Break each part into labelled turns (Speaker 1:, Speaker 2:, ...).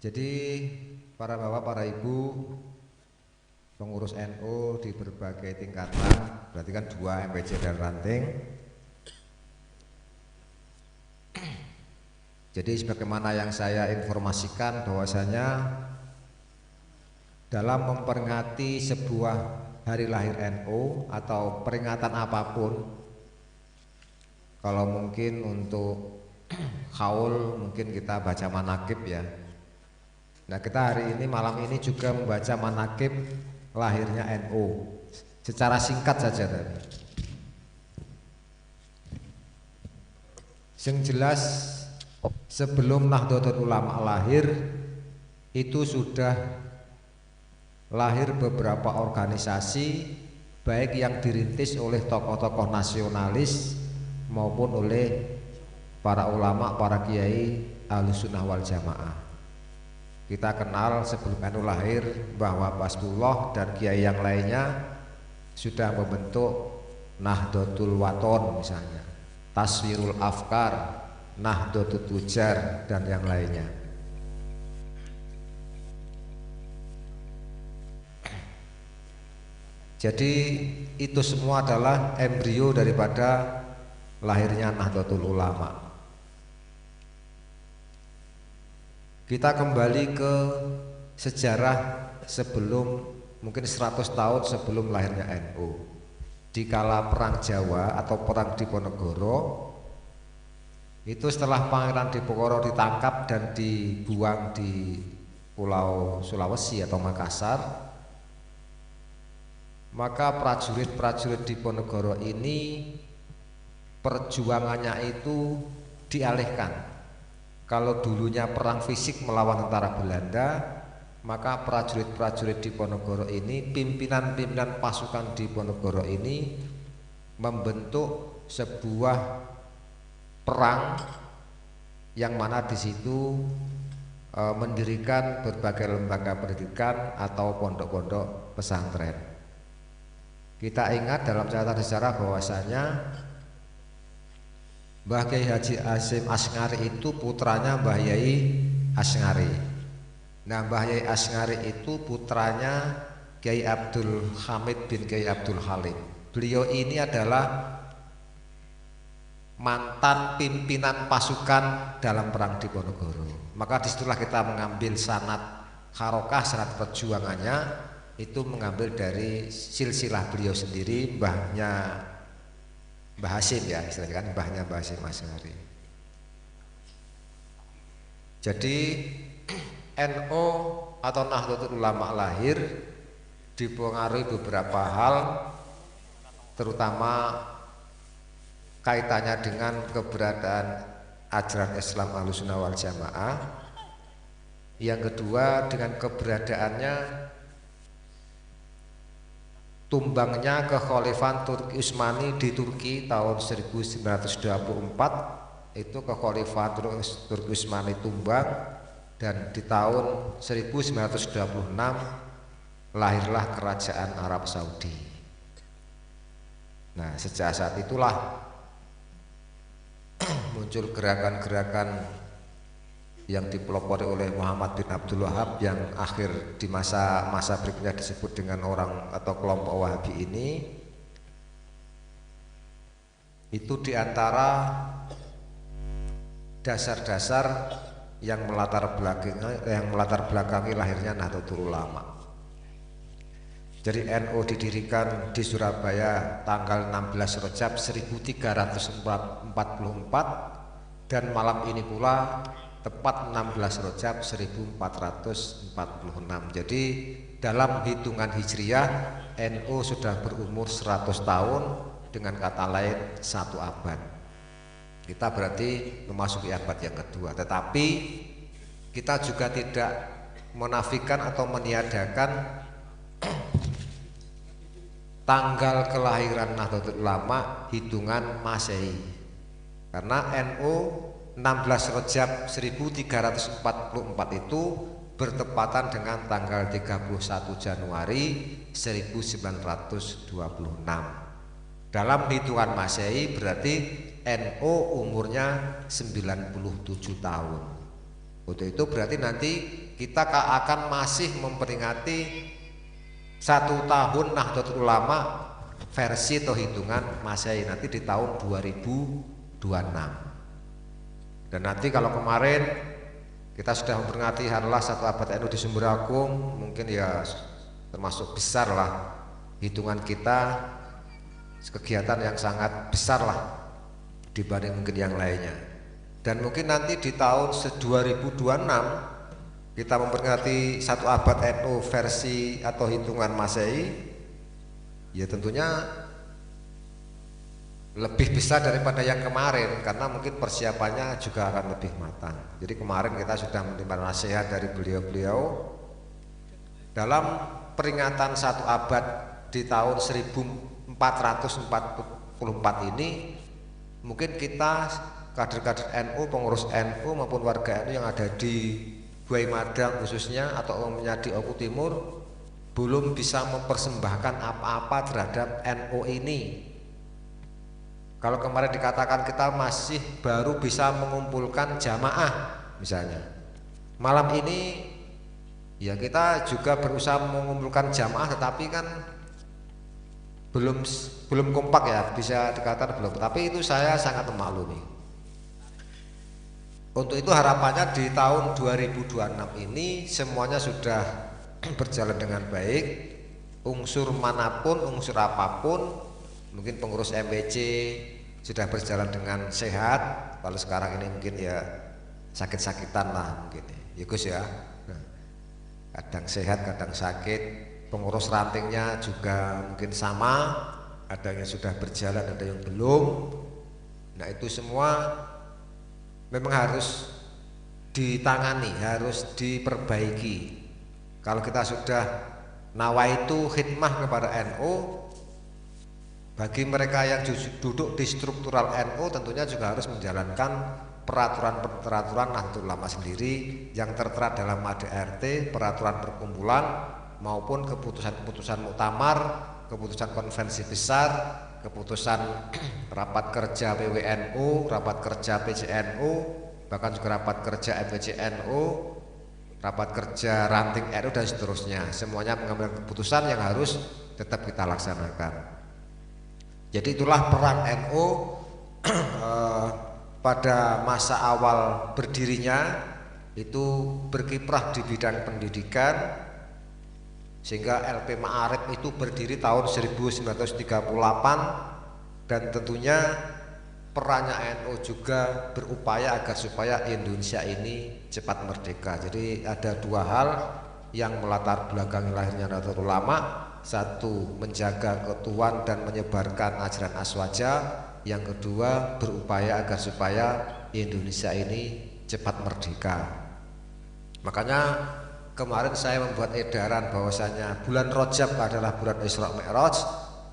Speaker 1: Jadi para bapak, para ibu, pengurus NU di berbagai tingkatan, berarti kan 2 MWC dan ranting. Jadi sebagaimana yang saya informasikan bahwasanya dalam memperingati sebuah hari lahir NU atau peringatan apapun, kalau mungkin untuk haul mungkin kita baca manakib ya. Nah, kita hari ini malam ini juga membaca manakib lahirnya NU secara singkat saja tadi. Yang jelas sebelum Nahdlatul Ulama lahir itu sudah lahir beberapa organisasi, baik yang dirintis oleh tokoh-tokoh nasionalis maupun oleh para ulama, para kiai Ahlussunnah wal Jamaah. Kita kenal sebelum NU lahir bahwa Hasbullah dan kiai yang lainnya sudah membentuk Nahdlatul Wathon misalnya, Taswirul Afkar, Nahdlatul Tujar dan yang lainnya. Jadi itu semua adalah embrio daripada lahirnya Nahdlatul Ulama. Kita kembali ke sejarah sebelum, mungkin 100 tahun sebelum lahirnya NU. Di kala Perang Jawa atau Perang Diponegoro, itu setelah Pangeran Diponegoro ditangkap dan dibuang di Pulau Sulawesi atau Makassar, maka prajurit-prajurit Diponegoro ini perjuangannya itu dialihkan. Kalau dulunya perang fisik melawan tentara Belanda, maka prajurit-prajurit Diponegoro ini, pimpinan-pimpinan pasukan Diponegoro ini membentuk sebuah perang yang mana di situ mendirikan berbagai lembaga pendidikan atau pondok-pondok pesantren. Kita ingat dalam catatan sejarah bahwasanya Mbah Kiai Haji Hasyim Asy'ari itu putranya Mbah Yai Asy'ari. Nah, Mbah Yai Asy'ari itu putranya Kiai Abdul Hamid bin Kiai Abdul Halim. Beliau ini adalah mantan pimpinan pasukan dalam Perang Diponegoro. Maka disitulah kita mengambil sanad harokah, sanad perjuangannya itu mengambil dari silsilah beliau sendiri, mbahnya Mbah Hasyim ya, istilahnya kan mbahnya Mbah Hasyim Asy'ari. Jadi NU atau Nahdlatul Ulama lahir dipengaruhi beberapa hal, terutama kaitannya dengan keberadaan ajaran Islam Ahlussunnah wal Jamaah. Yang kedua, dengan keberadaannya tumbangnya kekhalifahan Turki Utsmani di Turki tahun 1924, itu kekhalifahan Turki Utsmani tumbang, dan di tahun 1926 lahirlah kerajaan Arab Saudi. Nah, sejak saat itulah muncul gerakan-gerakan yang dipelopori oleh Muhammad bin Abdul Wahab yang akhir di masa-masa berikutnya disebut dengan orang atau kelompok Wahabi ini. Itu diantara dasar-dasar yang melatar belakangi lahirnya Nahdlatul Ulama. Jadi NU didirikan di Surabaya tanggal 16 Rajab 1344 dan malam ini pula tepat 16 Rajab 1446. Jadi dalam hitungan Hijriah NU sudah berumur 100 tahun, dengan kata lain 1 abad. Kita berarti memasuki abad yang kedua. Tetapi kita juga tidak menafikan atau meniadakan tanggal kelahiran Nahdlatul Ulama hitungan Masehi. Karena NU 16 Rajab 1344 itu bertepatan dengan tanggal 31 Januari 1926. Dalam hitungan Masehi berarti NU umurnya 97 tahun. Untuk itu berarti nanti kita akan masih memperingati 1 tahun Nahdlatul Ulama versi atau hitungan Masehi nanti di tahun 2026. Dan nanti kalau kemarin kita sudah memperingati Harlah 1 abad NU di Sumberagung, mungkin ya termasuk besar lah hitungan kita, kegiatan yang sangat besar lah dibanding mungkin yang lainnya. Dan mungkin nanti di tahun 2026 kita memperingati 1 abad NU versi atau hitungan Masehi, ya tentunya lebih besar daripada yang kemarin karena mungkin persiapannya juga akan lebih matang. Jadi kemarin kita sudah menerima nasihat dari beliau-beliau dalam peringatan 1 abad di tahun 1444 ini, mungkin kita kader-kader NU, pengurus NU maupun warga NU yang ada di Buai Madang khususnya atau umumnya di Oku Timur belum bisa mempersembahkan apa-apa terhadap NU ini. Kalau kemarin dikatakan kita masih baru bisa mengumpulkan jamaah misalnya, malam ini ya kita juga berusaha mengumpulkan jamaah, tetapi kan belum kompak ya, bisa dikatakan belum. Tapi itu saya sangat memaklumi. Untuk itu harapannya di tahun 2026 ini semuanya sudah berjalan dengan baik, unsur manapun, unsur apapun, mungkin pengurus MWC sudah berjalan dengan sehat. Kalau sekarang ini mungkin ya sakit-sakitan lah mungkin ya Gus ya, nah, kadang sehat kadang sakit. Pengurus rantingnya juga mungkin sama, ada yang sudah berjalan ada yang belum. Nah itu semua memang harus ditangani, harus diperbaiki. Kalau kita sudah nawaitu khidmah kepada NU, bagi mereka yang duduk di struktural NU tentunya juga harus menjalankan peraturan-peraturan Nahdlatul Ulama sendiri yang tertera dalam ADRT, peraturan perkumpulan maupun keputusan-keputusan muktamar, keputusan konvensi besar, keputusan rapat kerja PWNU, rapat kerja PCNU, bahkan juga rapat kerja MWCNU, rapat kerja ranting NU dan seterusnya. Semuanya mengambil keputusan yang harus tetap kita laksanakan. Jadi itulah peran NU pada masa awal berdirinya itu berkiprah di bidang pendidikan, sehingga LP Ma'arif itu berdiri tahun 1938, dan tentunya perannya NU juga berupaya agar supaya Indonesia ini cepat merdeka. Jadi ada dua hal yang melatar belakangi lahirnya Nahdlatul Ulama. Satu, menjaga keutuhan dan menyebarkan ajaran aswaja. Yang kedua, berupaya agar supaya Indonesia ini cepat merdeka. Makanya kemarin saya membuat edaran bahwasanya bulan Rajab adalah bulan Isra Mi'raj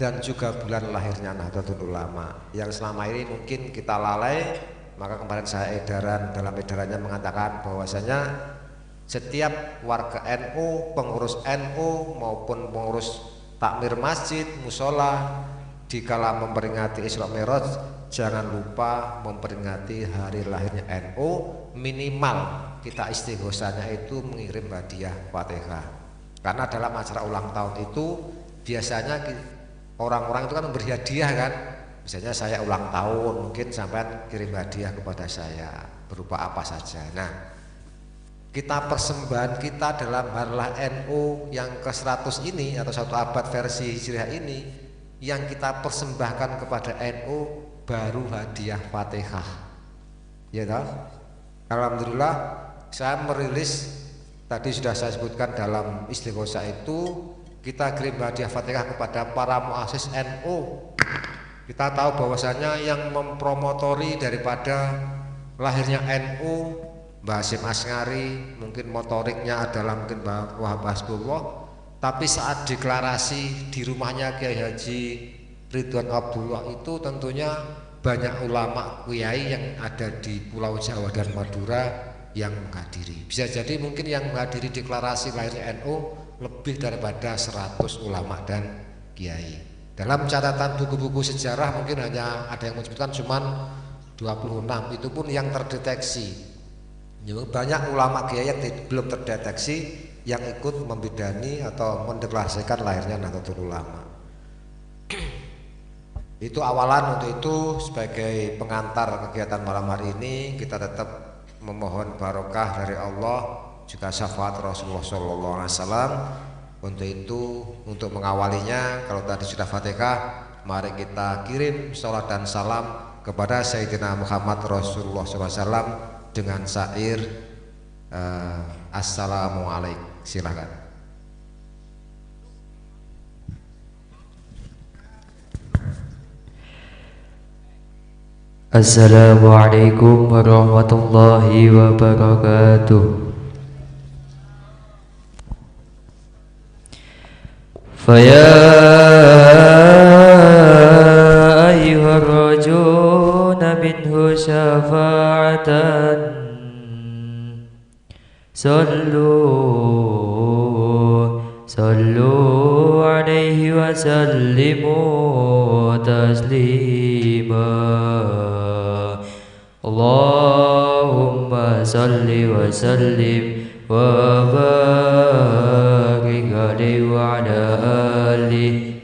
Speaker 1: dan juga bulan lahirnya Nahdlatul Ulama. Yang selama ini mungkin kita lalai, maka kemarin saya edaran, dalam edarannya mengatakan bahwasanya setiap warga NU, pengurus NU maupun pengurus takmir masjid, musola, dikala memperingati Isra Mi'raj jangan lupa memperingati hari lahirnya NU. Minimal kita istighosanya itu mengirim hadiah Fatihah. Karena dalam acara ulang tahun itu biasanya orang-orang itu kan memberi hadiah kan. Misalnya saya ulang tahun, mungkin sampean kirim hadiah kepada saya berupa apa saja. Nah, kita persembahan kita dalam harlah NU yang ke-100 ini atau 1 abad versi Hijriah ini, yang kita persembahkan kepada NU baru hadiah Fatihah. Ya toh? Alhamdulillah saya merilis tadi sudah saya sebutkan dalam istighosa itu, kita kirim hadiah Fatihah kepada para muassis NU. Kita tahu bahwasanya yang mempromotori daripada lahirnya NU Mbah Hasyim Asy'ari, mungkin motoriknya adalah mungkin Mbah Wahab Hasbullah, tapi saat deklarasi di rumahnya Kiai Haji Ridwan Abdullah itu tentunya banyak ulama kiai yang ada di Pulau Jawa dan Madura yang menghadiri. Bisa jadi mungkin yang menghadiri deklarasi lahirnya NU lebih daripada 100 ulama dan kiai. Dalam catatan buku-buku sejarah mungkin hanya ada yang menyebutkan cuman 26, itu pun yang terdeteksi. Banyak ulama kiai yang belum terdeteksi yang ikut membidani atau mendeklarasikan lahirnya Nahdlatul Ulama. Itu awalan. Untuk itu sebagai pengantar kegiatan malam hari ini kita tetap memohon barokah dari Allah juga syafaat Rasulullah Shallallahu Alaihi Wasallam. Untuk itu, untuk mengawalinya, kalau tadi sudah Fatihah, mari kita kirim sholawat dan salam kepada Sayyidina Muhammad Rasulullah SAW dengan syair Assalamualaikum. Silakan.
Speaker 2: Assalamualaikum warahmatullahi wabarakatuh. فيا أيها الرجون منه شفاعة صلوا عليه وسلموا تسليما. اللهم صل وسلم وبارك عليه وعلى آله.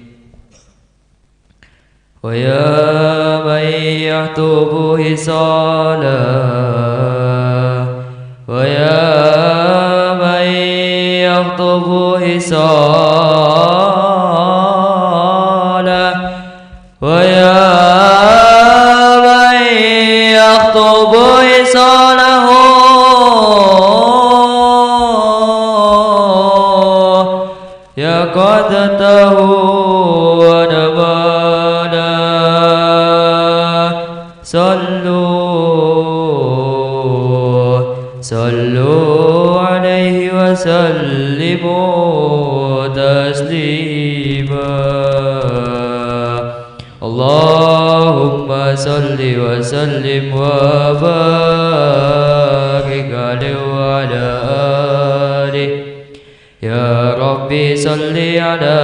Speaker 2: ويا من يخطب وصالا، ويا من يخطب وصالا، ويا من يخطب وصاله يقظته ونبالا. صلوا عليه وسلموا تسليما. اللهم صل وسلم وبارك عليه وعلى آله. يا ربي صل على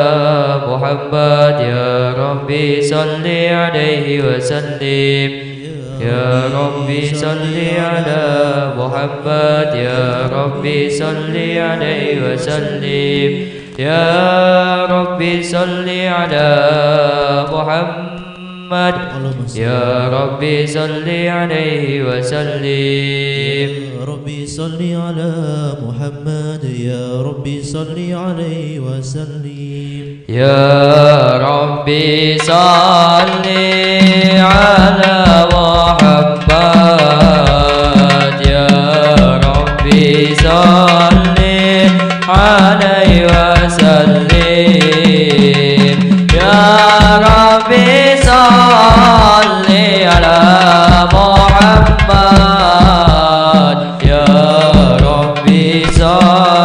Speaker 2: محمد، يا ربي صل عليه وسلم. يا ربي صل على محمد، يا ربي صل عليه وسلم. يا ربي صل على محمد، يا ربي صل عليه وسلم.
Speaker 3: يا ربي صل على محمد، يا ربي صل عليه وسلم.
Speaker 2: يا ربي صل على محمد، يا ربي صل عليه وسلم. يا ربي صل على محمد، يا ربي صل عليه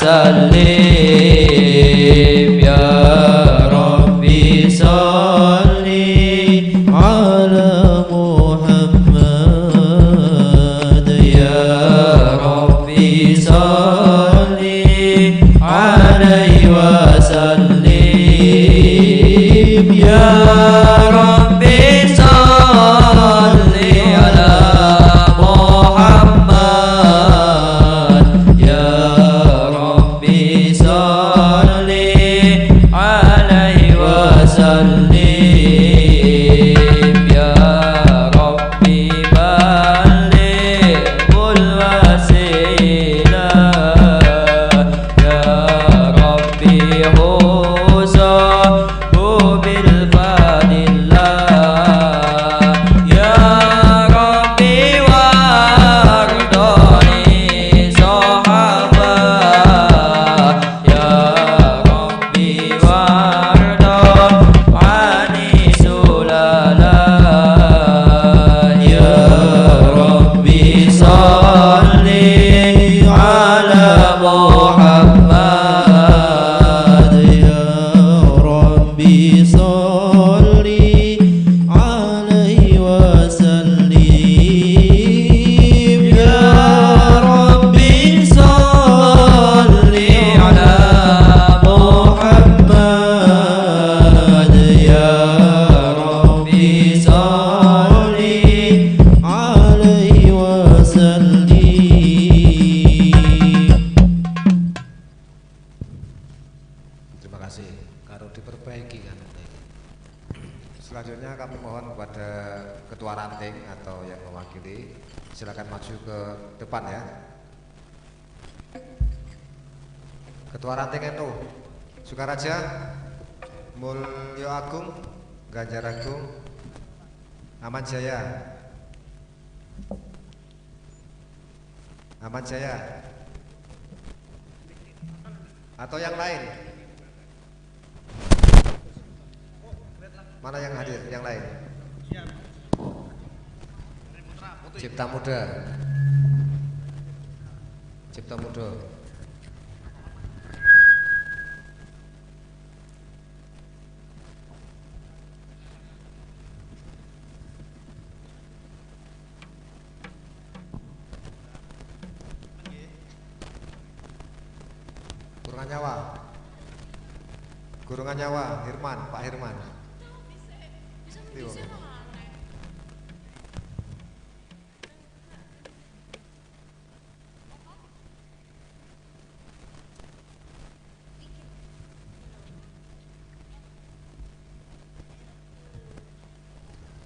Speaker 2: وسلم. يا ربي
Speaker 3: صل على محمد،
Speaker 2: يا ربي صل عليه وسلم. يا ربي صل على محمد، يا ربي صل عليه وسلم. يا ربي بلغ الوسيلة، يا ربي حوزه بالفضل، يا ربي وارضني صحابة، يا ربي وارض عني سلالا. يا ربي صل على محمد،
Speaker 3: يا ربي صل عليه وسلم.
Speaker 2: يا ربي صل على محمد، يا ربي صل
Speaker 3: عليه
Speaker 4: Tugasnya karo diperbaiki kan.
Speaker 1: Selanjutnya kami mohon kepada ketua ranting atau yang mewakili silakan maju ke depan ya. Ketua ranting NU Sukaraja, Mulyo Agung, Ganjar Agung, Aman Jaya. Aman Jaya. Atau yang lain? Mana yang hadir? Yang lain? Cipta Muda. Cipta Muda. Kurungan nyawa. Kurungan nyawa, Hirman, Pak Hirman.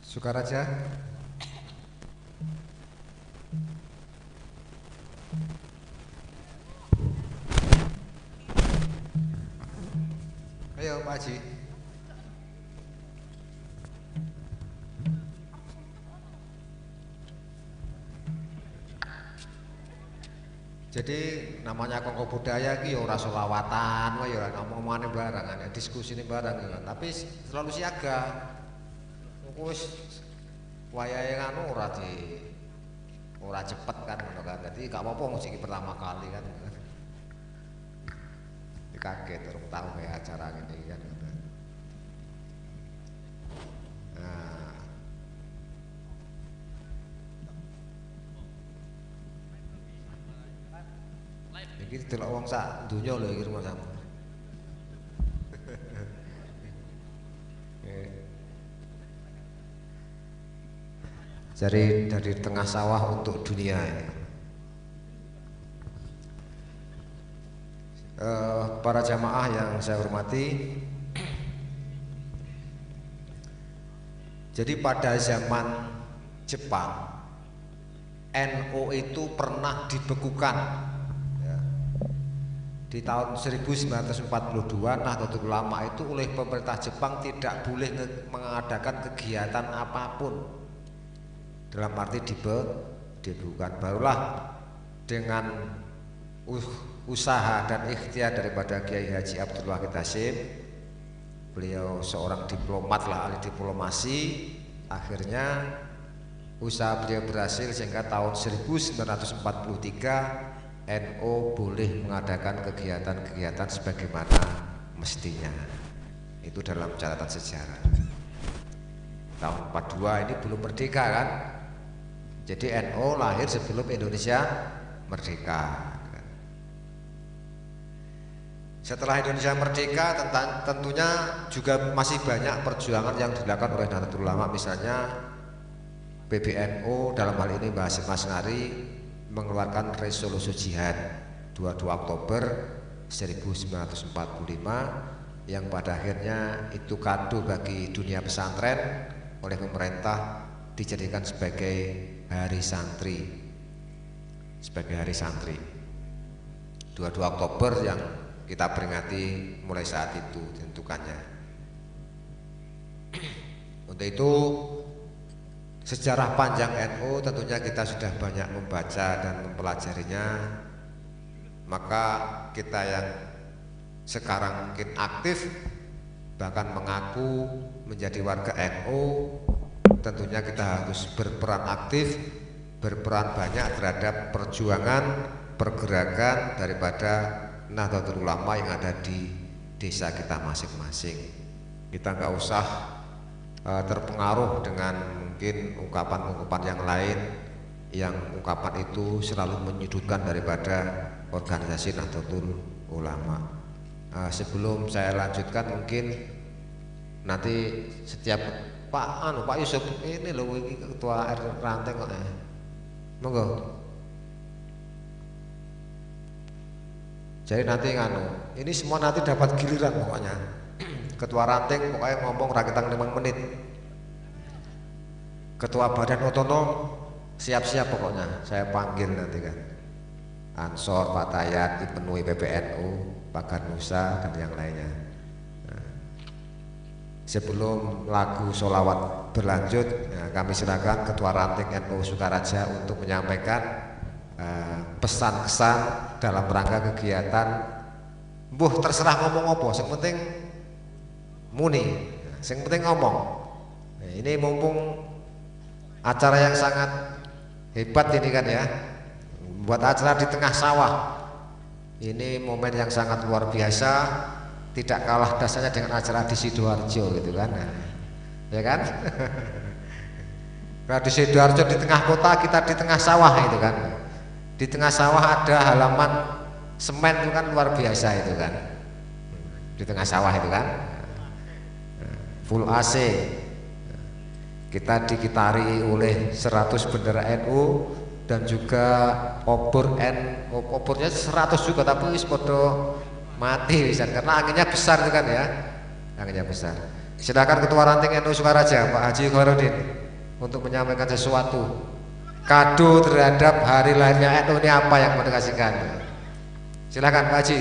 Speaker 1: Sukaraja. Ayo Pak Haji. Jadi namanya kongko budaya iki ya ora selawatan, ya ora ngomong-omongane barang, diskusine barang ya. Tapi selalu siaga. Wis wayahe nganu ora di ora cepet kan ngono kan. Dadi gak apa-apa wong iki pertama kali kan. Kaget urung tau kayak acara ngene iki kan. Nah. Iki delok wong sak donya lho iki rumangsamu. Dari tengah sawah untuk dunia ini. Para jamaah yang saya hormati, jadi pada zaman Jepang NU itu pernah dibekukan ya. Di tahun 1942 Nahdlatul Ulama itu oleh pemerintah Jepang tidak boleh mengadakan kegiatan apapun, dalam arti dibekukan. Barulah dengan usaha dan ikhtiar daripada Kiai Haji Abdul Wahid Hasyim, beliau seorang diplomat lah, ahli diplomasi, akhirnya usaha beliau berhasil sehingga tahun 1943 NU boleh mengadakan kegiatan-kegiatan sebagaimana mestinya. Itu dalam catatan sejarah. Tahun 42 ini belum merdeka kan, jadi NU lahir sebelum Indonesia merdeka. Setelah Indonesia merdeka tentunya juga masih banyak perjuangan yang dilakukan oleh Nahdlatul Ulama, misalnya PBNU dalam hal ini Mbah Hasyim Asy'ari mengeluarkan resolusi jihad 22 Oktober 1945 yang pada akhirnya itu kado bagi dunia pesantren oleh pemerintah dijadikan sebagai hari santri, sebagai hari santri 22 Oktober yang kita peringati mulai saat itu tentukannya. Untuk itu sejarah panjang NU tentunya kita sudah banyak membaca dan mempelajarinya. Maka kita yang sekarang mungkin aktif bahkan mengaku menjadi warga NU, tentunya kita harus berperan aktif, berperan banyak terhadap perjuangan, pergerakan daripada Nahdlatul Ulama yang ada di desa kita masing-masing. Kita nggak usah terpengaruh dengan mungkin ungkapan-ungkapan yang lain, yang ungkapan itu selalu menyudutkan daripada organisasi Nahdlatul Ulama. Sebelum saya lanjutkan mungkin nanti setiap Pak Pak Yusuf ini loh ini ketua ranting kok. Monggo. Jadi nanti nganu, ini semua nanti dapat giliran pokoknya. Ketua ranting pokoknya ngomong raketang 5 menit. Ketua badan otonom siap-siap pokoknya, saya panggil nanti kan. Ansor, Fatayat, Ipenui PPNU, Pagar Nusa dan yang lainnya. Nah, sebelum lagu sholawat berlanjut, nah, kami silakan Ketua Ranting NU Sukaraja untuk menyampaikan pesan kesan dalam rangka kegiatan. Mbuh terserah ngomong apa, yang penting muni, yang penting ngomong. Nah, ini mumpung acara yang sangat hebat ini kan ya, buat acara di tengah sawah. Ini momen yang sangat luar biasa, tidak kalah dasarnya dengan acara di Sidoarjo gitu kan. Nah, ya kan? Kalau di Sidoarjo di tengah kota, kita di tengah sawah itu kan. Di tengah sawah ada halaman semen itu kan luar biasa itu kan. Di tengah sawah itu kan. Full AC. Kita dikitari oleh 100 bendera NU dan juga obor N, obornya 100 juga, tapi wis podo mati bisa karena anginnya besar itu kan ya, anginnya besar. Silakan Ketua Ranting NU Sukaraja Pak Haji Khairuddin untuk menyampaikan sesuatu kado terhadap hari lahirnya NU ini, apa yang mau dikasihkan? Silakan Pak Haji.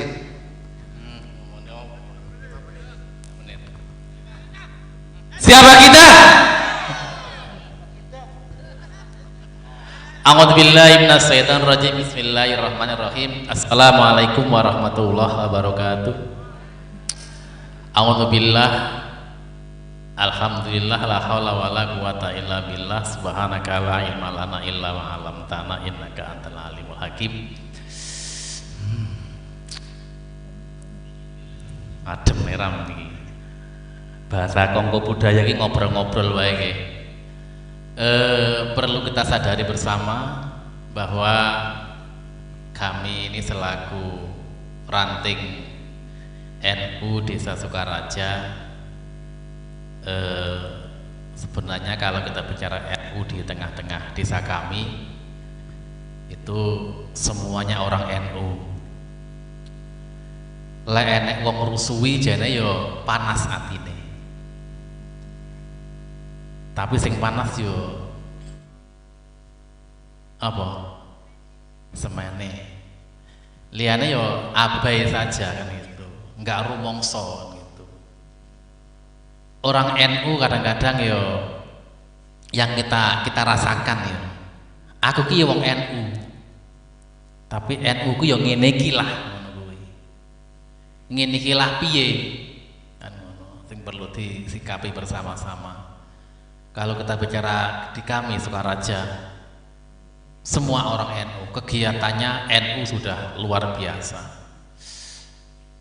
Speaker 5: Siapa kita? A'udzubillahi minasyaitonirrajim. Bismillahirrahmanirrahim. Assalamualaikum warahmatullahi wabarakatuh. A'udzubillah. Alhamdulillah, la haula wala quwata illa billah. Subhanaka la ilma lana illa ma 'allamtana innaka antal alimul hakim. Adem meram iki. Bahasa kongko budaya iki ngobrol-ngobrol wae iki. Perlu kita sadari bersama bahwa kami ini selaku ranting NU Desa Sukaraja, sebenarnya kalau kita bicara NU di tengah-tengah desa kami itu semuanya orang NU. Lek enek wong rusuhi jane yo panas atine. Tapi sing panas yo apa? Semene. Liyane yo abai saja kan gitu. Enggak rumongso kan gitu. Orang NU kadang-kadang yo yang kita rasakan yo. Aku ki yo wong NU. Tapi NU ku yo ngene iki lah ngono kuwi. Ngene iki lah piye? Kan ngono, sing perlu disikapi bersama-sama. Kalau kita bicara di kami Sukaraja, semua orang NU, kegiatannya NU sudah luar biasa.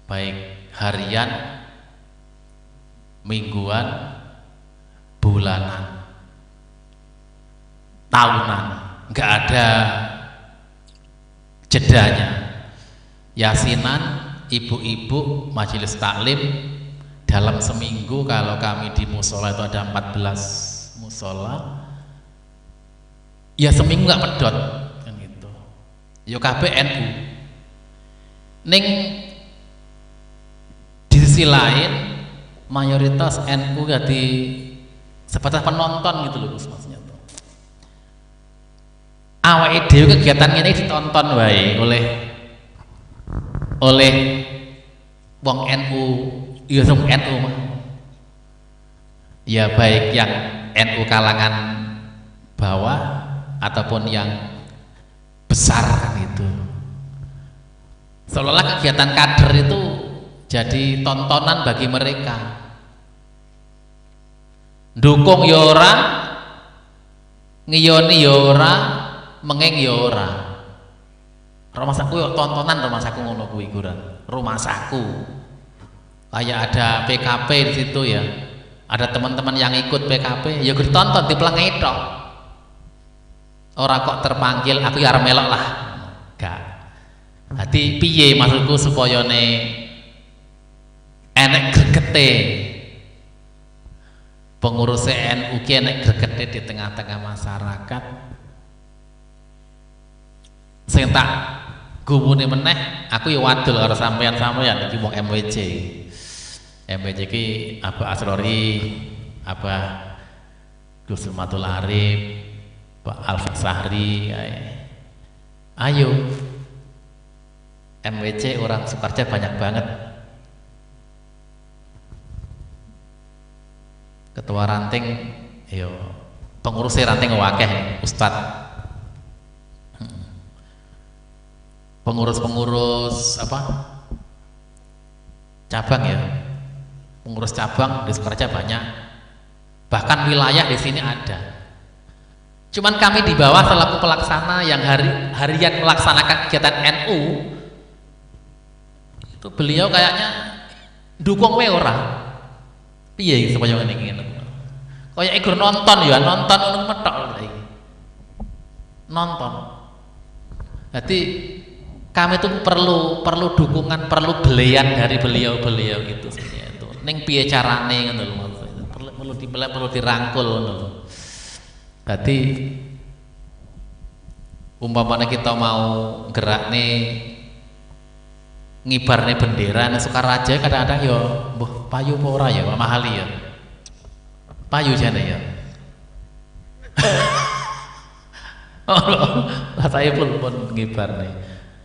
Speaker 5: Baik harian, mingguan, bulanan, tahunan, nggak ada jedanya. Yasinan, ibu-ibu, majelis taklim, dalam seminggu kalau kami di musola itu ada 14 musola, ya seminggu nggak pedot kan gitu. Yo kabeh NU. Ning di sisi lain mayoritas NU jadi sebatas penonton gitu loh Gus, maksudnya tuh. Awake dhewe kegiatan ini ditonton wae oleh oleh wong NU, ya wong NU mah. Ya baik yang NU kalangan bawah ataupun yang besar kan itu. Seolah-olah kegiatan kader itu jadi tontonan bagi mereka. Dukung ya ora, ngiyoni ya ora, mengeng ya ora. Rumahsaku ya tontonan, rumahsaku ngono kuwi guran. Rumahsaku. Kayak ada PKP di situ ya. Ada teman-teman yang ikut PKP, ya gue ditonton dipelengi tok. Ora kok terpanggil aku ya arep melok lah. Gak. Dadi piye maksudku supaya ne enek gregete. Pengurus NU ki enek gregete di tengah-tengah masyarakat. Sing tak Gumune meneh aku ya wadul karo sampean-sampean iki wong MWC. MWC iki Abah Asrori, Abah Gus Matul Arif, Pak Alfat Sahri. Ayo MWC orang Sukareja banyak banget. Ketua ranting yo pengurus ranting wakeh ustad. Pengurus-pengurus apa? Cabang ya. Pengurus cabang di Sukareja banyak. Bahkan wilayah di sini ada. Cuman kami di bawah selaku pelaksana yang harian melaksanakan kegiatan NU itu beliau kayaknya dukung we ora. Piye iki supaya ngene iki ngene. Kaya ikur nonton ya, nonton ngono metok iki. Nonton. Jadi kami itu perlu dukungan, perlu belian dari beliau-beliau gitu sebenarnya itu. Ning piye carane ngono lho maksudnya. Perlu dibelek, perlu dirangkul ngono lho. Berarti umpamanya kita mau gerak nih ngibarne bendera ning Sukaraja kadang-kadang ya mbuh payu apa ora ya Pak Mahali ya. Payu jane ya. Oh, lah saya pun ngibarne.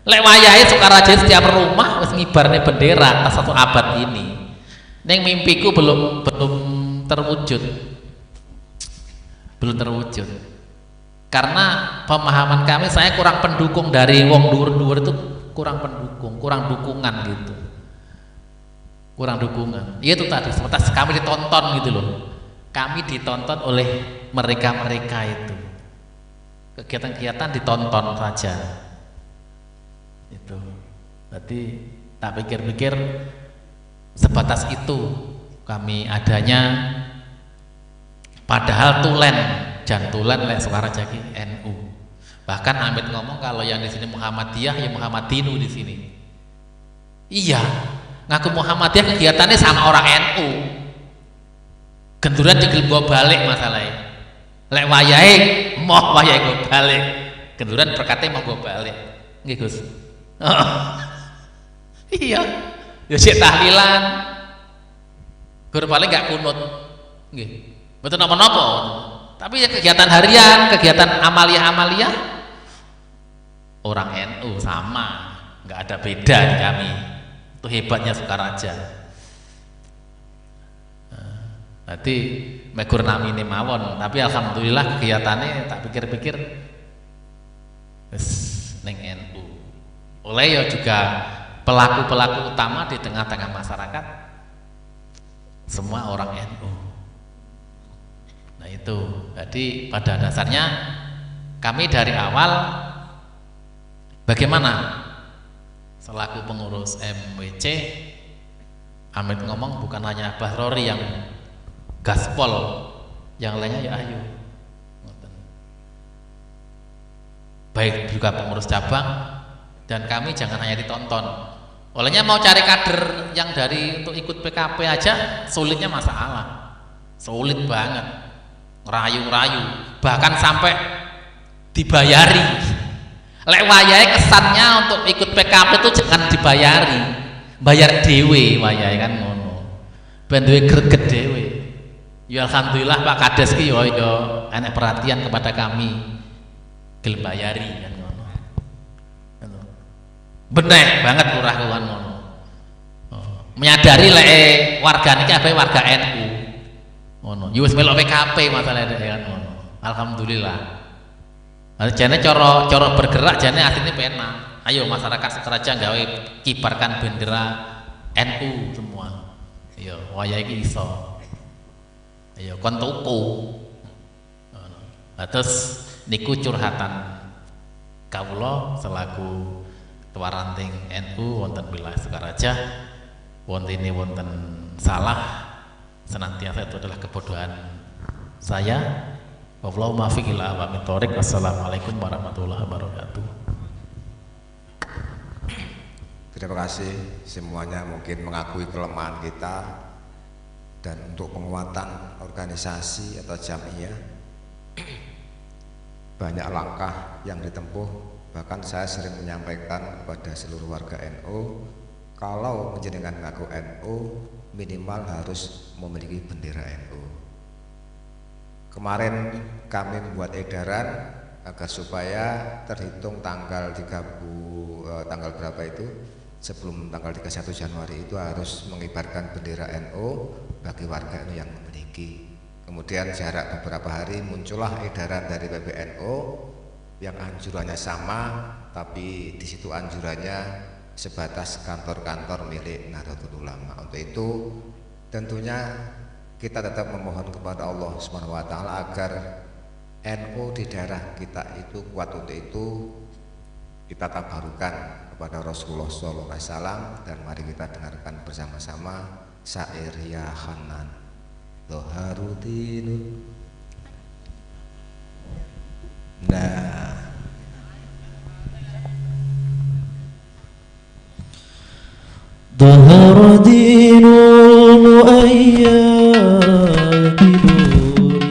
Speaker 5: Lek wayahe Sukaraja setiap rumah wis ngibarne bendera atas satu abad ini. Ning mimpiku belum terwujud. Belum terwujud. Karena pemahaman kami, saya kurang pendukung dari wong dhuwur-dhuwur itu, kurang pendukung, kurang dukungan gitu. Kurang dukungan. Ya itu tadi, sebatas kami ditonton gitu loh. Kami ditonton oleh mereka-mereka itu. Kegiatan-kegiatan ditonton saja. Itu. Berarti tak pikir-pikir sebatas itu kami adanya, padahal tulen, jan tulen lek Sukaraja ki NU. Bahkan Amit ngomong kalau yang di sini Muhammadiyah ya Muhammadinu di sini. Iya, ngaku Muhammadiyah kegiatannya sama orang NU. Genduran cekel gua balik masalahnya. Lek wayahe moh wayahe gua balik. Genduran berkate mau gua balik. Nggih Gus. Iya. Ya sik tahlilan. Gur paling gak kunut. Nggih. Mboten napa-napa. Tapi ya kegiatan harian, kegiatan amalia-amalia orang NU sama, nggak ada beda di kami. Itu hebatnya Sukaraja. Berarti megur namine mawon, tapi alhamdulillah kegiatannya tak pikir-pikir wis ning NU. Oleh ya juga pelaku-pelaku utama di tengah-tengah masyarakat semua orang NU. Nah itu, jadi pada dasarnya kami dari awal bagaimana selaku pengurus MWC, Amit ngomong bukan hanya Abah Rory yang gaspol, yang lainnya ya ayo. Baik juga pengurus cabang, dan kami jangan hanya ditonton. Olehnya mau cari kader yang dari untuk ikut PKP aja sulitnya masalah, sulit banget. Rayu-rayu, bahkan sampai dibayari. Lek wayahe kesannya untuk ikut PKP itu jangan dibayari, bayar dhewe wayahe kan ngono. Ben duwe greget dhewe. Ya alhamdulillah Pak Kades ki yo yo enek perhatian kepada kami. Gelem bayari kan ngono. Benek banget lurah kan ngono. Menyadari lek warga niki abahe warga NU. Ngono. Ya wis melok PKP masalah dhek kan ngono. Alhamdulillah. Jane cara bergerak jane asline penak. Ayo masyarakat Sukaraja gawe kibarkan bendera NU semua. Iya, wayahe iki iso. Ayo kon tuku. Ngono. Lah terus niku curhatan kawula selaku ketua ranting NU wonten wilayah Sukaraja. Wontene wonten salah, senantiasa itu adalah kebodohan saya. Wallahu muwaffiq ila aqwamit thoriq. Wassalamualaikum warahmatullahi wabarakatuh.
Speaker 1: Terima kasih semuanya mungkin mengakui kelemahan kita, dan untuk penguatan organisasi atau jamiah banyak langkah yang ditempuh. Bahkan saya sering menyampaikan kepada seluruh warga NU, kalau menjenengan ngaku NU minimal harus memiliki bendera NU. Kemarin kami membuat edaran agar supaya terhitung tanggal 30 tanggal berapa itu, sebelum tanggal 31 Januari itu harus mengibarkan bendera NU bagi warga NU yang memiliki. Kemudian jarak beberapa hari muncullah edaran dari PBNU yang anjurannya sama, tapi di situ anjurannya sebatas kantor-kantor milik Nahdlatul Ulama. Untuk itu tentunya kita tetap memohon kepada Allah Subhanahu wa taala agar NU di daerah kita itu kuat. Untuk itu kita tabarukan kepada Rasulullah SAW dan mari kita dengarkan bersama-sama syair Ya Hanan Doharudinun. Nah,
Speaker 3: ظهر دين المؤيد بنور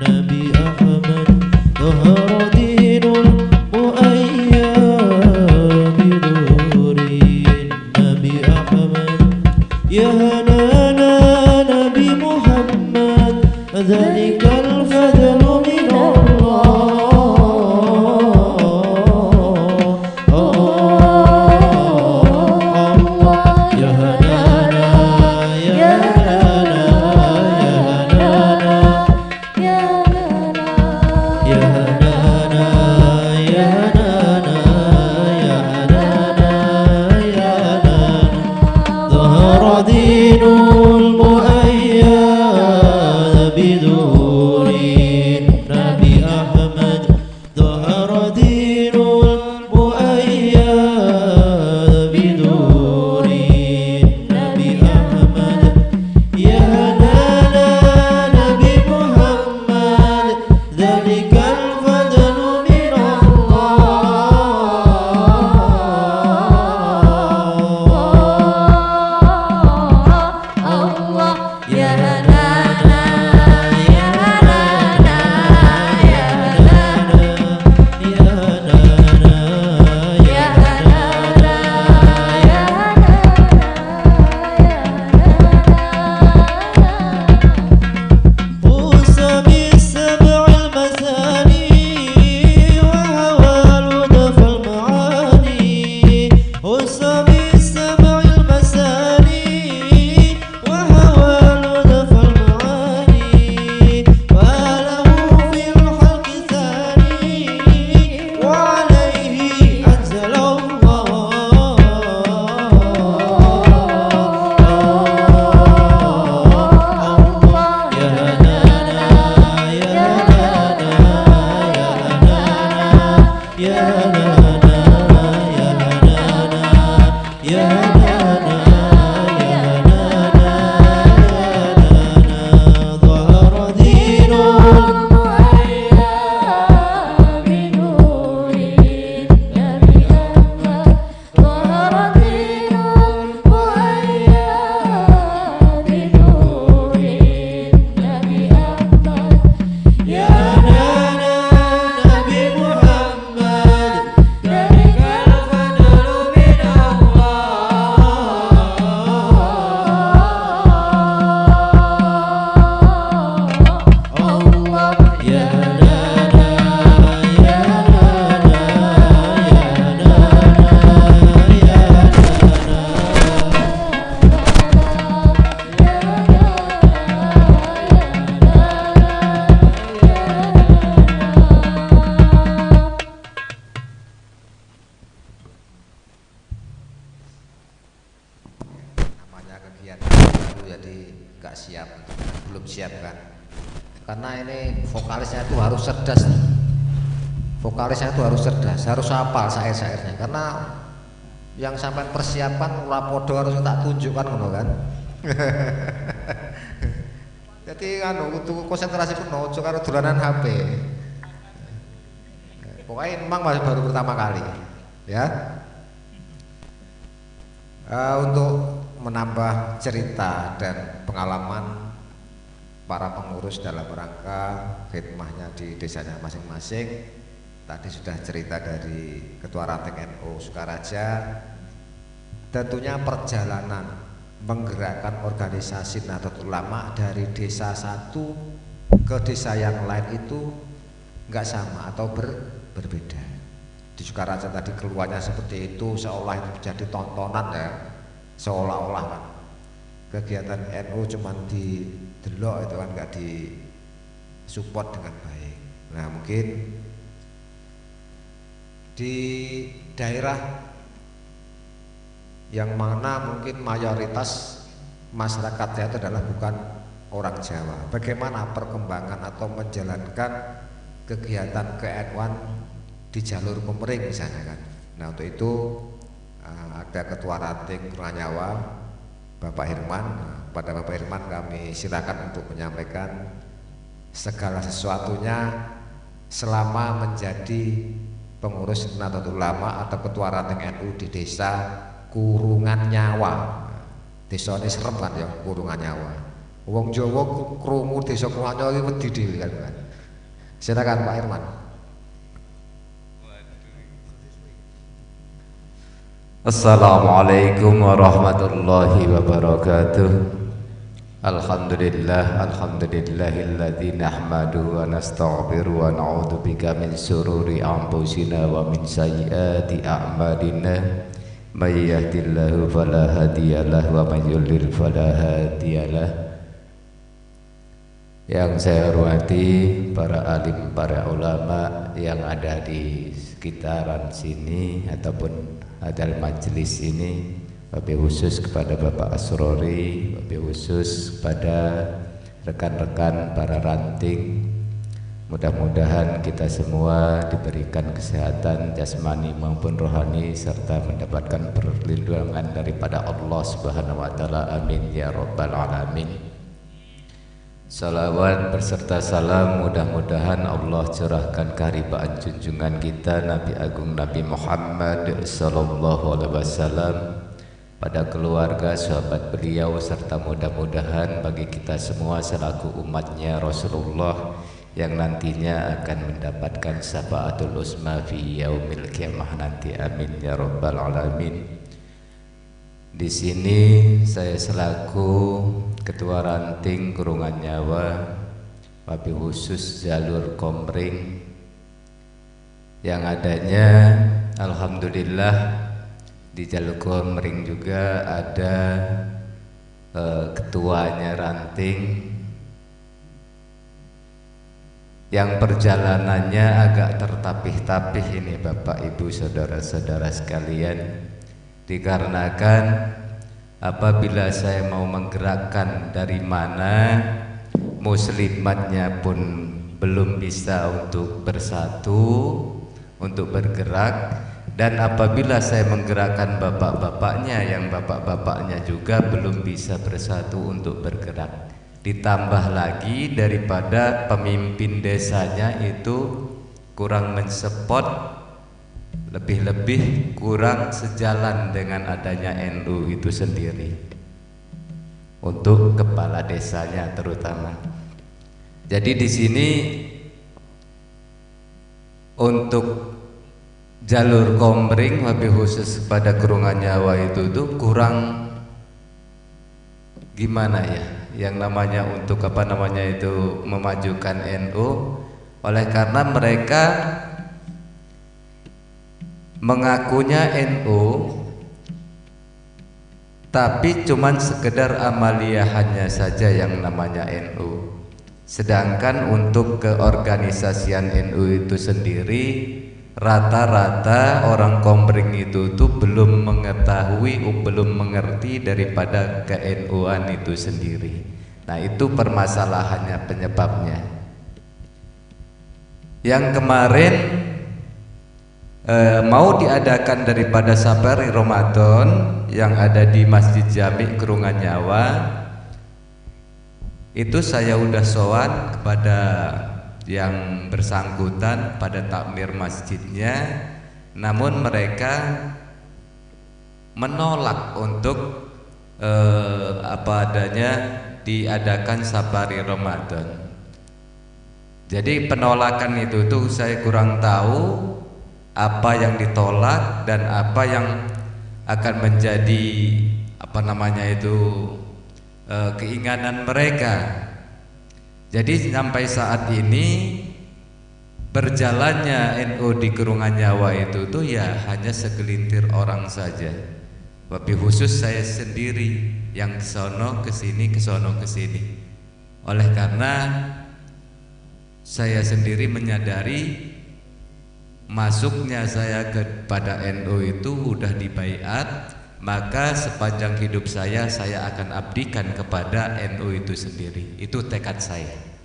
Speaker 3: النبي أحمد، ظهر دين المؤيد بنور النبي أحمد، يا هنانا نبي محمد ذلك الفضل من الله.
Speaker 1: Belum siap kan, karena ini vokalisnya itu harus cerdas, vokalisnya itu harus cerdas, harus hafal syair-syairnya, karena yang sampai persiapan ora padha harus tak tunjukkan ngono kan. Jadi anu kudu konsentrasi penuh, aja karo dolanan HP. Pokoknya memang masih baru pertama kali ya. Untuk menambah cerita dan pengalaman para pengurus dalam rangka khidmahnya di desanya masing-masing, Tadi sudah cerita dari Ketua Ranting NU Sukaraja. Tentunya perjalanan menggerakkan organisasi Nahdlatul Ulama dari desa satu ke desa yang lain itu nggak sama atau berbeda. Di Sukaraja tadi keluarnya seperti itu, seolah itu menjadi tontonan ya, seolah-olah kan kegiatan NU cuman di delok itu kan nggak di support dengan baik. Nah mungkin di daerah yang mana mungkin mayoritas masyarakatnya itu adalah bukan orang Jawa, bagaimana perkembangan atau menjalankan kegiatan ke-NU-an di jalur Komering misalnya kan. Nah untuk itu ada Ketua Ranting Kurungan Nyawa Bapak Herman. Nah, pada Bapak Herman kami silakan untuk menyampaikan segala sesuatunya selama menjadi pengurus Nahdlatul Ulama atau Ketua Ranting NU di desa Kurungan Nyawa. Desa ini serem kan ya, Kurungan Nyawa. Wong Jawa krungu desa Kurungan Nyawa iki wedi dhewe kan. Silakan Pak Herman.
Speaker 6: Assalamualaikum warahmatullahi wabarakatuh. Alhamdulillah, alhamdulillahilladzi nahmaduhu wa nastaghfiruhu wa na'udzu bika min syururi anfusina wa min sayyiati a'malina. May yahdihillahu fala hadiyalah wa may yudlil fala hadiyalah. Yang saya hormati para alim, para ulama yang ada di sekitaran sini ataupun ada majelis ini, wabil khusus kepada Bapak Asrori, wabil khusus kepada rekan-rekan para ranting. Mudah-mudahan kita semua diberikan kesehatan jasmani maupun rohani serta mendapatkan perlindungan daripada Allah Subhanahu wa taala. Amin ya rabbal alamin. Salawat berserta salam mudah-mudahan Allah curahkan keharibaan junjungan kita Nabi Agung Nabi Muhammad sallallahu alaihi wasallam pada keluarga sahabat beliau serta mudah-mudahan bagi kita semua selaku umatnya Rasulullah yang nantinya akan mendapatkan syafaatul uzma fi yaumil qiyamah nanti. Amin ya rabbal alamin. Di sini saya selaku Ketua Ranting Kurungan Nyawa, wabil khusus jalur Komering, yang adanya alhamdulillah di jalur Komering juga ada ketuanya ranting yang perjalanannya agak tertapih-tapih ini Bapak Ibu saudara-saudara sekalian, dikarenakan apabila saya mau menggerakkan dari mana muslimatnya pun belum bisa untuk bersatu, untuk bergerak, dan apabila saya menggerakkan bapak-bapaknya, yang bapak-bapaknya juga belum bisa bersatu untuk bergerak. Ditambah lagi daripada pemimpin desanya itu kurang mensupport, lebih-lebih kurang sejalan dengan adanya NU itu sendiri, untuk kepala desanya terutama. Jadi di sini untuk jalur Komering lebih khusus pada Kurungan Nyawa itu tuh kurang gimana ya, yang namanya untuk apa namanya itu memajukan NU, oleh karena mereka mengakunya NU tapi cuman sekedar amaliahannya saja yang namanya NU. Sedangkan untuk keorganisasian NU itu sendiri rata-rata orang Komering itu tuh belum mengetahui, belum mengerti daripada ke-NU-an itu sendiri. Nah itu permasalahannya, penyebabnya. Yang kemarin mau diadakan daripada Safari Ramadan yang ada di Masjid Jami Kurungan Nyawa itu saya udah sowan kepada yang bersangkutan pada takmir masjidnya, namun mereka menolak untuk apa adanya diadakan Safari Ramadan. Jadi penolakan itu tuh saya kurang tahu apa yang ditolak dan apa yang akan menjadi apa namanya itu keinginan mereka. Jadi sampai saat ini berjalannya NU di Kurungan Nyawa itu tuh ya hanya segelintir orang saja. Tapi khusus saya sendiri yang kesono kesini kesono kesini. Oleh karena saya sendiri menyadari masuknya saya kepada NU itu udah dibaiat, maka sepanjang hidup saya akan abdikan kepada NU itu sendiri. Itu tekad saya.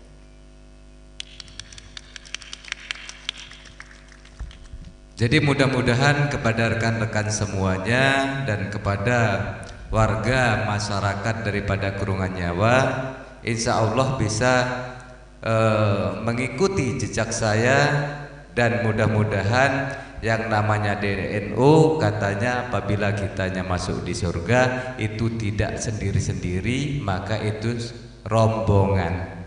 Speaker 6: Jadi mudah-mudahan kepada rekan-rekan semuanya dan kepada warga masyarakat daripada Kurungan Nyawa, insya Allah bisa mengikuti jejak saya. Dan mudah-mudahan yang namanya DNU katanya apabila kitanya masuk di surga itu tidak sendiri-sendiri, maka itu rombongan.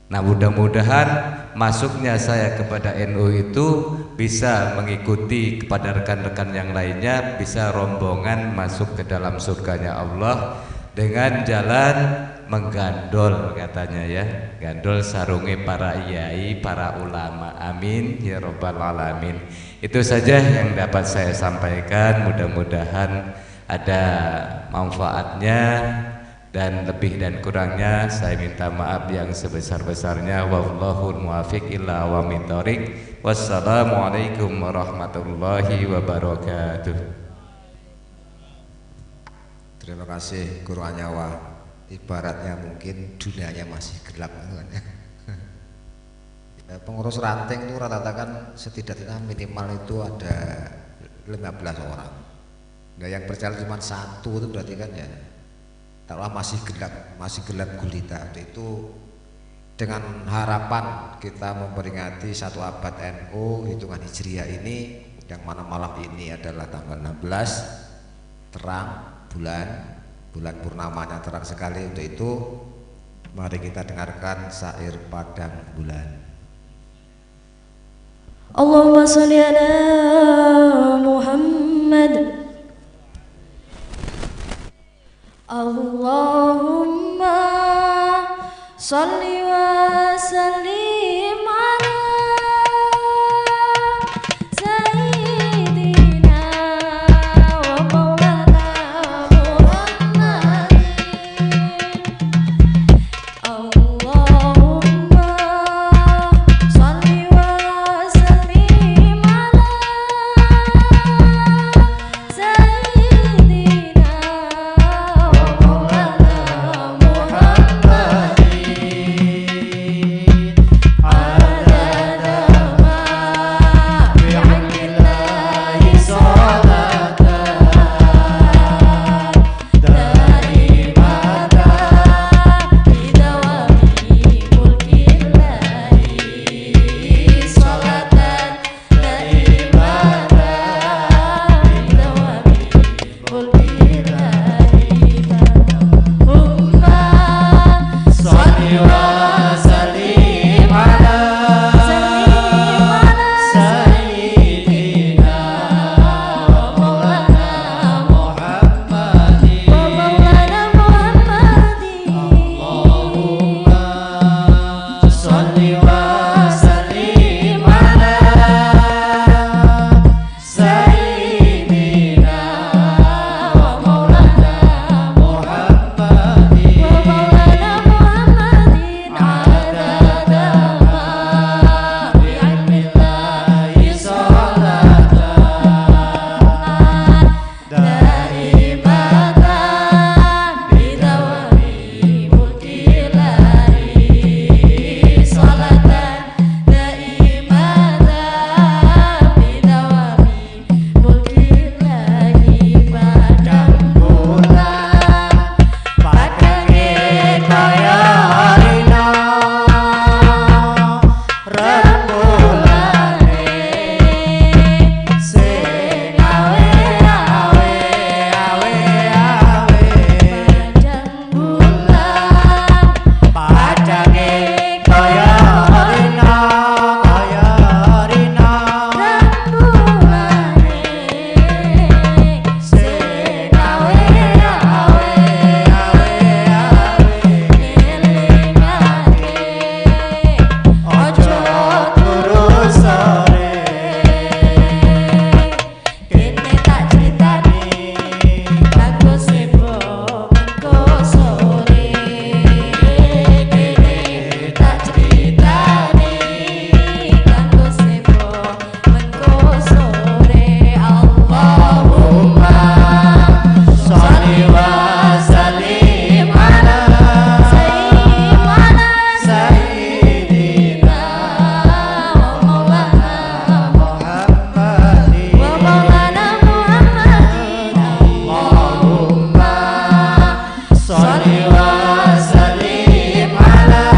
Speaker 6: Nah, mudah-mudahan masuknya saya kepada NU itu bisa mengikuti kepada rekan-rekan yang lainnya, bisa rombongan masuk ke dalam surganya Allah dengan jalan menggandol katanya ya, gandol sarunge para kiai, para ulama. Amin ya robbal alamin. Itu saja yang dapat saya sampaikan, mudah-mudahan ada manfaatnya dan lebih dan kurangnya saya minta maaf yang sebesar-besarnya. Wallahul muwafiq ila aqwamit thoriq. Wassalamualaikum warahmatullahi wabarakatuh.
Speaker 1: Terima kasih Guru Anyawa. Ibaratnya mungkin dunianya masih gelap kan ya. Pengurus ranting itu rata-rata kan setidaknya minimal itu ada 15 orang. Nah, yang berjalan cuma satu itu berarti kan ya taruhlah masih gelap gulita. Itu dengan harapan kita memperingati satu abad NU hitungan Hijriah ini, yang mana malam ini adalah tanggal 16 terang bulan purnamanya terang sekali. Untuk itu mari kita dengarkan syair Padang Bulan.
Speaker 7: Allahumma sholli ala Muhammad. Allahumma sholli wa sallim ala sayyidina wa maulana Muhammadin. Allahumma sholli wa sallim ala sayyidina wa maulana Muhammadin.
Speaker 2: sholli wa sallim ala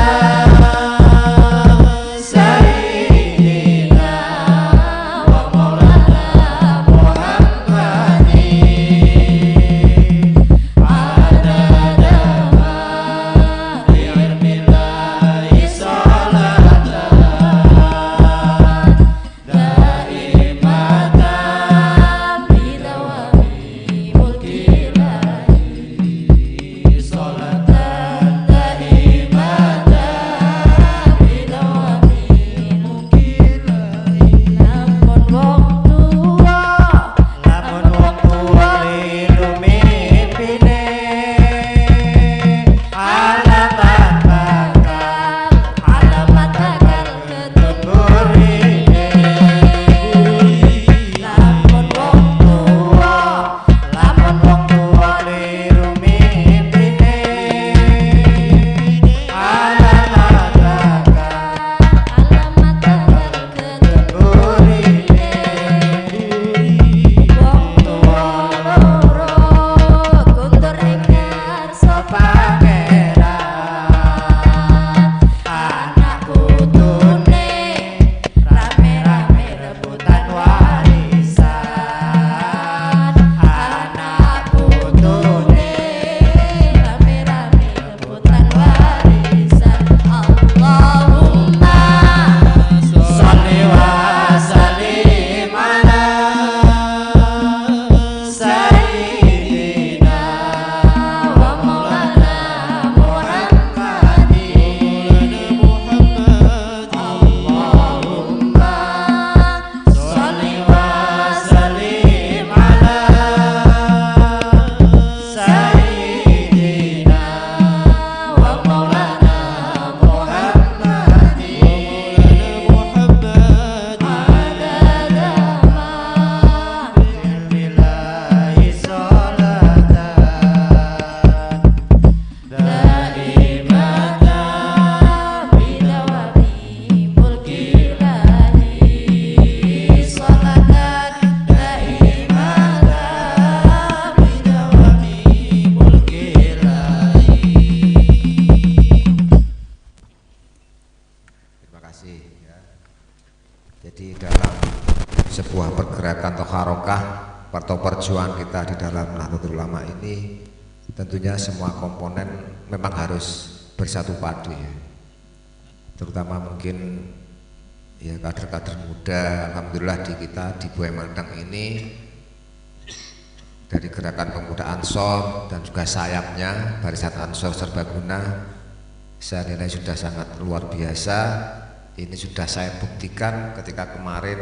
Speaker 2: sayyidina wa maulana Muhammadin adada ma bi'ilmillahi sholatan daimatan
Speaker 7: bidawami mulkillahi
Speaker 2: sholatan daimatan
Speaker 7: bidawami mulkillahi. Lamun wong tuwa,
Speaker 2: lamun wong tuwa liru mimpine alamat bakal,
Speaker 7: alamat bakal ketut
Speaker 2: burine.
Speaker 7: Lamun wong tuwa,
Speaker 2: lamun wong tuwa liru mimpine alamat bakal,
Speaker 7: alamat bakal ketut
Speaker 2: burine.
Speaker 7: Wong tuwa loro kundur ing ngarsa
Speaker 2: pangeran,
Speaker 7: anak putune rame-rame
Speaker 2: rebutan warisan,
Speaker 7: anak putune rame-rame rebutan warisan. Allahumma
Speaker 2: sholli wa sallim ala sayyidina
Speaker 7: wa maulana Muhammadin. Allahumma
Speaker 2: sholli wa sallim ala sayyidina
Speaker 7: wa maulana
Speaker 2: Muhammadin
Speaker 7: adada ma
Speaker 2: billahi sholatan daimatan
Speaker 7: bidawami mulkillahi sholatan daimatan
Speaker 2: bidawami mulkillahi.
Speaker 1: Terima kasih ya. Jadi dalam sebuah pergerakan atau harokah atau perjuangan kita di dalam Nahdlatul Ulama ini tentunya semua komponen memang harus bersatu padu ya. Terutama mungkin ya kader-kader muda, alhamdulillah di kita di Buai Madang ini dari gerakan pemuda Ansor dan juga sayapnya Barisan Ansor Serbaguna, saya nilai sudah sangat luar biasa. Ini sudah saya buktikan ketika kemarin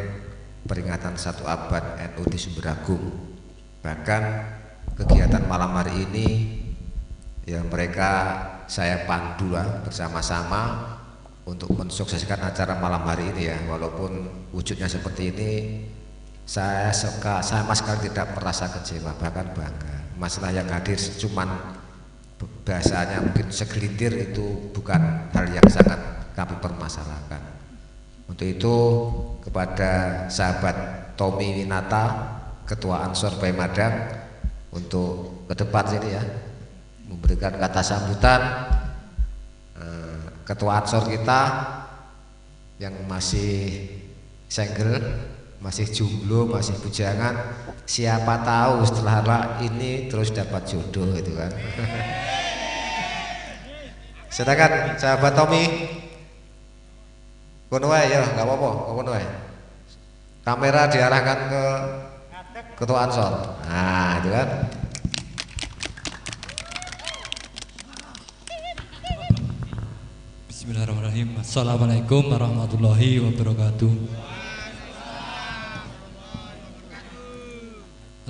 Speaker 1: peringatan 1 abad NU di Sumberagung. Bahkan kegiatan malam hari ini ya mereka saya pandu lah bersama-sama untuk mensukseskan acara malam hari ini ya. Walaupun wujudnya seperti ini, saya sama sekali tidak merasa kecewa, bahkan bangga. Masalah yang hadir cuman bahasanya mungkin segelintir, itu bukan hal yang sangat kami permasalahkan. Untuk itu kepada sahabat Tommy Winata, Ketua Ansor Buai Madang, untuk ke depan sini ya, memberikan kata sambutan. Ketua Ansor kita yang masih single, masih jomblo, masih bujangan, siapa tahu setelah ini terus dapat jodoh gitu kan. Silakan sahabat Tommy. Kono wae ya, enggak apa-apa, kono wae. Kamera diarahkan ke Ketua Ansor. Nah, itu kan.
Speaker 8: Bismillahirrahmanirrahim. Assalamualaikum warahmatullahi wabarakatuh.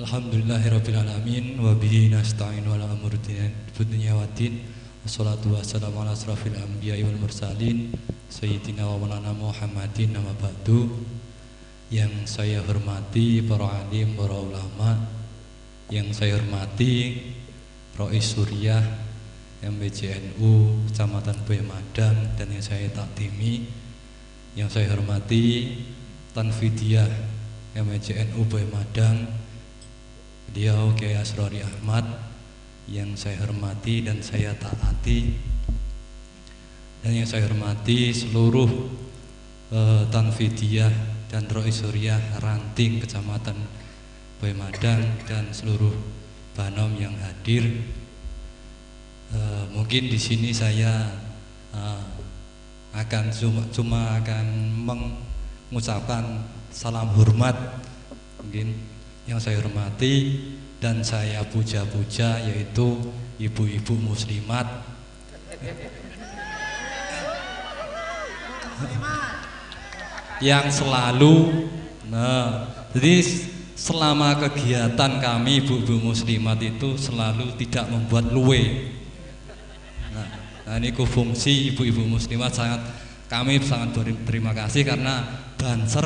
Speaker 8: Alhamdulillahirabbil alamin wa bihi nasta'in ala umuri dunya waddin. Wassalatu wassalamu ala asrafil anbiya'i wal mursalin sayyidina wa maulana Muhammadin nama ba'du. Yang saya hormati para alim, para ulama, yang saya hormati Rois Suriah MWCNU Kecamatan Buai Madang, dan yang saya taktimi, yang saya hormati Tanfidiyah MWCNU Buai Madang, beliau Kiai Asrori Ahmad, yang saya hormati dan saya taati, dan yang saya hormati seluruh Tanfidiyah dan Rois Suriah Ranting Kecamatan Buay Madang dan seluruh Banom yang hadir. Mungkin di sini saya akan cuma akan mengucapkan salam hormat, mungkin yang saya hormati dan saya puja-puja yaitu ibu-ibu muslimat yang selalu, nah, jadi selama kegiatan kami ibu-ibu muslimat itu selalu tidak membuat luwe. Nah, ini fungsi ibu-ibu muslimat, kami sangat berterima kasih karena Banser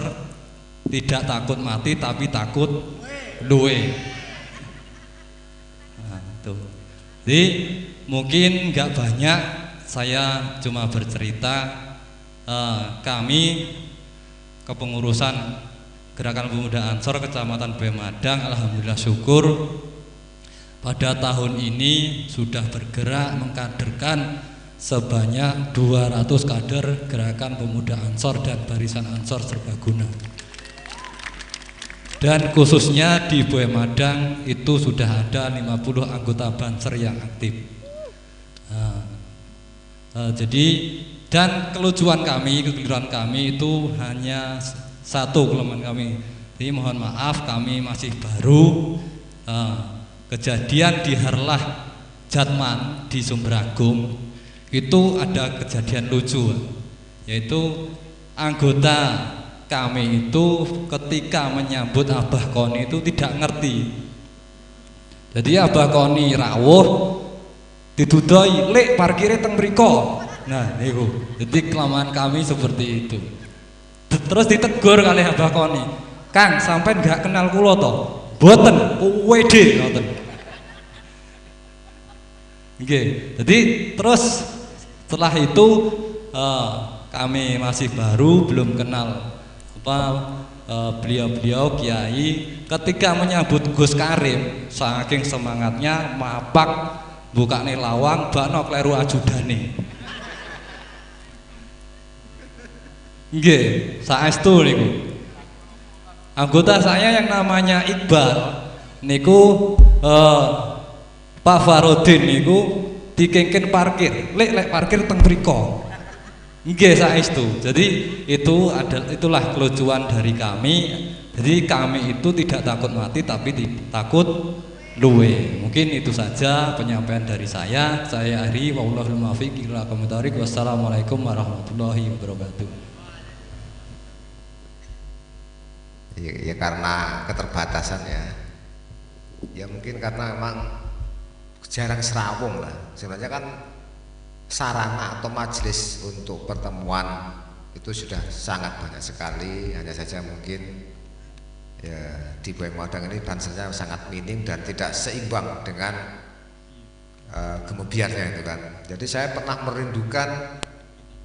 Speaker 8: tidak takut mati tapi takut luwe. Nah, itu. Jadi mungkin nggak banyak, saya cuma bercerita kami kepengurusan Gerakan Pemuda Ansor Kecamatan Buay Madang, alhamdulillah syukur pada tahun ini sudah bergerak mengkaderkan sebanyak 200 kader Gerakan Pemuda Ansor dan Barisan Ansor Serbaguna. Dan khususnya di Buay Madang itu sudah ada 50 anggota Banser yang aktif. Nah, jadi dan kelucuan kami, kekeliruan kami itu hanya satu kelemahan kami. Jadi mohon maaf kami masih baru. Kejadian di Harlah Jatman di Sumberagung itu ada kejadian lucu, yaitu anggota kami itu ketika menyambut Abah Koni itu tidak ngerti. Jadi Abah Koni rawuh didudoi, "Lek parkire teng mriko." Nah, niku. Jadi kelemahan kami seperti itu. Terus ditegur kali Abah Koni, "Kang, sampean nggak kenal kula to?" "Mboten, WD ngoten." Nggih. Jadi terus setelah itu kami masih baru, belum kenal apa beliau-beliau kiai. Ketika menyambut Gus Karim, saking semangatnya mapak bukane lawang bakno kleru ajudane. Nggih, saestu niku. Anggota saya yang namanya Iqbal niku Pak Farodin niku dikengken parkir, lek lek parkir teng mriko. Nggih saestu. Jadi itu adalah itulah kelucuan dari kami. Jadi kami itu tidak takut mati tapi takut luwe. Mungkin itu saja penyampaian dari saya. Saya akhiri, wallahul muwaffiq ila aqwamit thoriq. Wassalamualaikum warahmatullahi wabarakatuh.
Speaker 1: Ya, ya karena keterbatasan ya. Ya mungkin karena memang jarang serawung lah. Sebenarnya kan sarana atau majelis untuk pertemuan itu sudah sangat banyak sekali, hanya saja mungkin ya di Buay Madang ini bansernya sangat minim dan tidak seimbang dengan gemebiarnya itu kan. Jadi saya pernah merindukan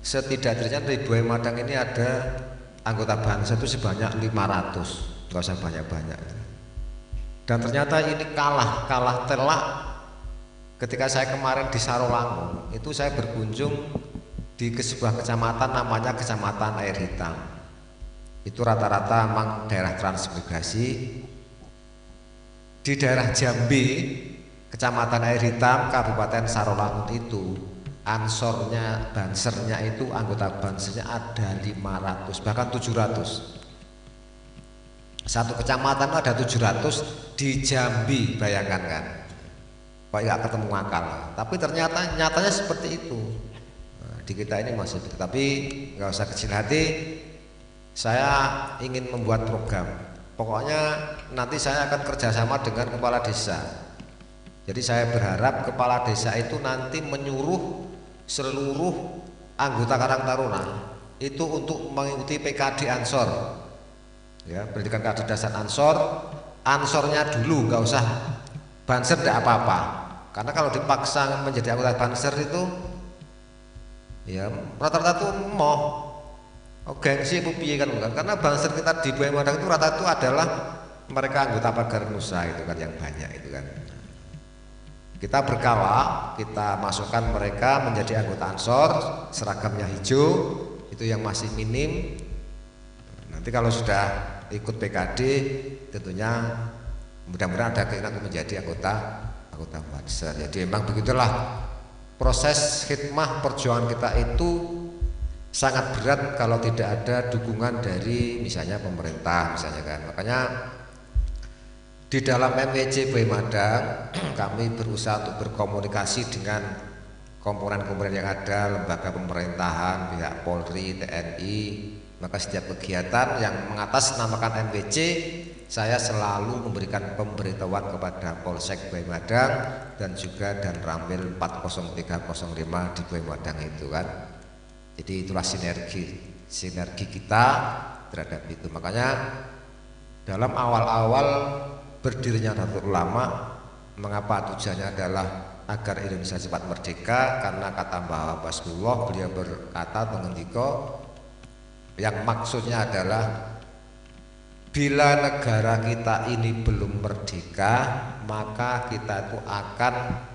Speaker 1: setidak-tidaknya di Buay Madang ini ada anggota banser itu sebanyak 500, nggak usah banyak-banyak. Dan ternyata ini kalah telak. Ketika saya kemarin di Sarolangun, itu saya berkunjung di sebuah kecamatan namanya Kecamatan Air Hitam. Itu rata-rata memang daerah transmigrasi. Di daerah Jambi, Kecamatan Air Hitam, Kabupaten Sarolangun itu ansornya, bansernya itu anggota bansernya ada 500 bahkan 700. Satu kecamatan ada 700 di Jambi, bayangkan kan. Kok nggak ketemu akal, tapi ternyata nyatanya seperti itu. Nah, di kita ini masih begitu, tapi nggak usah kecil hati. Saya ingin membuat program, pokoknya nanti saya akan kerjasama dengan kepala desa. Jadi saya berharap kepala desa itu nanti menyuruh seluruh anggota Karang Taruna itu untuk mengikuti PKD Ansor, ya, pendidikan kader dasar Ansor. Ansornya dulu, nggak usah Banser, tidak apa-apa. Karena kalau dipaksa menjadi anggota Banser itu ya rata-rata tuh moh, oh, gengsi apa piye kan, bukan. Karena Banser kita di Buay Madang itu rata-rata itu adalah mereka anggota Pagar Nusa itu kan yang banyak itu kan. Kita berkala, kita masukkan mereka menjadi anggota Ansor, seragamnya hijau, itu yang masih minim. Nanti kalau sudah ikut PKD, tentunya mudah-mudahan ada keinginan untuk menjadi anggota anggota Banser. Jadi memang begitulah proses khidmah perjuangan kita itu sangat berat kalau tidak ada dukungan dari misalnya pemerintah misalnya kan. Makanya di dalam MWC Madang kami berusaha untuk berkomunikasi dengan komponen-komponen yang ada, lembaga pemerintahan, pihak Polri, TNI. Maka setiap kegiatan yang mengatasnamakan MWC, saya selalu memberikan pemberitahuan kepada Polsek Madang dan juga Danramil 40305 di Madang itu kan. Jadi itulah sinergi sinergi kita terhadap itu. Makanya dalam awal-awal berdirinya Nahdlatul Ulama, mengapa tujuannya adalah agar Indonesia cepat merdeka? Karena kata Mbah Basmullah, beliau berkata mengendiko yang maksudnya adalah bila negara kita ini belum merdeka, maka kita itu akan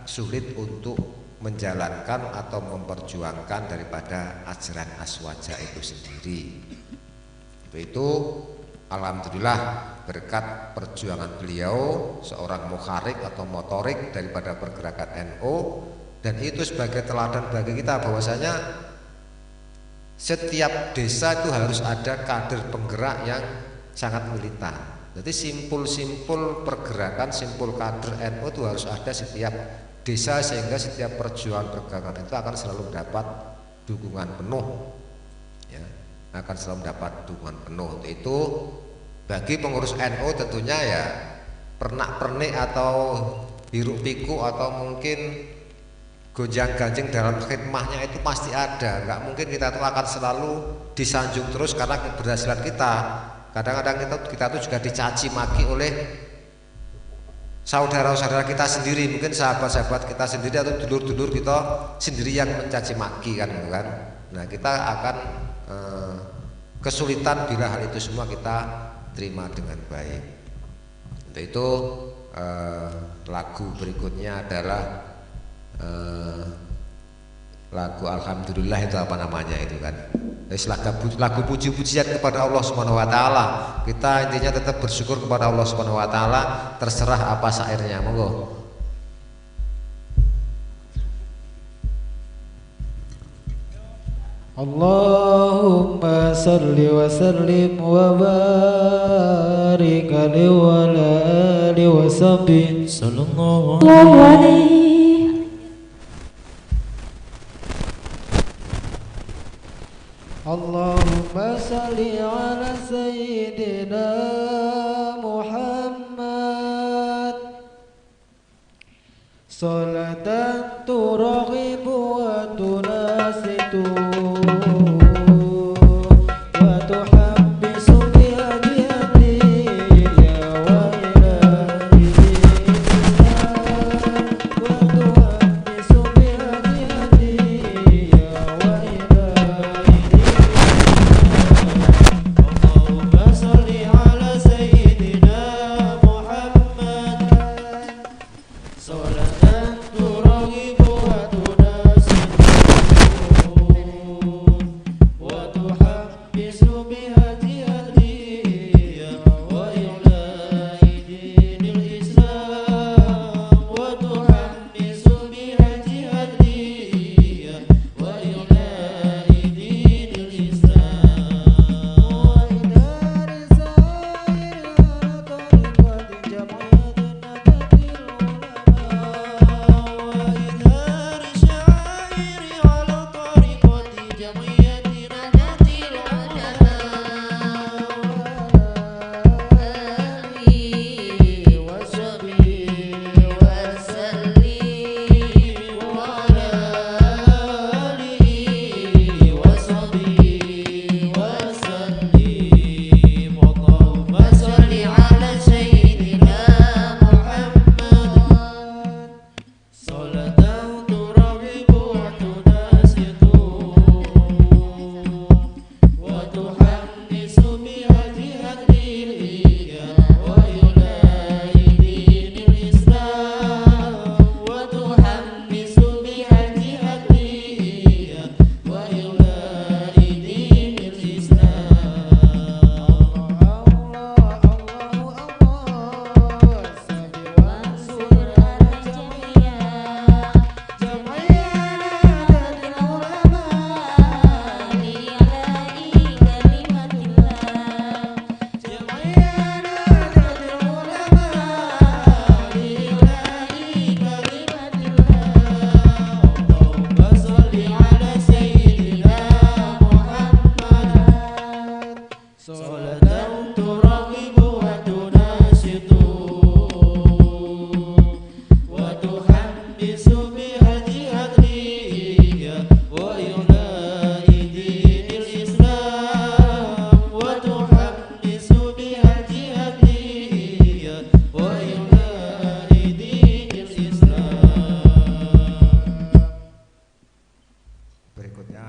Speaker 1: sulit untuk menjalankan atau memperjuangkan daripada ajaran aswaja itu sendiri. Itu alhamdulillah berkat perjuangan beliau seorang mukharik atau motorik daripada pergerakan NU, dan itu sebagai teladan bagi kita bahwasanya setiap desa itu harus ada kader penggerak yang sangat militan. Jadi simpul-simpul pergerakan, simpul kader NU itu harus ada setiap desa, sehingga setiap perjuangan pergerakan itu akan selalu mendapat dukungan penuh, ya, akan selalu mendapat dukungan penuh. Untuk itu bagi pengurus NU tentunya ya pernak-pernik atau hiruk pikuk atau mungkin gonjang-ganjing dalam khidmahnya itu pasti ada. Nggak mungkin kita tuh akan selalu disanjung terus karena keberhasilan kita. Kadang-kadang kita tuh juga dicaci maki oleh saudara-saudara kita sendiri, mungkin sahabat-sahabat kita sendiri atau dulur-dulur kita sendiri yang mencaci maki kan, gitu kan. Nah, kita akan kesulitan bila hal itu semua kita terima dengan baik. Untuk itu lagu berikutnya adalah lagu Alhamdulillah, itu apa namanya itu kan, lagu puji-pujian kepada Allah Subhanahu wa taala. Kita intinya tetap bersyukur kepada Allah Subhanahu wa taala, terserah apa syairnya, monggo.
Speaker 9: Allahumma salli wa sallim wa barik alaihi wa ala alihi wa sahbihi
Speaker 3: sallallahu alaihi.
Speaker 9: Allahumma salli ala sayyidina Muhammad salatan turaghibu wa tunasitu wa tuhabbisu biha ya wa ila wa tuhabbisu biha ya wa ila.
Speaker 3: Allahumma salli ala sayyidina Muhammad salatan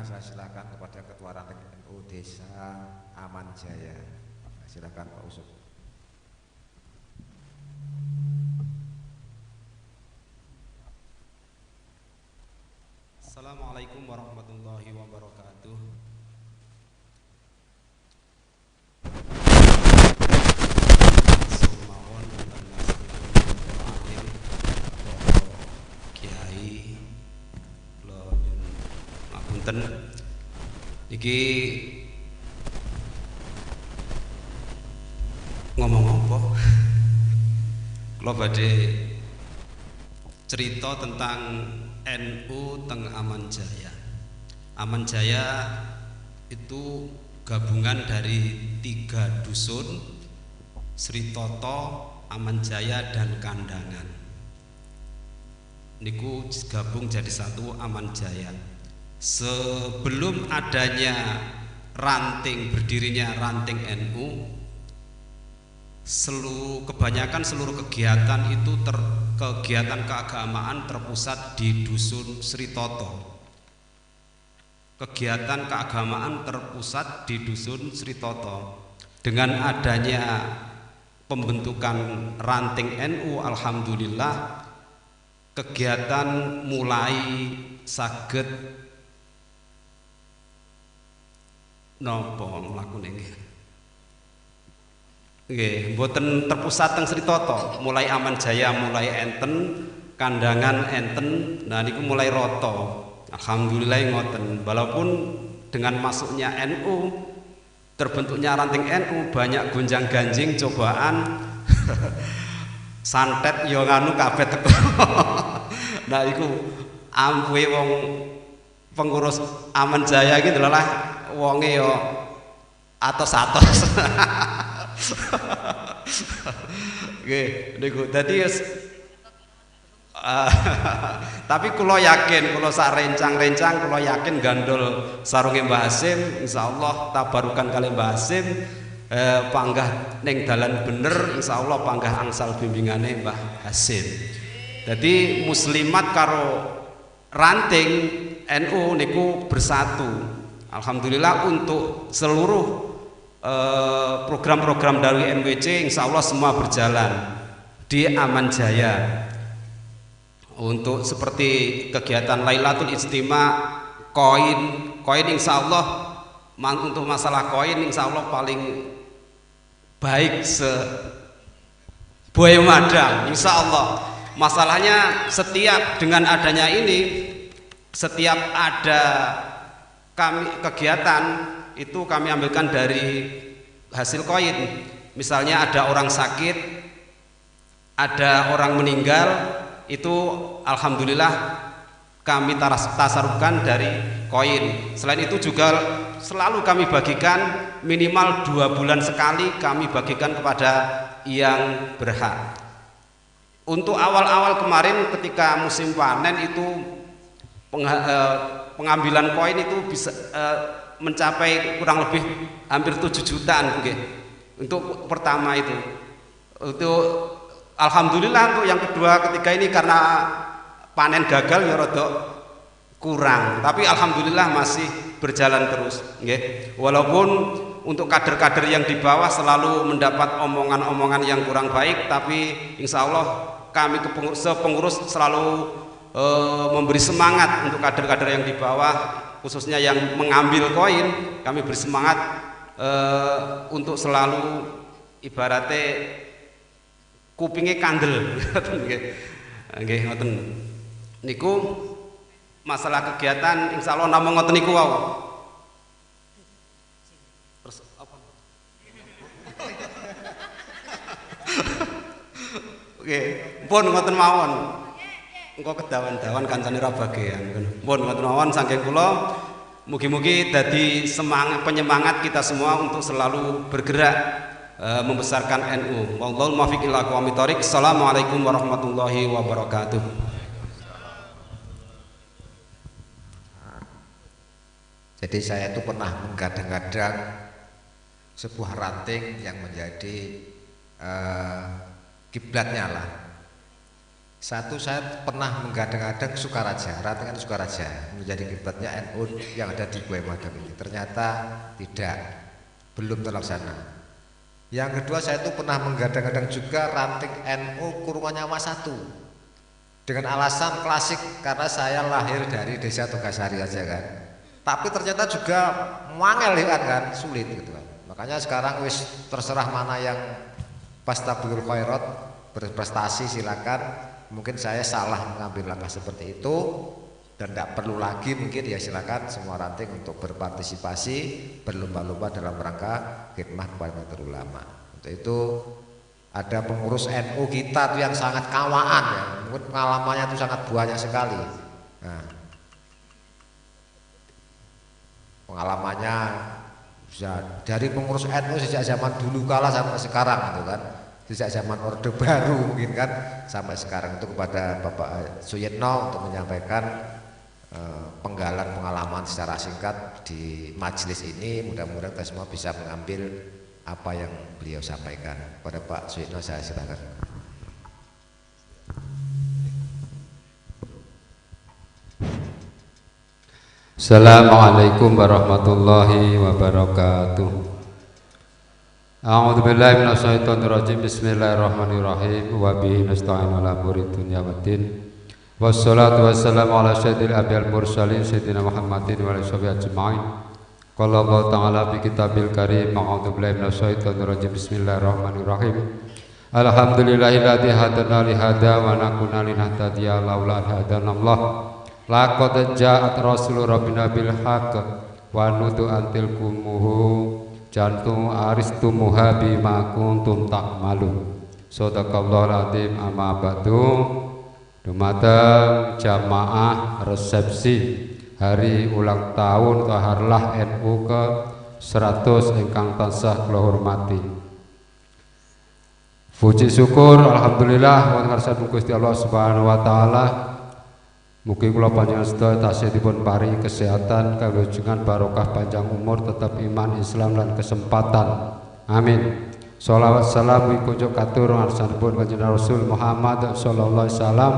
Speaker 1: saya silakan kepada Ketua Ranting NU Desa Aman Jaya. Silakan Pak Usuk.
Speaker 10: Assalamualaikum warahmatullahi wabarakatuh. Sumawon wonten alim Kiai kula nyuwun ngapunten niki ngomong apa? Kula badhe cerita tentang NU teng Aman Jaya. Aman Jaya itu gabungan dari 3 dusun, Sri Toto, Aman Jaya, dan Kandangan. Niku gabung jadi satu Aman Jaya. Sebelum adanya ranting, berdirinya ranting NU, kebanyakan seluruh kegiatan itu kegiatan keagamaan terpusat di dusun Sri Toto. Kegiatan keagamaan terpusat di dusun Sri Toto. Dengan adanya pembentukan ranting NU, alhamdulillah kegiatan mulai saged nopo mlakune nggih. Nggih, mboten terpusat teng Sri Toto, mulai Aman Jaya mulai enten, Kandangan enten, nah niku mulai roto. Alhamdulillah ngoten. Walaupun dengan masuknya NU, terbentuknya ranting NU, banyak gonjang-ganjing cobaan santet yo nganu kabeh teko. Nah iku ampuhe wong pengurus Aman Jaya iki delalah wonge yo atos-atos. Nggih, niku dadi tapi kula yakin, kula sak rencang-rencang kula yakin gandol sarunge Mbah Hasim, insyaallah tabarukan kali Mbah Hasim, panggah ning dalan bener, insyaallah panggah angsal bimbingane Mbah Hasim. Dadi muslimat karo ranting NU niku bersatu. Alhamdulillah untuk seluruh program-program dari MWC insyaallah semua berjalan di Aman Jaya. Untuk seperti kegiatan Lailatul Ijtima, koin insyaallah untuk masalah koin insyaallah paling baik se Buaya Madang insyaallah. Masalahnya setiap dengan adanya ini, setiap ada kami kegiatan itu kami ambilkan dari hasil koin. Misalnya ada orang sakit, ada orang meninggal, itu alhamdulillah kami tasarufkan dari koin. Selain itu juga selalu kami bagikan minimal 2 bulan sekali kami bagikan kepada yang berhak. Untuk awal-awal kemarin ketika musim panen itu pengambilan koin itu bisa mencapai kurang lebih hampir 7 jutaan nggih. Untuk pertama itu. Untuk alhamdulillah untuk yang kedua ketiga ini karena panen gagal ya rodok kurang, tapi alhamdulillah masih berjalan terus nggih. Walaupun untuk kader-kader yang di bawah selalu mendapat omongan-omongan yang kurang baik, tapi insya Allah kami sepengurus selalu memberi semangat untuk kader-kader yang di bawah, khususnya yang mengambil koin, kami bersemangat untuk selalu ibaratnya kupinge kandel. Nggih ngoten. Niku masalah kegiatan insyaallah namung ngoten niku wau. Terus apa? Oke, pun ngoten mawon. Engko kedawan-dawan kancane ra bagean. Pun ngoten mawon saking kula. Mugi-mugi dadi semangat penyemangat kita semua untuk selalu bergerak membesarkan NU. Wallahul muwaffiq ila aqwamit thoriq. Assalamualaikum warahmatullahi wabarakatuh.
Speaker 1: Jadi saya itu pernah menggadang-gadang sebuah ranting yang menjadi kiblatnya lah. Satu, saya pernah menggadang-gadang Sukaraja, rantingan Sukaraja menjadi kiblatnya NU yang ada di Buay Madang ini. Ternyata tidak, belum terlaksana. Yang kedua, saya itu pernah menggadang-gadang juga ranting NU Kurungan Nyawa 1 dengan alasan klasik karena saya lahir dari desa Tugasari aja kan. Tapi ternyata juga mangel ya kan, sulit gitu kan. Makanya sekarang wis terserah mana yang fastabiqul khairat, berprestasi silakan. Mungkin saya salah mengambil langkah seperti itu dan tidak perlu lagi mungkin ya, silakan semua ranting untuk berpartisipasi berlomba-lomba dalam rangka khidmah kepada Nahdlatul Ulama. Untuk itu ada pengurus NU kita tuh yang sangat kawaan ya, mungkin pengalamannya itu sangat banyak sekali. Nah, pengalamannya bisa dari pengurus NU sejak zaman dulu kala sampai sekarang gitu kan, sejak zaman Orde Baru mungkin kan sampai sekarang. Itu kepada Bapak Suyitno untuk menyampaikan penggalan pengalaman secara singkat di majelis ini. Mudah-mudahan kita semua bisa mengambil apa yang beliau sampaikan. Kepada Pak Suyitno saya silakan.
Speaker 11: Assalamualaikum warahmatullahi wabarakatuh. A'udzubillahi minasyaitonirrajim. Bismillahirrahmanirrahim. Wa bihi nasta'in ala umuri dunya waddin. Wassalatu wassalamu ala sayyidil anbiya'il mursalin sayyidina Muhammadin wa alihi washabihi ajma'in. Qala Allah ta'ala fi kitabil karim, a'udzubillahi minasyaitonirrajim. Bismillahirrahmanirrahim. Alhamdulillahilladzi hadana li hada wa nakuna linahtadiya laula an hadanallah. Laqad ja'at rasulu rabbina bil haqq wa nudu antil kumuhu jantung aristumuha bima kuntum ta'malun. Shadaqallahul azim. Amma ba'du. Dumateng jamaah resepsi hari ulang tahun Harlah NU ke 100 ingkang tansah kula hormati. Puji syukur alhamdulillah wonten ngarsanipun Gusti Allah Subhanahu wa taala. Mugi kula panjenengan sedaya tasih dipun paringi kesehatan, kawujudan barokah, panjang umur, tetap iman, Islam lan kesempatan. Amin. Sholawat salam wikunjuk katur ngarsanipun Kanjeng Rasul Muhammad sallallahu alaihi wasallam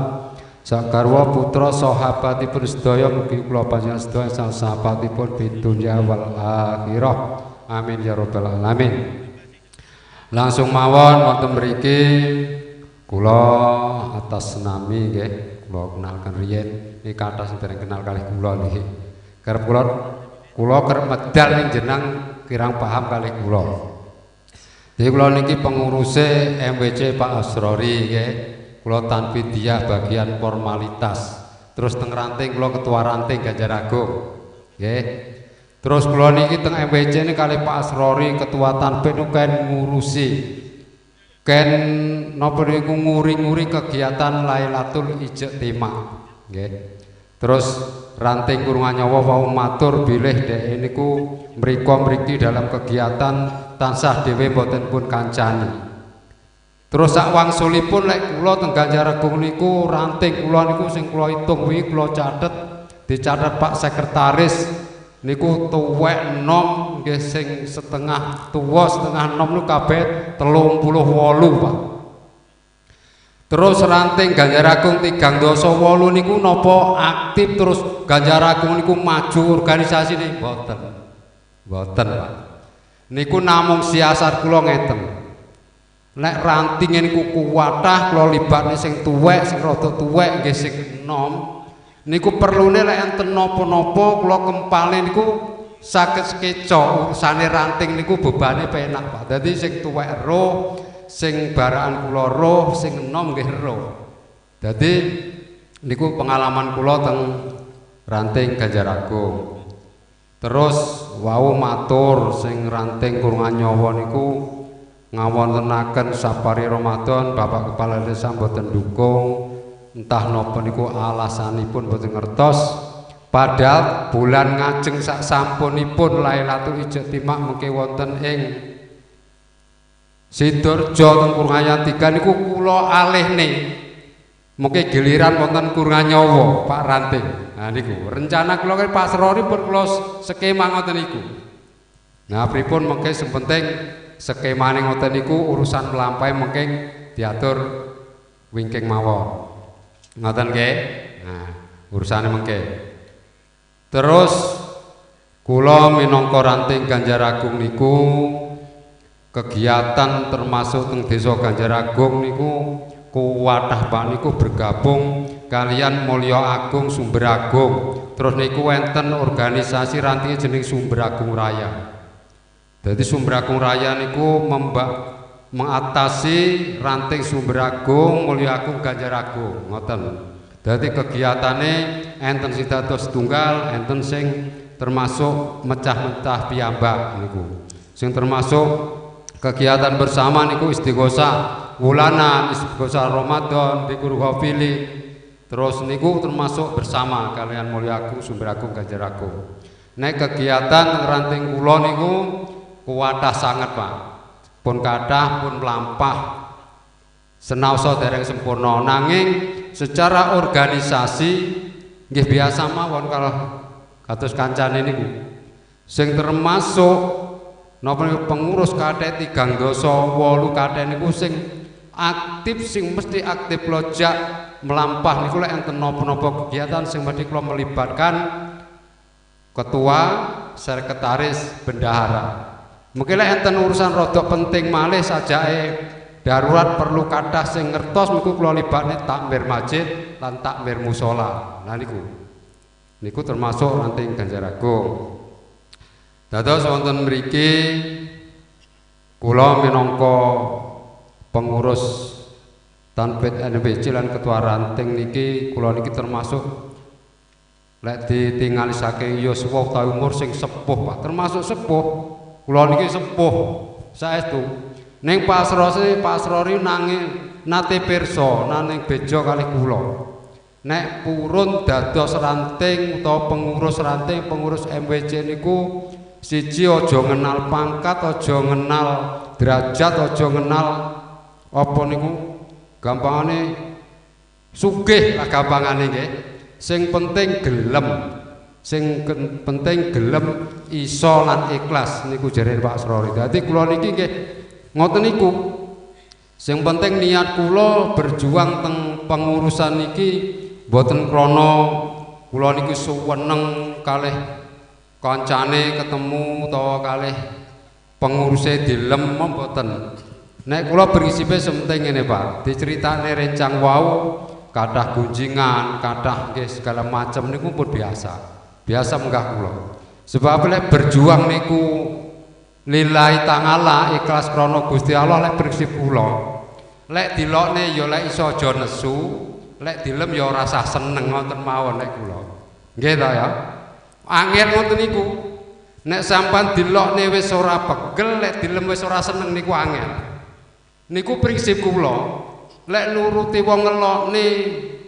Speaker 11: sakarwa putra sahabatipun sedaya, mugi kula panjenengan sedaya sang sahabatipun fid dunya wal akhirah. Amin ya rabbal alamin. Langsung mawon wonten mriki kula atas nami nggih, kula kenalkan riyen niki kathah sing dereng kenal kalih kula niki. Kerep kula kula kerep medal ning jeneng kirang paham kalih kula. Jadi kula niki penguruse MWC Pak Asrori nggih. Kula tanfidziyah bagian formalitas. Terus teng ranting kula ketua ranting Ganjar Agung. Nggih. Terus kula niki teng MWC niki kalih Pak Asrori ketua tanfidz niku ken ngurusi, ken napa niku nguri-nguri kegiatan Lailatul Ijtima nggih. Terus ranting Kurungan Nyawa wau matur bilih dhek niku mriko mriki dalam kegiatan tansah dhewe mboten pun kancani. Terus sak wangsulipun lek kula teng Ganjar Agung niku ranting kula niku sing kula hitung wingi kula catet, dicatet Pak Sekretaris niku tuwek enom nggih, sing setengah tuwa setengah enom niku kabeh 38 Pak. Terus ranting Ganjar Agung 308 niku napa aktif terus Ganjar Agung niku maju organisasi niki mboten. Mboten Pak. Niku namung siasat kula ngeten. Nek ranting niku kuwatah kula libatne sing tuwek, sing rada tuwek nggih sing enom. Niku perlune lek enten napa-napa kula kempale niku saged sekeca urusane ranting niku bebane penak Pak. Dadi sing tuwek roh, sing barakan kula roh, sing enom nggih roh. Dadi niku pengalaman kula teng ranting Ganjar Agung. Terus wau matur sing ranting Kurungan Nyawa niku ngawontenaken safari Ramadan, Bapak Kepala Desa mboten dukung, entah napa niku alasanipun mboten ngertos. Padahal bulan ngajeng sak sampunipun Lailatul Ijtima mengke wonten ing Sidoarjo teng Kurungan 3 niku kula alihne. Mengke giliran wonten Kurungan Nyawa Pak Ranting. Nah niku rencana kula kalih Pak Srori pun kula skema ngoten niku. Nah pripun mengke sing penting skemane ngoten niku urusan mlampahe mengke diatur wingking mawon. Ngoten nggih. Nah, urusane mengke. Terus kula minangka ranting Ganjar Agung niku kegiatan termasuk teng desa Ganjar Agung niku kuwathah, Pak, niku bergabung kalian Mulya Agung Sumber Agung. Terus niku wonten organisasi rantinge jeneng Sumber Agung Raya. Jadi Sumber Agung Raya niku mengatasi ranting Sumber Agung, Mulya Agung, Ganjar Agung, ngoten. Dadi kegiatane enten sing dados tunggal, enten sing termasuk mecah-mecah piyambak niku. Sing termasuk kegiatan bersama niku istighosah wulanan, istighosah Ramadan, dzikrul ghafili. Terus niku termasuk bersama kalian Mulya Agung, Sumber Agung, Ganjar Agung. Nek kegiatan ranting kula niku kuwathah sanget, Pak. Pun kathah, pun mlampah. Senaosa dereng sempurna, nanging secara organisasi nggih biasa mawon kalau kados kancane niku. Sing termasuk napa niku pengurus kathah 38 kathah niku sing aktif, sing mesti aktif lojak melampah niku lek enten napa-napa kegiatan sing mesti kula melibatkan ketua, sekretaris, bendahara. Mungkin lek enten urusan rodok penting malih sajake darurat perlu kathah sing ngertos niku kula libatne takmir masjid lan takmir musala. Nah niku. Niku termasuk ranting Ganjar Agung. Dados wonten mriki kula minangka pengurus Tanfidz NWC lan ketua ranting niki, kula niki termasuk lek ditingali saking yuswa utawi umur sing sepuh, Pak, termasuk sepuh. Kula niki sepuh saestu. Ning Pak Asrori, Pak Asrori nanging nate pirsa naning bejo kalih kula. Nek purun dados ranting utawa pengurus ranting, pengurus MWC niku siji aja ngenal pangkat, aja ngenal derajat, aja ngenal apa niku gampangane sugih lah gampangane nggih. Sing penting gelem. Sing penting gelem iso lan ikhlas niku jere Pak Asrori. Dadi kula niki nggih ngoten niku. Sing penting niat kula berjuang teng pengurusan niki mboten krana kula niki suweneng kalih kancane ketemu utawa kalih penguruse dilem, mboten. Nek kula prinsipe sementing ngene, Pak, diceritakne rencang wau kathah gunjingan, kathah nggih segala macam niku pun biasa. Biasa menggah kula. Sebab lek berjuang niku lillahi ta'ala, ikhlas krana Gusti Allah lek prinsip kula. Lek dilokne ya lek iso aja nesu, lek dilem ya ora usah seneng, ngoten mawon nek kula. Nggih ta ya? Angel ngoten niku. Nek sampean dilokne wis ora pegel, lek dilem wis ora seneng niku angel. Niku prinsip kula. Lek nuruti wong ngelokne,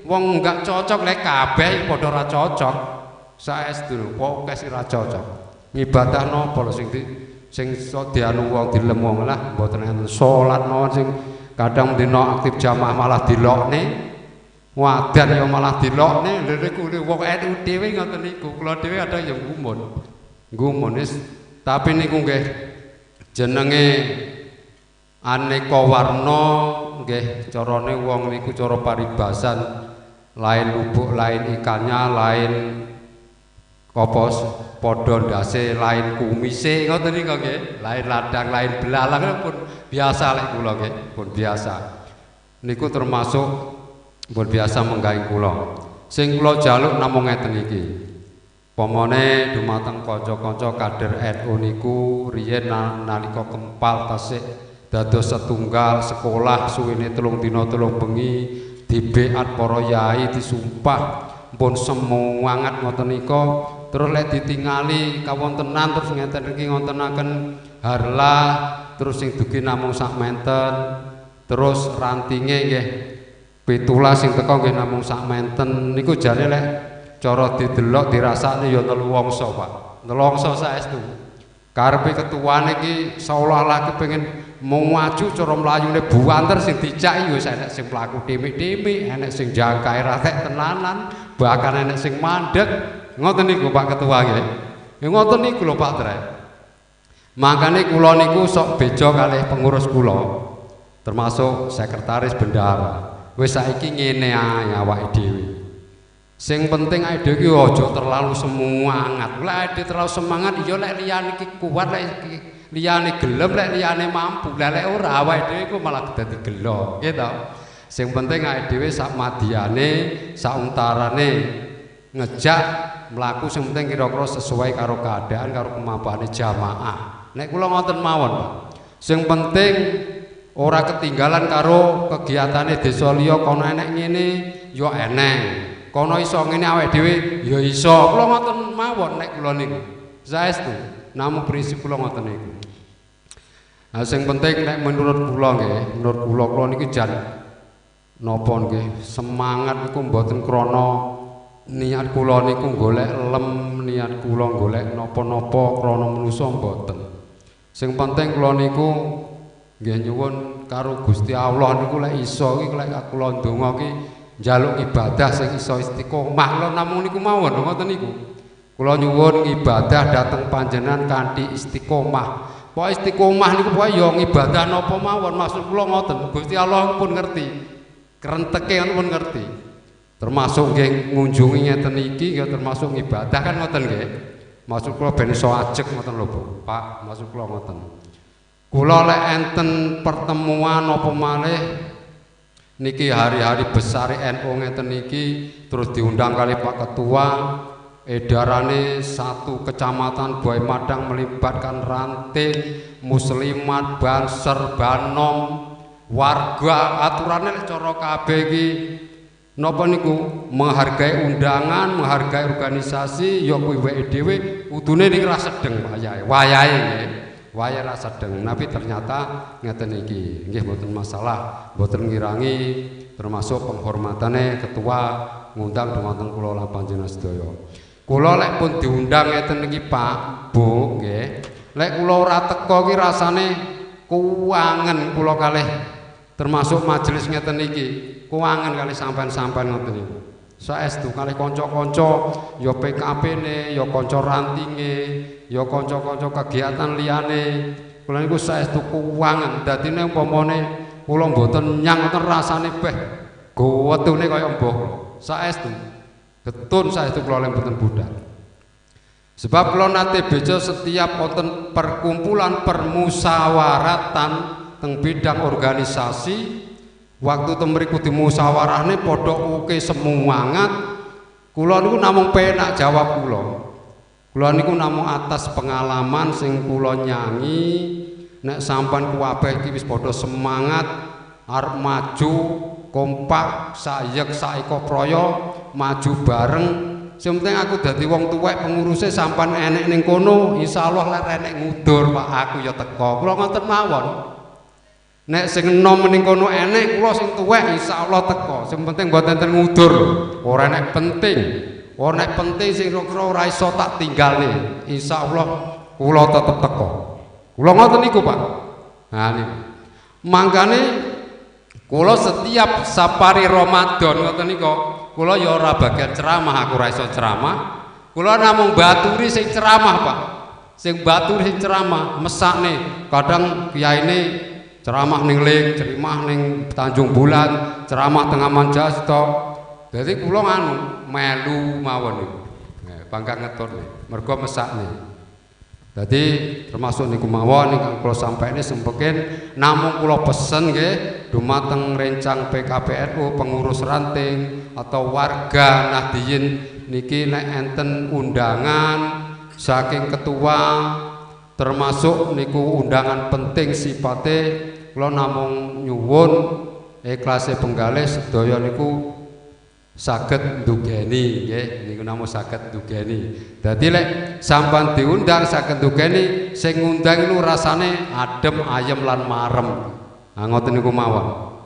Speaker 11: wong enggak cocok, lek kabeh padha ora cocok. Saestu pokoke sing ora cocok. Ngibadah napa lho sing di sing iso dianu wong, dilem wong lah mboten enten, salat mawon sing kadang dina aktif jamaah malah dilokne. Wadan ya malah dilokne. Lha niku wong NU dhewe ngoten niku. Kula dhewe kadang ya gumun. Gumun wis, tapi niku nggih jenenge aneka warna nggih, carane wong niku cara paribasan lain lubuk lain ikannya, lain apa padha ndase lain kumise, ngoten niku nggih, lain ladang lain belalang, pun biasa lek kula nggih, pun biasa niku, termasuk pun biasa menggawe kula. Sing kula jaluk namung ngeten iki, pomone dumateng kanca-kanca kader NU niku riyen nalika kempal tasik dados setunggal sekolah suwene 3 dina 3 bengi, dibeat para yai, disumpah, pun semangat ngoten nika. Terus lek ditingali kawontenan terus ngenten iki ngontenaken harlah, terus sing dugi namung sak menten, terus rantinge nggih 17, sing teko nggih namung sak menten, niku jane lek cara didelok dirasakne ya nelongso, Pak, nelongso saestu. Karepe ketuane iki seolah-olah kepengin maju, cara mlayune buanter, sing dijak ya wis enek sing mlaku timik-timik, enek sing jangkae ra tek tenanan, bahkan enek sing mandek. Ngoten niku, Pak Ketua, nggih. Ya ngoten niku lho, Pak Tre. Makane kula niku sok bejo kalih pengurus kula, termasuk sekretaris bendahara. Wis saiki ngene ae awake dhewe. Sing penting awake dhewe iki aja terlalu semangat. Lek awake terlalu semangat ya lek liyane iki kuat, lek liyane gelem, lek liyane mampu. Lah lek ora awake dhewe iku malah dadi gelo, nggih to. Sing penting awake dhewe sak madiyane, sak untarane ngejak mlaku sing penting kira-kira sesuai karo keadaan karo kemampuane jamaah. Nek kula ngoten mawon, Pak. Sing penting ora ketinggalan karo kegiatane desa liya, kono enek ngene ya eneng. Kono iso ngene awake dhewe ya iso. Kula ngoten mawon nek kula niku. Saestu namung prinsip kula ngoten niku. Nah sing penting nek menurut kula nggih, menurut kula kula niki jan napa nggih semangat niku mboten krana niat kula niku golek lem, niat kula golek napa-napa krana manusa mboten. Sing penting kula niku nggih nyuwun karo Gusti Allah niku lek iso iki lek kula ndonga iki njaluk ibadah sing iso istiqomah. Kula namung niku mawon ngoten niku. Kula nyuwun ibadah dhateng panjenengan kanthi istiqomah. Pokoke istiqomah niku pokoke ya ngibadah napa mawon, maksud kula ngoten. Gusti Allah pun ngerti. Krenteke pun ngerti. Termasuk nggih ngunjungi ngeten iki ya termasuk ibadah kan ngoten nggih. Maksud kula ben iso ajeg ngoten lho, Bu. Pak, maksud kula ngoten. Kula lek enten pertemuan apa malih niki hari-hari besar NU ngeten niki terus diundang kali Pak Ketua, edarane satu kecamatan Buai Madang melibatkan ranting, muslimat, banser, banom, warga, aturane lek cara kabeh iki napa niku menghargai undangan, menghargai organisasi ya kuwi weke dhewe kudune niki ra sedeng wayahe, wayahe nggih. Wayah ra sedeng, tapi ternyata ngeten iki nggih mboten masalah, mboten ngirangi termasuk penghormatane ketua ngundang dumateng kula lan panjenengan sedaya. Kula lek pun diundang ngeten iki Pak, Bu nggih. Lek kula ora teka iki rasane kuwangen kula kalih termasuk majelis ngeten iki, kuwangen kalih sampean-sampean ngoten niku. Saestu kalih kanca-kanca ya PKP-ne, ya kanca rantinge, ya kanca-kanca kegiatan liyane. Kula niku saestu kuwangen. Dadine umpamane kula mboten nyang ngoten rasane beh gowetune kaya mbah kula. Saestu. Getun saestu kula lek mboten budal. Sebab kula nate bejo setiap wonten perkumpulan permusyawaratan teng bidang organisasi, waktu teng mriku dimusyawarahne padha oke semangat. Kula niku namung penak jawab kula. Kula niku namung atas pengalaman sing kula nyangi, nek sampean kuwabeh iki wis padha semangat arep maju kompak sayek saeka praya maju bareng. Sing penting aku dadi wong tuwek penguruse sampean enek ning kono, insyaallah lek enek ngudur Pak aku ya teka. Kula ngoten mawon. Nek sing enom ning kono enek, kula sing tuwek insyaallah teka. Sing penting mboten enten ngudur. Ora enek penting. Ora enek penting sing kira-kira ora iso tak tinggalne. Insyaallah kula tetep teka. Kula ngoten niku, Pak. Nah niku. Mangkane kula setiap safari Ramadan ngoten niku, kula ya ora bagian ceramah, aku ora iso ceramah. Kula namung baturi sing ceramah, Pak. Sing baturi sing ceramah mesakne. Kadang kiyaine ceramah ning Ling, ceramah ning Tanjung Bulan, ceramah teng Aman Jasta. Dadi kula nganu melu mawon niku. Bangga ngetur mergo mesakne. Dadi termasuk niku mawon ingkang kula sampaikne sempeken namung kula pesen nggih dumateng rencang PKPNU, pengurus ranting atau warga Nahdiyin niki nek enten undangan saking ketua termasuk niku undangan penting sipate kula namung nyuwun ikhlase penggalih sedaya niku saged ndugeni nggih niku namung saged ndugeni. Dadi lek sampean diundang saged ndugeni, sing ngundang niku rasane adem ayem lan marem. Nah ngoten niku mawon.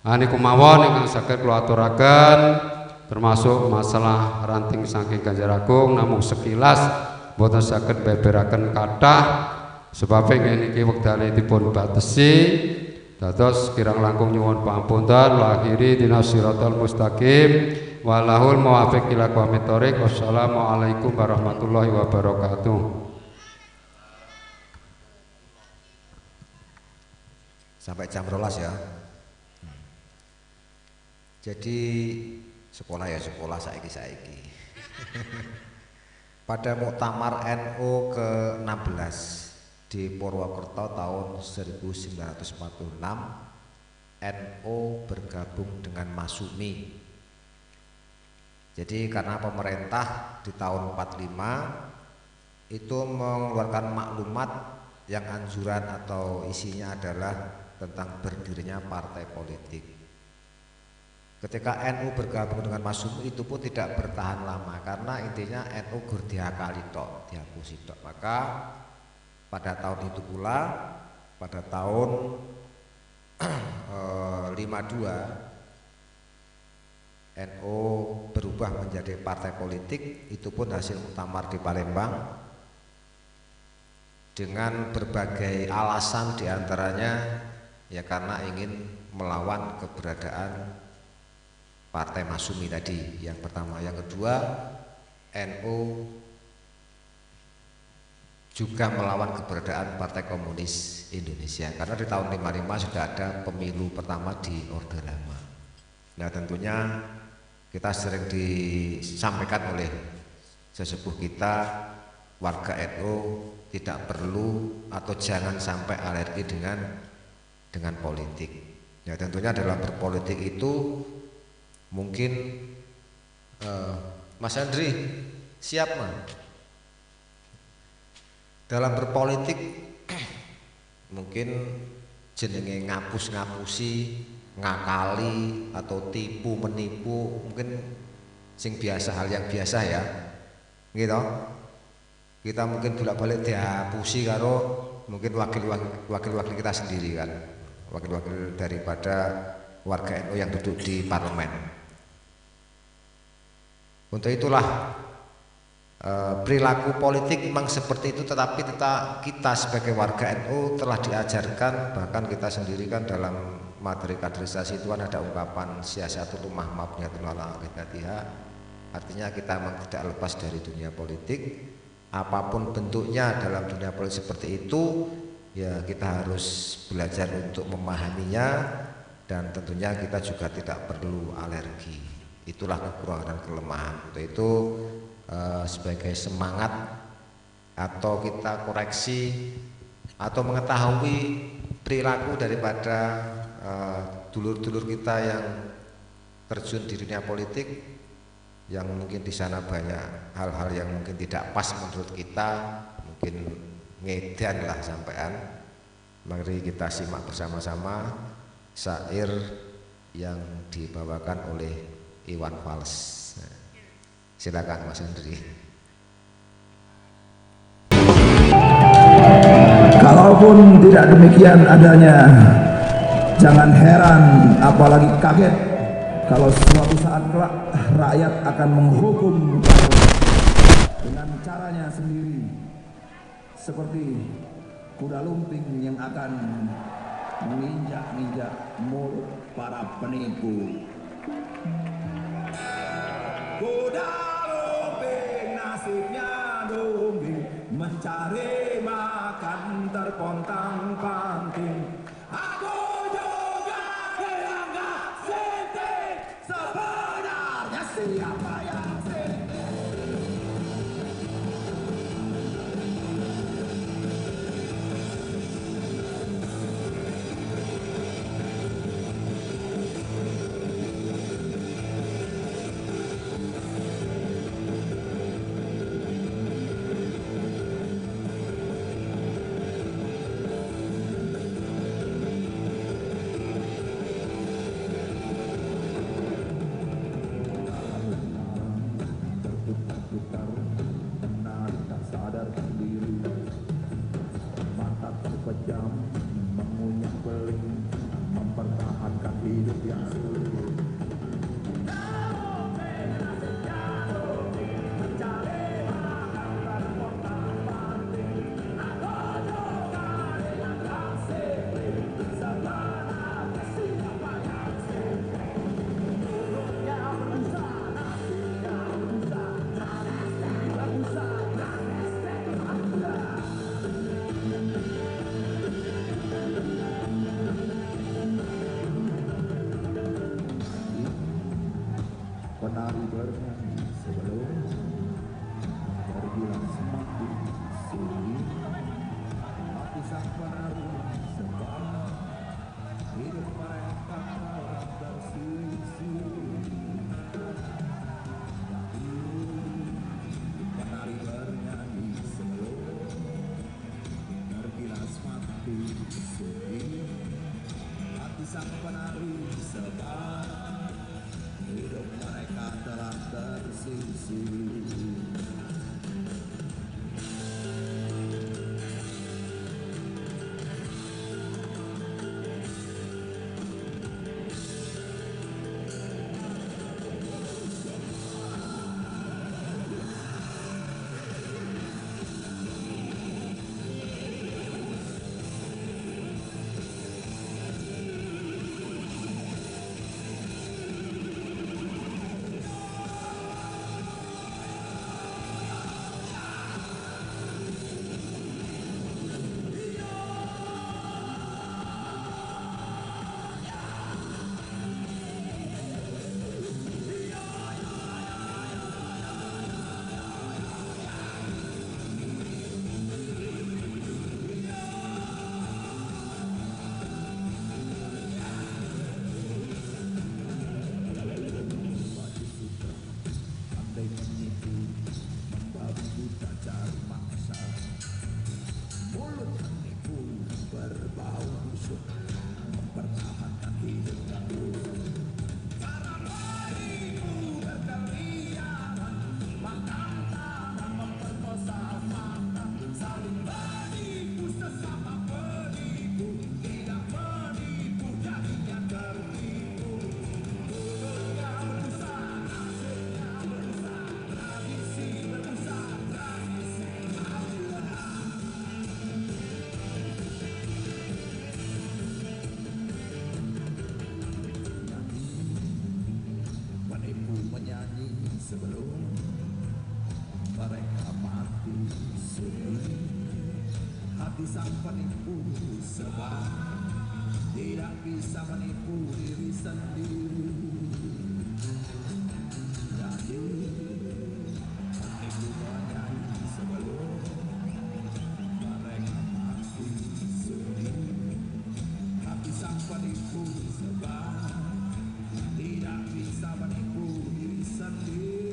Speaker 11: Nah niku mawon ingkang saged kula aturaken termasuk masalah ranting saking Ganjar Agung namung sekilas mboten saged beberaken kathah sebab niki wektale dipun batesi. Dados kirang langkung nyuwun pangapunten lahiri dina siratal mustaqim walahul muwaffiq ila aqwamit thoriq. Wassalamualaikum warahmatullahi wabarakatuh.
Speaker 1: Sampai jam 12 ya. Jadi sekolah ya sekolah saiki-saiki. Pada Muktamar NU ke-16 di Purwokerto tahun 1946, NU bergabung dengan Masyumi. Jadi karena pemerintah di tahun 45 itu mengeluarkan maklumat yang anjuran atau isinya adalah tentang berdirinya partai politik. Ketika NU bergabung dengan Masyumi itu pun tidak bertahan lama karena intinya NU gur diakali tok, dihapusi tok. Maka pada tahun itu pula, pada tahun 52 NU berubah menjadi partai politik, itu pun hasil muktamar di Palembang dengan berbagai alasan, diantaranya ya karena ingin melawan keberadaan Partai Masyumi tadi, yang pertama. Yang kedua, NU juga melawan keberadaan Partai Komunis Indonesia karena di tahun 55 sudah ada pemilu pertama di Orde Lama. Nah tentunya kita sering disampaikan oleh sesepuh kita, warga NU tidak perlu atau jangan sampai alergi dengan politik. Ya tentunya dalam berpolitik itu mungkin Mas Andri siap Mas? Dalam berpolitik mungkin jenenge ngapus-ngapusi, ngakali atau tipu menipu, mungkin sing biasa, hal yang biasa ya, gitu. Kita mungkin bolak-balik dihapusi karo mungkin wakil-wakil kita sendiri kan, wakil-wakil daripada warga NU yang duduk di parlemen. Untuk itulah perilaku politik memang seperti itu, tetapi kita sebagai warga NU telah diajarkan, bahkan kita sendiri kan dalam materi kaderisasi itu kan ada ungkapan siasatul ummah mabniyatul ala aqidatiha, artinya kita memang tidak lepas dari dunia politik, apapun bentuknya dalam dunia politik seperti itu ya kita harus belajar untuk memahaminya, dan tentunya kita juga tidak perlu alergi. Itulah kekurangan dan kelemahan. Untuk itu sebagai semangat atau kita koreksi atau mengetahui perilaku daripada dulur-dulur kita yang terjun di dunia politik, yang mungkin di sana banyak hal-hal yang mungkin tidak pas menurut kita, mungkin ngedan lah sampean. Mari kita simak bersama-sama syair yang dibawakan oleh Iwan Fals. Silakan Mas Andri.
Speaker 12: Kalaupun tidak demikian adanya, jangan heran apalagi kaget kalau suatu saat kelak rakyat akan menghukum dengan caranya sendiri, seperti kuda lumping yang akan menginjak-injak mulut para penipu. Kuda lumping nasibnya lumping, mencari makan terpontang-panting. Aku juga dianggap sinting, sebenarnya siapa yang sinting? Mempertahankan hidup dan cara menipu berkeliaran, makan tanah memperkosa mata, saling menipu sesama penipu, tidak menipu jadinya tertipu. Mulutnya berbusa, nasibnya berbusa, tradisi berbusa, tradisi Allah. Menipu menyanyi sebelum mereka mati suri. Hati sang penipu sebab tidak bisa menipu diri sendiri. Jadi penipu menyanyi sebelum mereka mati suri. Hati sang penipu sebab tidak bisa menipu diri sendiri.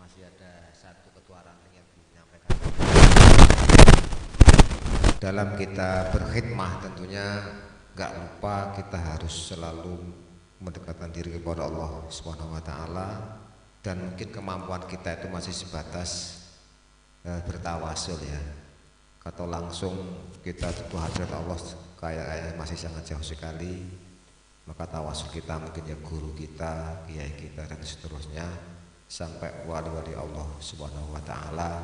Speaker 1: Masih ada satu ketua ranting yang belum menyampaikan. Dalam kita berkhidmah tentunya nggak lupa kita harus selalu mendekatkan diri kepada Allah Subhanahu wa Ta'ala, dan mungkin kemampuan kita itu masih sebatas bertawasul ya. Atau langsung kita ke hadirat Allah kayaknya masih sangat jauh sekali. Maka tawasul kita mungkin ya guru kita, kiai kita, dan seterusnya sampai wali-wali Allah Subhanahu wa Ta'ala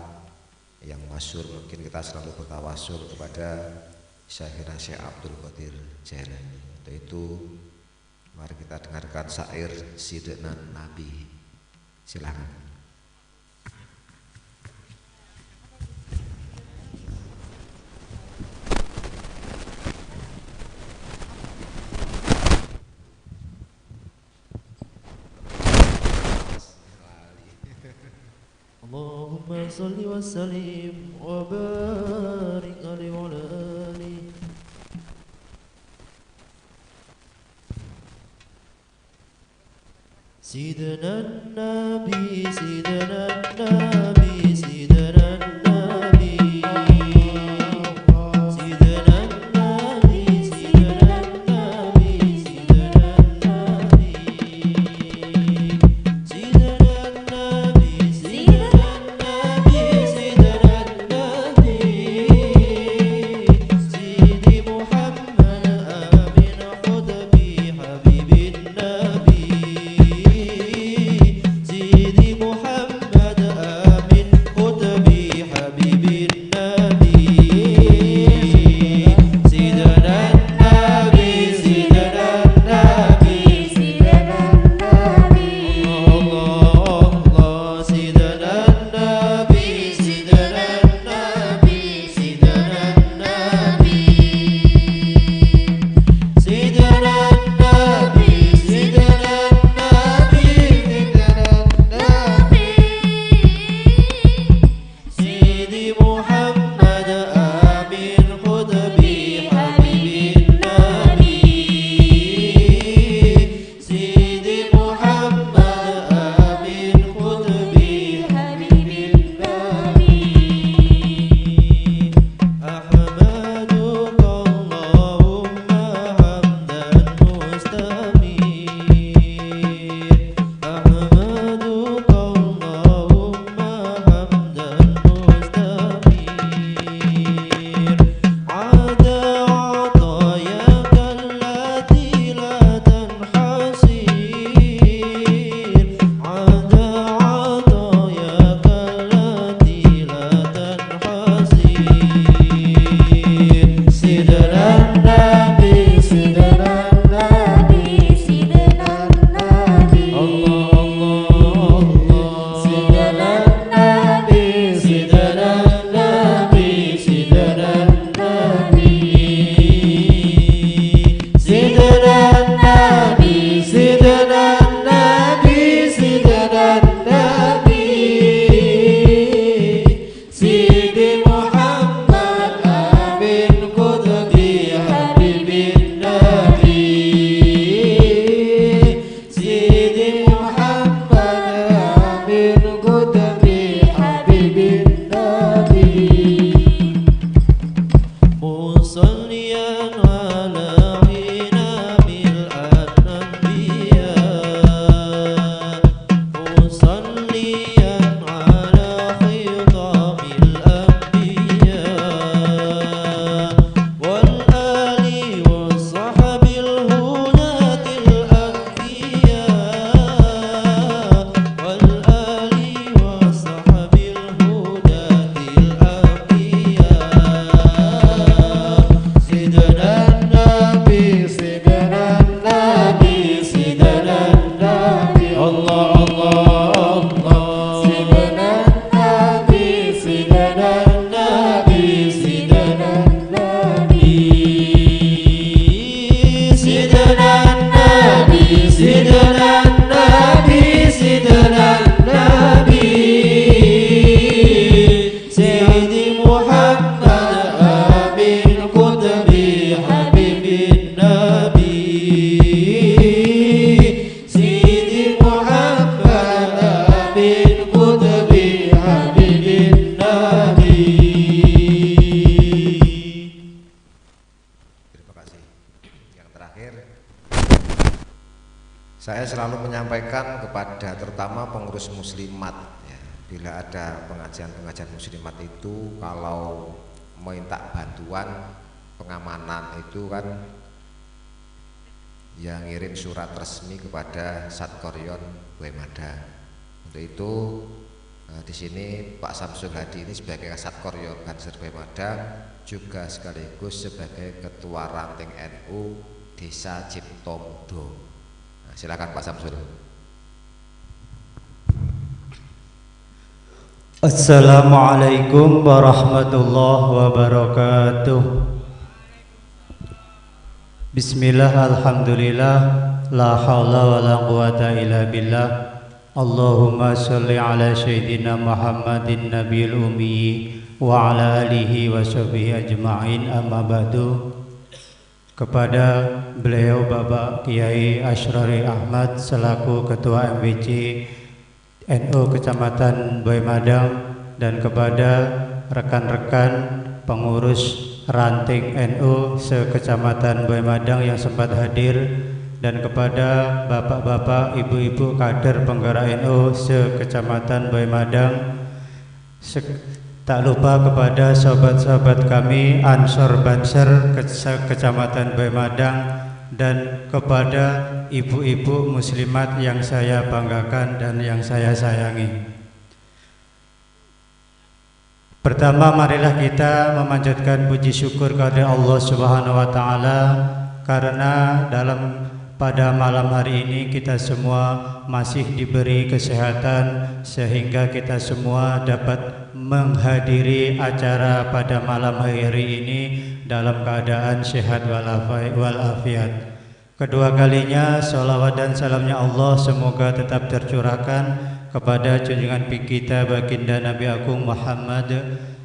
Speaker 1: yang masyhur. Mungkin kita selalu bertawasul kepada Syekhina Syekh Abdul Qadir Jailani. Untuk itu mari kita dengarkan syair Sidna Nabi. Silakan.
Speaker 3: اللهم صل وسلم وبارك عليه وعلى آله. سيدنا النبي، سيدنا النبي، سيدنا النبي، سيدنا النبي، سيدنا النبي، سيدنا النبي، سيدنا النبي، سيدنا النبي، سيدنا النبي.
Speaker 1: menyampaikan kepada terutama pengurus muslimat ya, bila ada pengajian-pengajian muslimat itu kalau minta bantuan pengamanan itu kan yang ngirim surat resmi kepada Satkoryon Buemadang. Untuk itu di sini Pak Samsul Hadi ini sebagai Satkoryon Banser Buemadang juga sekaligus sebagai Ketua Ranting NU Desa Ciptomudo. Nah, silakan Pak Samsul.
Speaker 2: Assalamualaikum warahmatullahi wabarakatuh. Bismillah, alhamdulillah, la hawla wa la quwata illa billah. Allahumma sholli ala sayyidina Muhammadin nabiyil ummi wa ala alihi wa sahbihi ajma'in, amma ba'du. Kepada beliau Bapak Kiai Asyrari Ahmad selaku Ketua MWC NU Kecamatan Buemadang dan kepada rekan-rekan pengurus ranting NU sekecamatan Buemadang yang sempat hadir, dan kepada bapak-bapak, ibu-ibu kader penggerak NU sekecamatan Buemadang. Tak lupa kepada sobat-sobat kami Ansor Banser Kecamatan Buemadang dan kepada ibu-ibu muslimat yang saya banggakan dan yang saya sayangi. Pertama, marilah kita memanjatkan puji syukur kepada Allah Subhanahu wa taala karena dalam pada malam hari ini kita semua masih diberi kesehatan sehingga kita semua dapat menghadiri acara pada malam hari ini dalam keadaan sehat walafiat. Kedua kalinya, sholawat dan salamnya Allah semoga tetap tercurahkan kepada junjungan kita baginda Nabi Agung Muhammad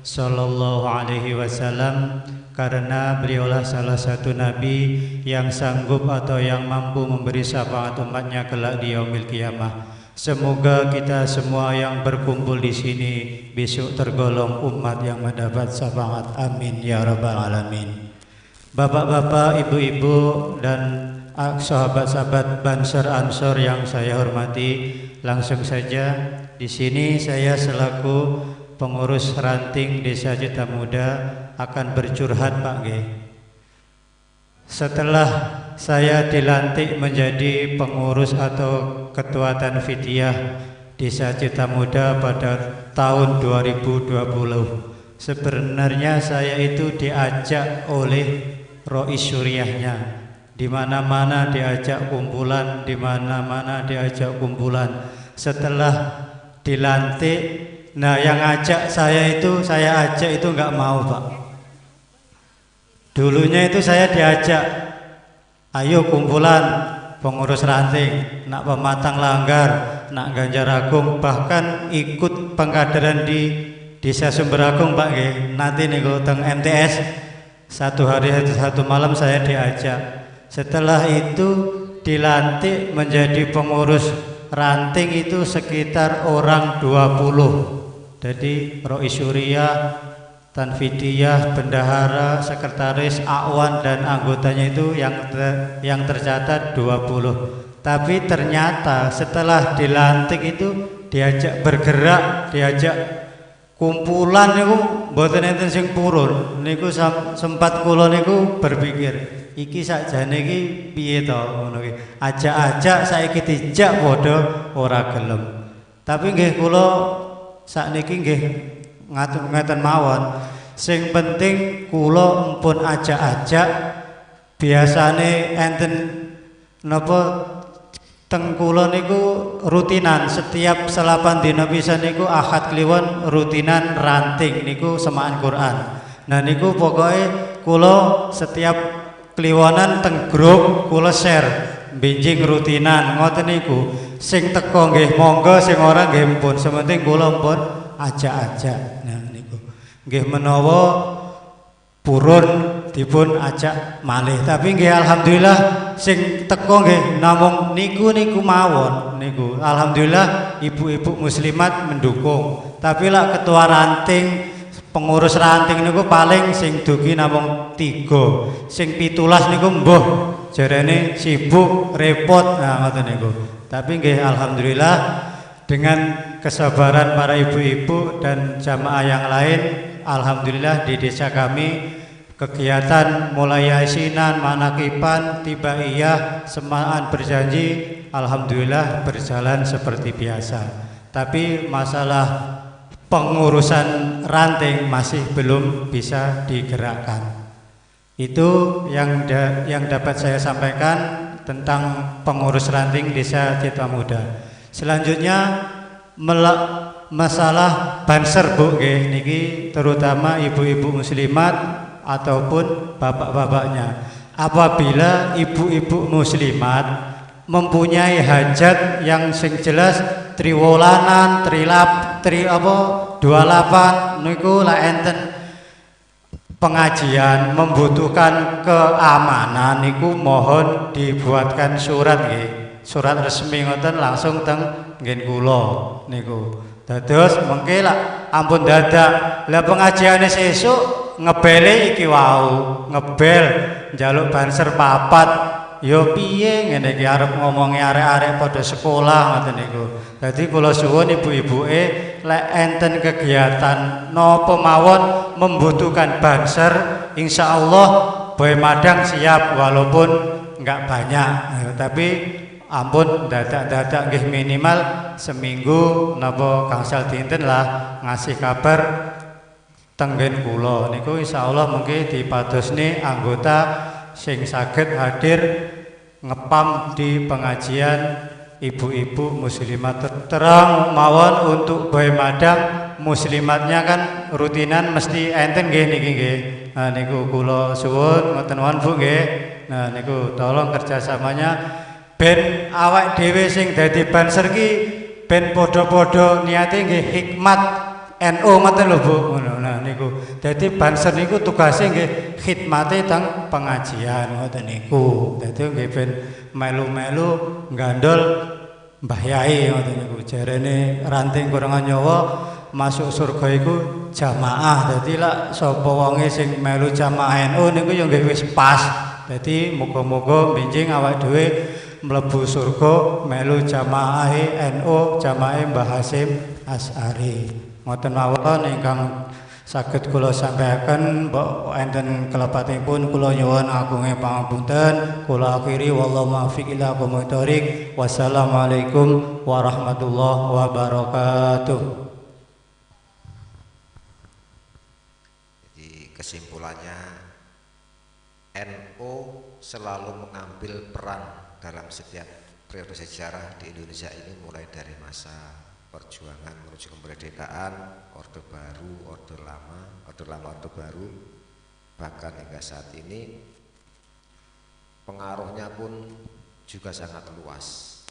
Speaker 2: Sallallahu Alaihi Wasallam, karena beliaulah salah satu nabi yang sanggup atau yang mampu memberi syafaat umatnya kelak di yaumil kiamah. Semoga kita semua yang berkumpul di sini besok tergolong umat yang mendapat syafaat. Amin ya rabbal alamin. Bapak-bapak, ibu-ibu, dan sahabat-sahabat Banser Ansor yang saya hormati, langsung saja di sini saya selaku pengurus ranting Desa Ciptamuda akan bercurhat, Pak G. Setelah saya dilantik menjadi pengurus atau ketua Tanfidiyah Desa Ciptamuda pada tahun 2020, sebenarnya saya itu diajak oleh Rois Syuriahnya. Di mana-mana diajak kumpulan, di mana-mana diajak kumpulan. Setelah dilantik, nah yang ajak saya itu, saya ajak itu nggak mau, Pak. Dulunya itu saya diajak, ayo kumpulan pengurus ranting, nak pematang langgar, nak Ganjar Agung, bahkan ikut pengkaderan di Desa Sumber Agung, Pak nggih. Nanti niku teng MTS satu hari satu malam saya diajak. Setelah itu dilantik menjadi pengurus ranting itu sekitar orang 20. Jadi Rois Syuriah, Tanfidiyah, bendahara, sekretaris, akwan, dan anggotanya itu yang tercatat 20. Tapi ternyata setelah dilantik itu diajak bergerak, diajak kumpulan niku mboten enten sing purun. Niku sempat kula niku berpikir, iki sakjane iki piye to ngono iki. Ajak-ajak saiki dijak padha ora gelem. Tapi nggih kula sakniki nggih ngaten mawon. Sing penting kula empun ajak-ajak, biasane enten napa teng kula niku rutinan setiap selapan dina pisan niku Ahad Kliwon rutinan ranting niku semaan Quran. Nah niku pokoke kula setiap kliwonan teng grup kula share benjing rutinan ngoten niku. Sing teko nggih monggo, sing ora nggih mpun, sementing kula mpun ajak-ajak. Nah niku nggih menawa purun dipun ajak malih, tapi nggih alhamdulillah sing teko nggih namung niku-niku mawon niku. Alhamdulillah ibu-ibu muslimat mendukung. Tapi lak ketua ranting, pengurus ranting niku paling sing dugi namung 3, sing 17 niku mbuh jarene sibuk repot. Nah ngoten niku. Tapi nggih alhamdulillah dengan kesabaran para ibu-ibu dan jamaah yang lain, alhamdulillah di desa kami kegiatan mulai yasinan, manakiban, tibaiyah, semaan berjanji, alhamdulillah berjalan seperti biasa. Tapi masalah pengurusan ranting masih belum bisa digerakkan. Itu yang dapat saya sampaikan tentang pengurus ranting Desa Cita Muda. Selanjutnya masalah banser Bu nggih niki, terutama ibu-ibu muslimat ataupun bapak-bapaknya. Apabila ibu-ibu muslimat mempunyai hajat yang sing jelas triwulanan, trilap, tri apa 28 niku lak enten pengajian membutuhkan keamanan niku mohon dibuatkan surat nggih. Surat resmi ngoten langsung teng nggen kula niku. Dados mengke lak ampun dadak. Lah pengajiane sesuk ngebele iki wau, ngebel njaluk banser papat. Ya piye ngene iki arep ngomongi arek-arek padha sekolah ngoten niku. Dadi kula suwun ibu-ibuke lek enten kegiatan napa mawon membutuhkan banser, insyaallah Boy Madang siap walaupun enggak banyak, tapi ampun dadak-dadak nggih, minimal seminggu napa gangsal dinten lah ngasih kabar tenggen kula niku, insyaallah mungkin dipadosne anggota sing saged hadir ngepam di pengajian ibu-ibu muslimat. Terang mawon untuk Boy Madang muslimatnya kan rutinan mesti enten nggih niki nggih. Nah niku kula suwun ngoten mawon Bu nggih. Nah niku tolong kerjasamanya ben awak dhewe sing dadi banser ki ben padha-padha niate nggih hikmat NU ngoten lho Bu ngono. Nah niku dadi banser niku tugase nggih khidmate teng pengajian ngoten niku. Dadi nggih ben melu-melu gandol Mbah Yai ngoten niku. Jarene ranting kurangan nyawa masuk surga iku jamaah. Dadi lak sapa wonge sing melu jamaah NU niku ya nggih wis pas. Dadi muga-muga benjing awak dhewe mlebu surga melu jamaah NU, jamaah Mbah Hasyim Asy'ari. Ngoten mawon ingkang saged kula sampaikan, mbok enten kelepatipun kula nyuwun agunge pangapunten. Kula akhiri, wallahu muwaffiq ila aqwamit thoriq. Wassalamualaikum warahmatullahi wabarakatuh.
Speaker 1: Jadi kesimpulannya NU selalu mengambil peran dalam setiap periode sejarah di Indonesia ini, mulai dari masa perjuangan menuju kemerdekaan, Orde Baru, Orde Lama, Orde Lama, Orde Baru, bahkan hingga saat ini pengaruhnya pun juga sangat luas.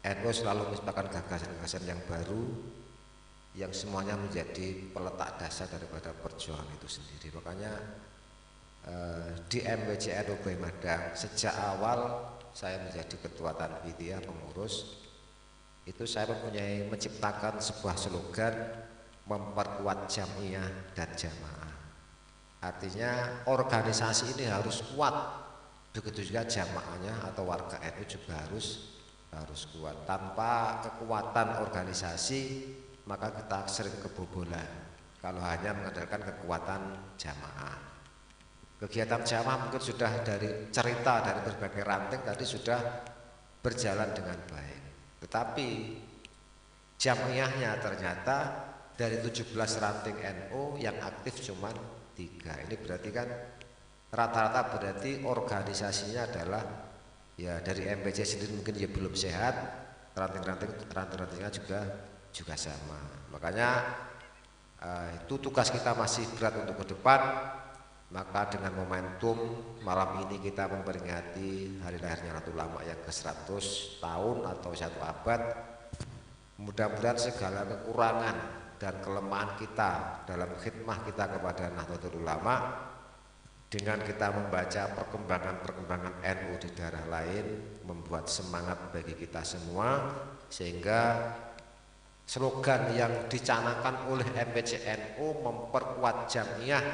Speaker 1: NU selalu menciptakan gagasan-gagasan yang baru yang semuanya menjadi peletak dasar daripada perjuangan itu sendiri. Makanya di MWCNU Boy Madang sejak awal saya menjadi ketua Tanfidiyah pengurus itu saya mempunyai menciptakan sebuah slogan memperkuat jamiah dan jamaah. Artinya organisasi ini harus kuat, begitu juga jamaahnya atau warga NU juga harus kuat. Tanpa kekuatan organisasi maka kita sering kebobolan kalau hanya mengandalkan kekuatan jamaah. Kegiatan jamaah mungkin sudah dari cerita dari berbagai ranting tadi sudah berjalan dengan baik, tetapi jamiahnya ternyata dari 17 ranting NU yang aktif cuma 3. Ini berarti kan rata-rata berarti organisasinya adalah ya dari MPC sendiri mungkin ya belum sehat, ranting-rantingnya juga sama. Makanya itu tugas kita masih berat untuk ke depan. Maka dengan momentum malam ini kita memperingati hari lahirnya Nahdlatul Ulama yang ke-100 tahun atau 1 abad, mudah-mudahan segala kekurangan dan kelemahan kita dalam khidmah kita kepada Nahdlatul Ulama, dengan kita membaca perkembangan-perkembangan NU di daerah lain, membuat semangat bagi kita semua, sehingga slogan yang dicanangkan oleh MWCNU memperkuat jamiah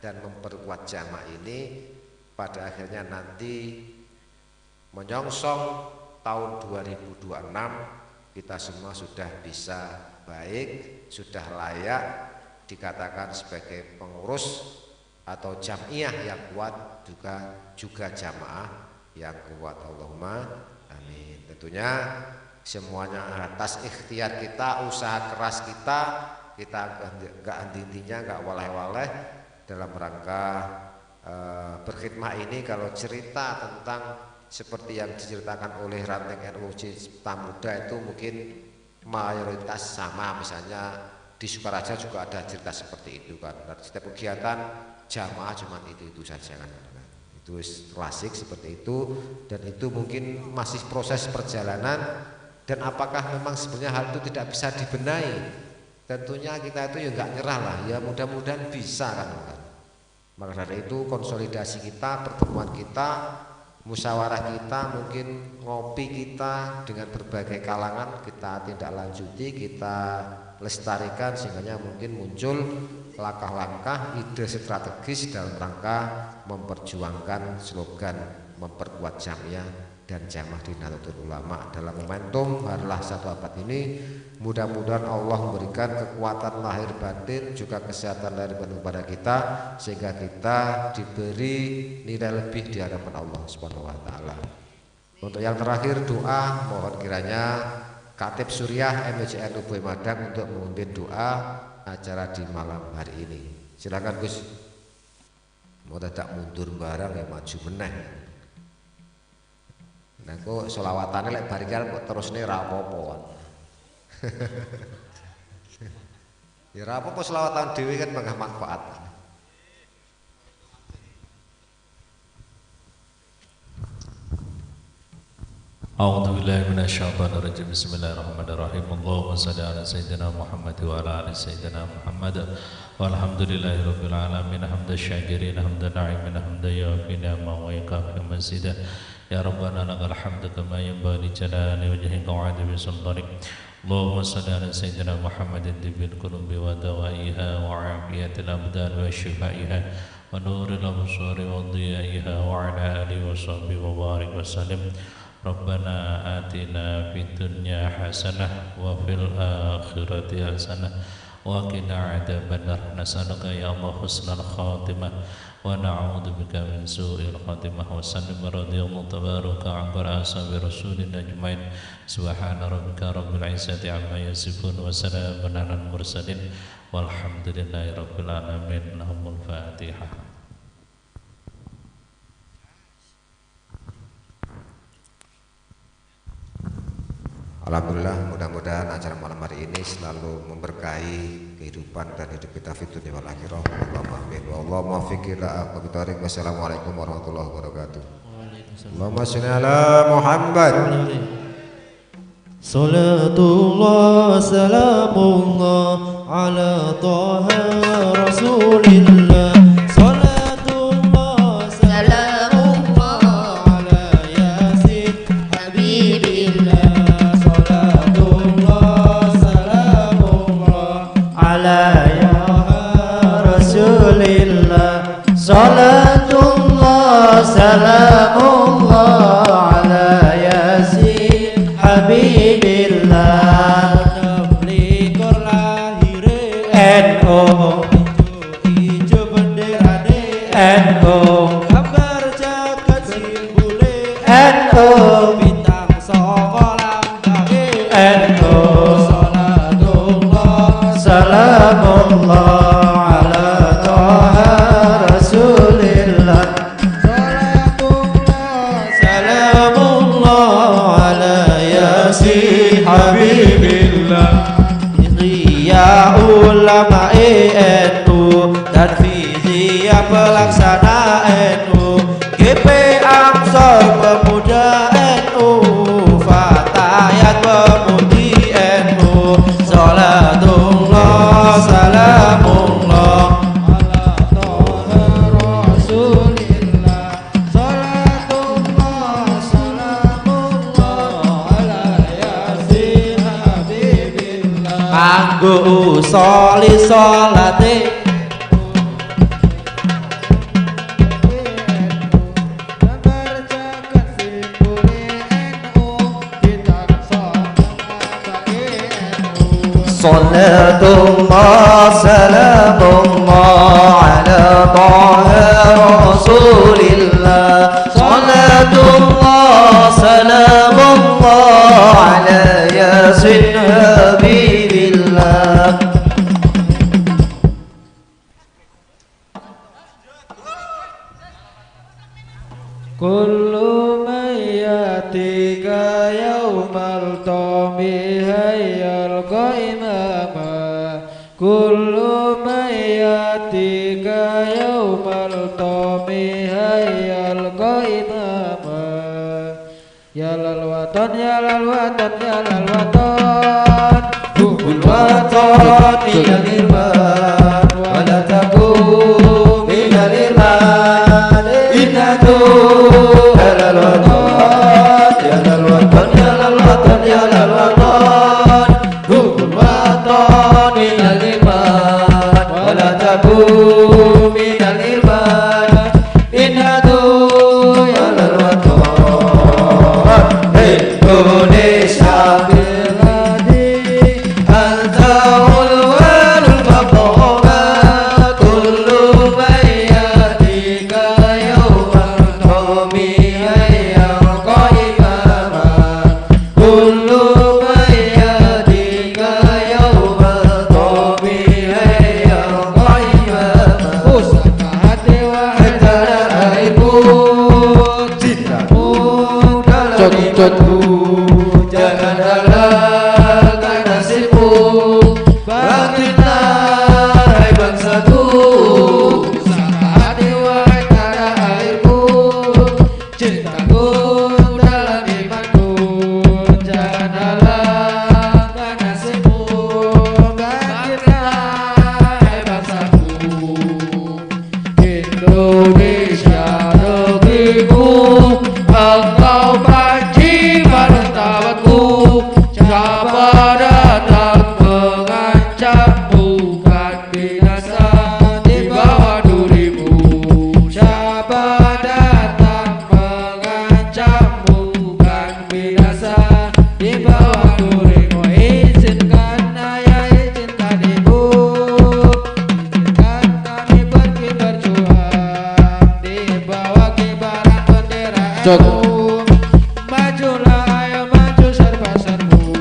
Speaker 1: dan memperkuat jamaah ini pada akhirnya nanti menyongsong tahun 2026 kita semua sudah bisa baik, sudah layak dikatakan sebagai pengurus atau jamiah yang kuat, juga juga jamaah yang kuat. Allahumma amin. Tentunya semuanya atas ikhtiar kita, usaha keras kita, kita nggak henti-hentinya, nggak waleh-waleh dalam rangka berkhidmah ini. Kalau cerita tentang seperti yang diceritakan oleh ranting NU Tamuda itu mungkin mayoritas sama, misalnya di Sukaraja juga ada cerita seperti itu kan. Setiap kegiatan jamaah cuma itu saja kan. Itu klasik seperti itu, dan itu mungkin masih proses perjalanan. Dan apakah memang sebenarnya hal itu tidak bisa dibenahi? Tentunya kita itu ya nggak nyerah lah, ya mudah-mudahan bisa kan. Maka dari itu konsolidasi kita, pertemuan kita, musyawarah kita, mungkin ngopi kita dengan berbagai kalangan kita tindak lanjuti, kita lestarikan sehingga mungkin muncul langkah-langkah ide strategis dalam rangka memperjuangkan slogan memperkuat jamiah dan jamaah di Nahdlatul Ulama. Dalam momentum Harlah satu abad ini, mudah-mudahan Allah memberikan kekuatan lahir batin juga kesehatan lahir batin kepada kita sehingga kita diberi nilai lebih di hadapan Allah Subhanahu wa taala. Untuk yang terakhir doa, mohon kiranya Katib Suriah MWCNU Bui Madang untuk memimpin doa acara di malam hari ini. Silakan Gus. Mau tidak mundur barang ya maju meneh. Nah kok sholawatane lek bar iki kok terusne ra apa-apa. Ya ra apa-apa sholawatan dhewe kan mangga manfaat.
Speaker 13: A'udzu billahi minasyaitonir rajim. Bismillahirrahmanirrahim. Allahumma shalli ala sayyidina Muhammad wa ala ali sayyidina Muhammad. Walhamdulillahirabbil alamin. Hamdan syakirin, hamdan na'imin, hamdan yafi ni'ma wa yakafi mazida. Ya Rabbana lakal hamdu kama yanbaghi li jalali wajhika wa 'azimi sultanik. Allahumma shalli ala sayyidina Muhammadin tibbil qulubi wa dawaiha wa 'afiyatil abdan wa shifaiha wa nuril absari wa dhiyaiha wa ala alihi wa sahbihi wa barik wa sallim. Rabbana atina fid dunya hasanah wa fil akhirati hasanah wa qina adzabannar. Nas'aluka ya Allah husnal khatimah wa na'udzubika min su'il khatimah. Wa sallim radhiyallahu tabaraka an ashabi rasulina ajmain. Subhana rabbika rabbil izzati amma yasifun wa salamun alal mursalin walhamdulillahi rabbil alamin. Lahumul fatihah.
Speaker 1: Alhamdulillah, mudah-mudahan acara malam hari ini selalu memberkahi kehidupan dan hidup kita fid dunya wal akhirah. Allahumma amin. Wallahu muwaffiq ila aqwamit thoriq. Wassalamualaikum warahmatullahi wabarakatuh. Allahumma sholli ala Muhammad.
Speaker 3: Salatullah salamullah ala Taha Rasulillah. Salatullah
Speaker 7: salamullah
Speaker 3: ala Yasin Habibillah. Salatullah salamullah ala ya Rasulillah. Salatullah salamullah ala Yasin Habibillah. 26 lahire NU, ijo benderane NU, gambar jagat simbole NU, bintang songo lambange NU. Salatullah salamullah ala Taha Rasulillah. Salatullah salamullah ala Yasin Habibillah. Ya ulama NU dan vizia pelaksana NU, GP Ansor pemuda NU, Fatayat pemudi NU. Salatullah salamullah ala Taha Rasulillah. Salatullah salamullah ala Yasin Habibillah. Anggo usoli salate gambar jagat simbole NU, Salatullah salamullah ala Taha Rasulillah. Salatullah salamullah ala Yasin Habibillah.
Speaker 9: Kullu man yatika yaumal tami hayyal qaimama. Kullu man yatika yaumal tami hayyal qaimama. Ya lal watan ya lal watan ya lal watan, hubbul watan minal irman wa la takum minal irman. Innatu ya lal watan ya lal watan ya lal watan ya lal watan, hubbul watan minal irman wa la takum minal irman. Innatu ya lal watan. Indonesia biladi anta ulwanul faqama. Kullu man yatika yawmal tami hayyal qaimama. Kullu man yatika yawmal tami hayyal qaimama. Pusaka hati wahai tanah airku, cintamu dalam imanku, jangan halalkan nasibmu. Bangkitlah hai bangsaku. Pusaka hati wahai tanah airku, cintaku dalam imanku, jangan halalkan nasibmu. Bangkitlah hai bangsaku. Indonesia negeriku, engkau panji martabatku. Siapa datang mengancam bukan binasa di bawah durimu. Siapa datang mengancam bukan binasa di bawah durimu. Izinkan ayah, izinkan ibu, izinkan kami pergi berjuang di bawah kibaran bendera NU. Majulah ayo maju serba serbu,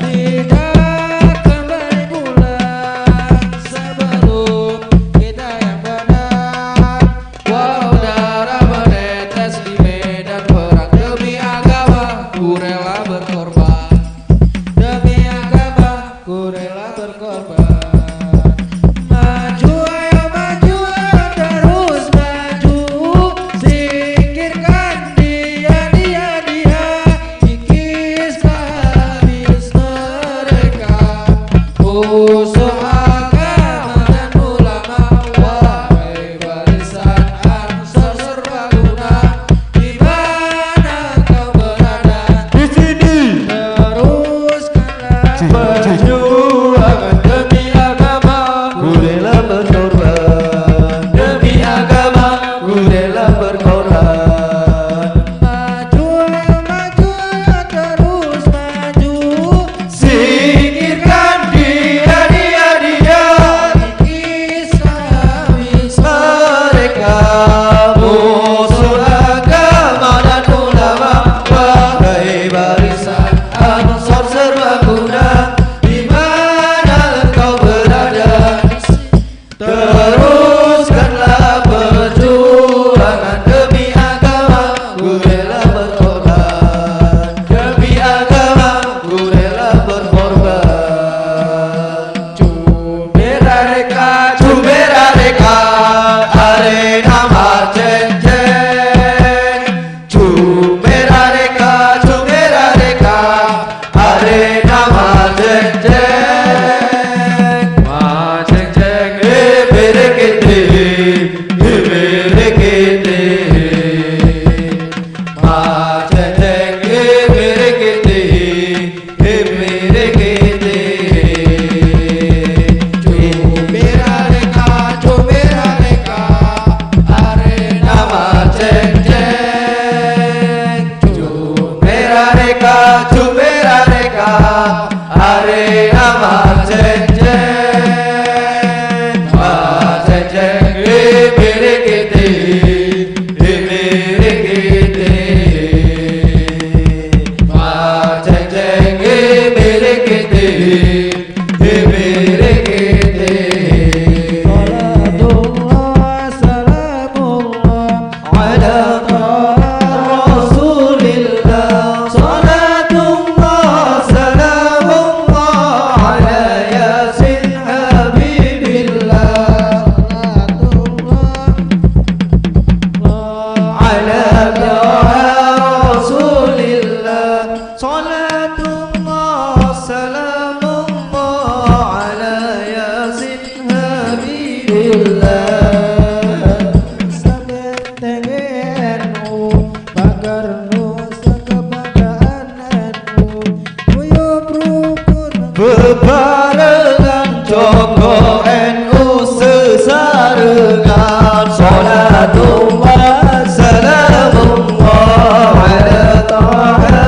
Speaker 9: tidak kembali pulang sebelum kita yang benar. Walau darah menetes di medan perang, demi agama ku rela berkorban, demi agama ku rela berkorban. Maju ayo maju ayo terus maju, singkirkan dia dia dia, kikislah habis mereka. Musuh agama dan ulama, wahai barisan Ansor serbaguna, di mana kau berada?
Speaker 11: Di sini.
Speaker 9: Teruskanlah
Speaker 3: perjuangan demi agama, ku rela berkorban. Demi agama ku rela berkorban.
Speaker 9: Maju ayo maju ayo terus maju,
Speaker 3: Singkirkan dia dia dia,
Speaker 9: kikislah habis
Speaker 3: mereka. Musuh agama dan ulama, wahai barisan Ansor serbaguna, di mana engkau berada? Teruskanlah perjuangan demi agama, ku rela berkorban. Demi agama ku rela berkorban. Cumera reka, cumera reka, arena marceng ceng. Cumera reka, cumera reka, arena marceng ceng. Marceng ceng, berekete, berekete. Marceng ceng, berekete, berekete.
Speaker 9: Cumera reka, cumera reka, arena
Speaker 3: Nama ceng ceng. Cumera reka, cumera reka, arena
Speaker 6: Mak Ceng Mak Ceng Ibirikiti Ibirikiti Mak Ceng Ibirikiti Ibirikiti.
Speaker 9: Salatullah salamullah
Speaker 6: ala Rasulillah. Salatullah salamullah ala Yasin Habibillah.
Speaker 9: Salatullah
Speaker 6: ala Rasulillah. Salatullah salamullah ala Yasin Habibillah.
Speaker 9: Sabentenge NU pagar nusa kebanggaan NU guyub rukun
Speaker 6: bebarengan jogo NU sesarengan. Salatullah salamullah ala Taha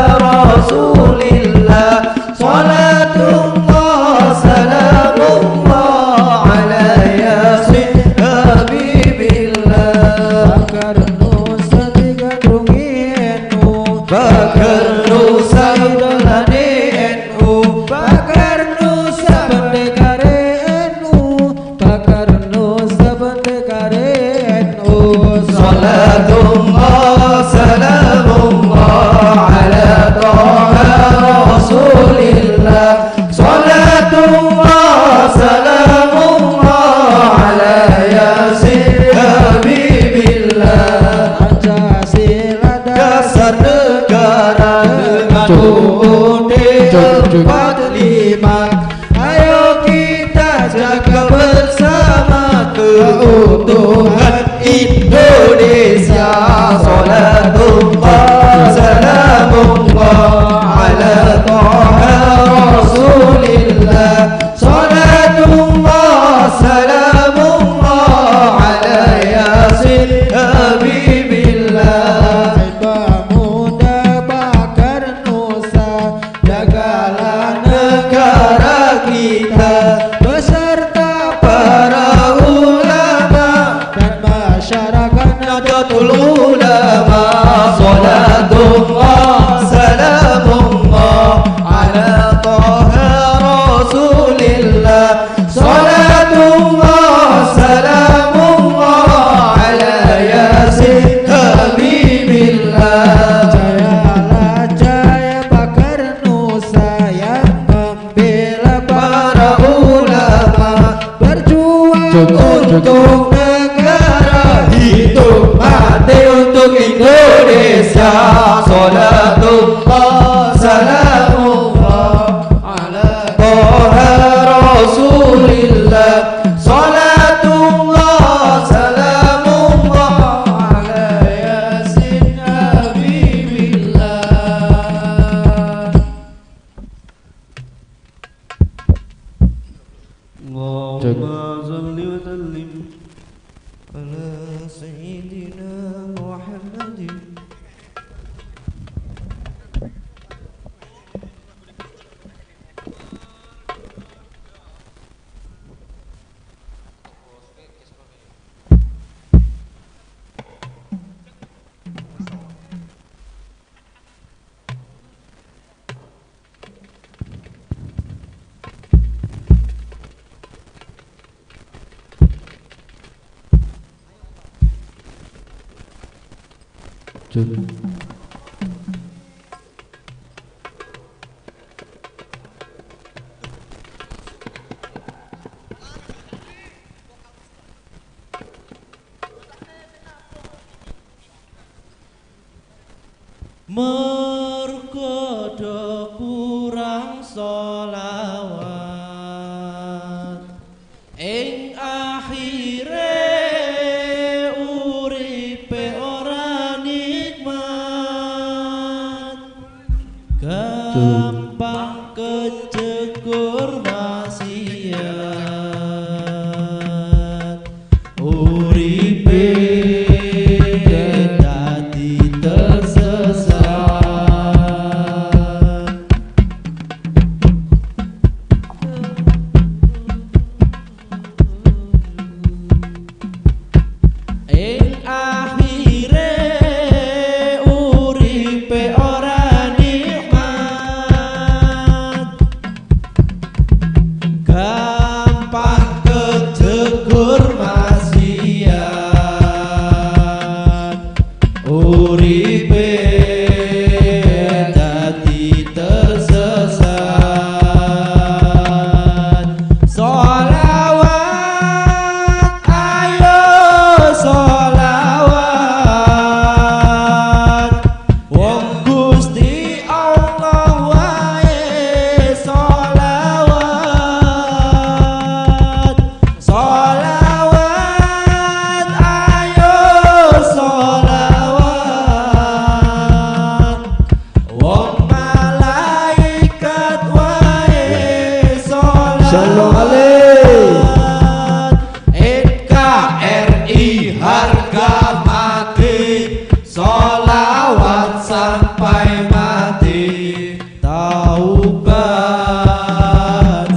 Speaker 6: Rasulillah. Salatullah salamullah ala Yasin Habibillah.
Speaker 9: Pagar nusa digandrungi NU
Speaker 6: Bakar nusa idolane NU.
Speaker 9: Pagar nusa pendekare NU pagar nusa pendekare NU.
Speaker 6: Salatullah salamullah ala Taha Rasulillah. Salatullah salamullah ala Yasin Habibillah.
Speaker 9: Pancasila
Speaker 6: Dasar negara dengan UUD 45. Ayo kita jaga bersama keutuhan Indonesia. Salatullah salamullah ala Taha Rasulillah. Salatullah salamullah ala Yasin Habibillah.
Speaker 9: Pemuda bakar nusa jagalah
Speaker 6: Negara kita
Speaker 9: beserta
Speaker 6: para ulama
Speaker 9: dan masyarakat
Speaker 6: Nahdlatul Ulama. Salatullah salamullah ala Taha Rasulillah. Salatullah salamullah ala Yasin Habibillah.
Speaker 9: Jayalah jaya bakar nusa yang membela
Speaker 6: Para ulama
Speaker 9: berjuang
Speaker 6: untuk negara, hidup mati untuk Indonesia. Salatullah salamullah ala Taha Rasulillah. Salatullah salamullah ala Yasin Habibillah.
Speaker 3: Allahumma salli wa sallim ala sayyidina Muhammadin. Mergo do kurang sholawat ing akhire uripe ora nikmat, gampang kecegur maksiat uripe dadi tersesat. Sallu alaihi.
Speaker 12: NKRI harga mati, sholawat sampai mati, taubat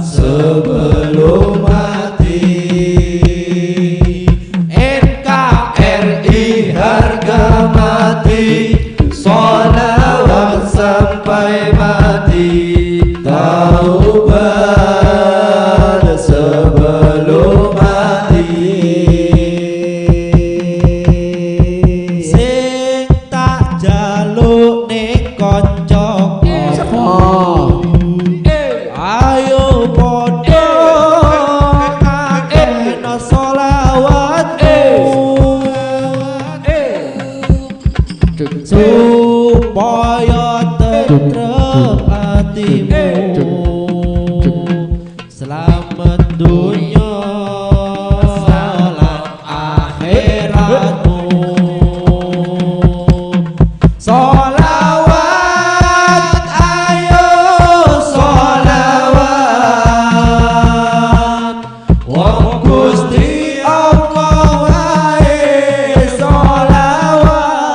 Speaker 12: sebelum mati. NKRI harga mati, sholawat sampai mati, taubat sebelum mati.
Speaker 3: Sing tak jaluk ning kancaku, ayo padha ngakehno sholawatku, supaya tentrem atimu, selamat dunya lan akhiratmu. Sholawat, ayo sholawat, wong Gusti Allah wae sholawat.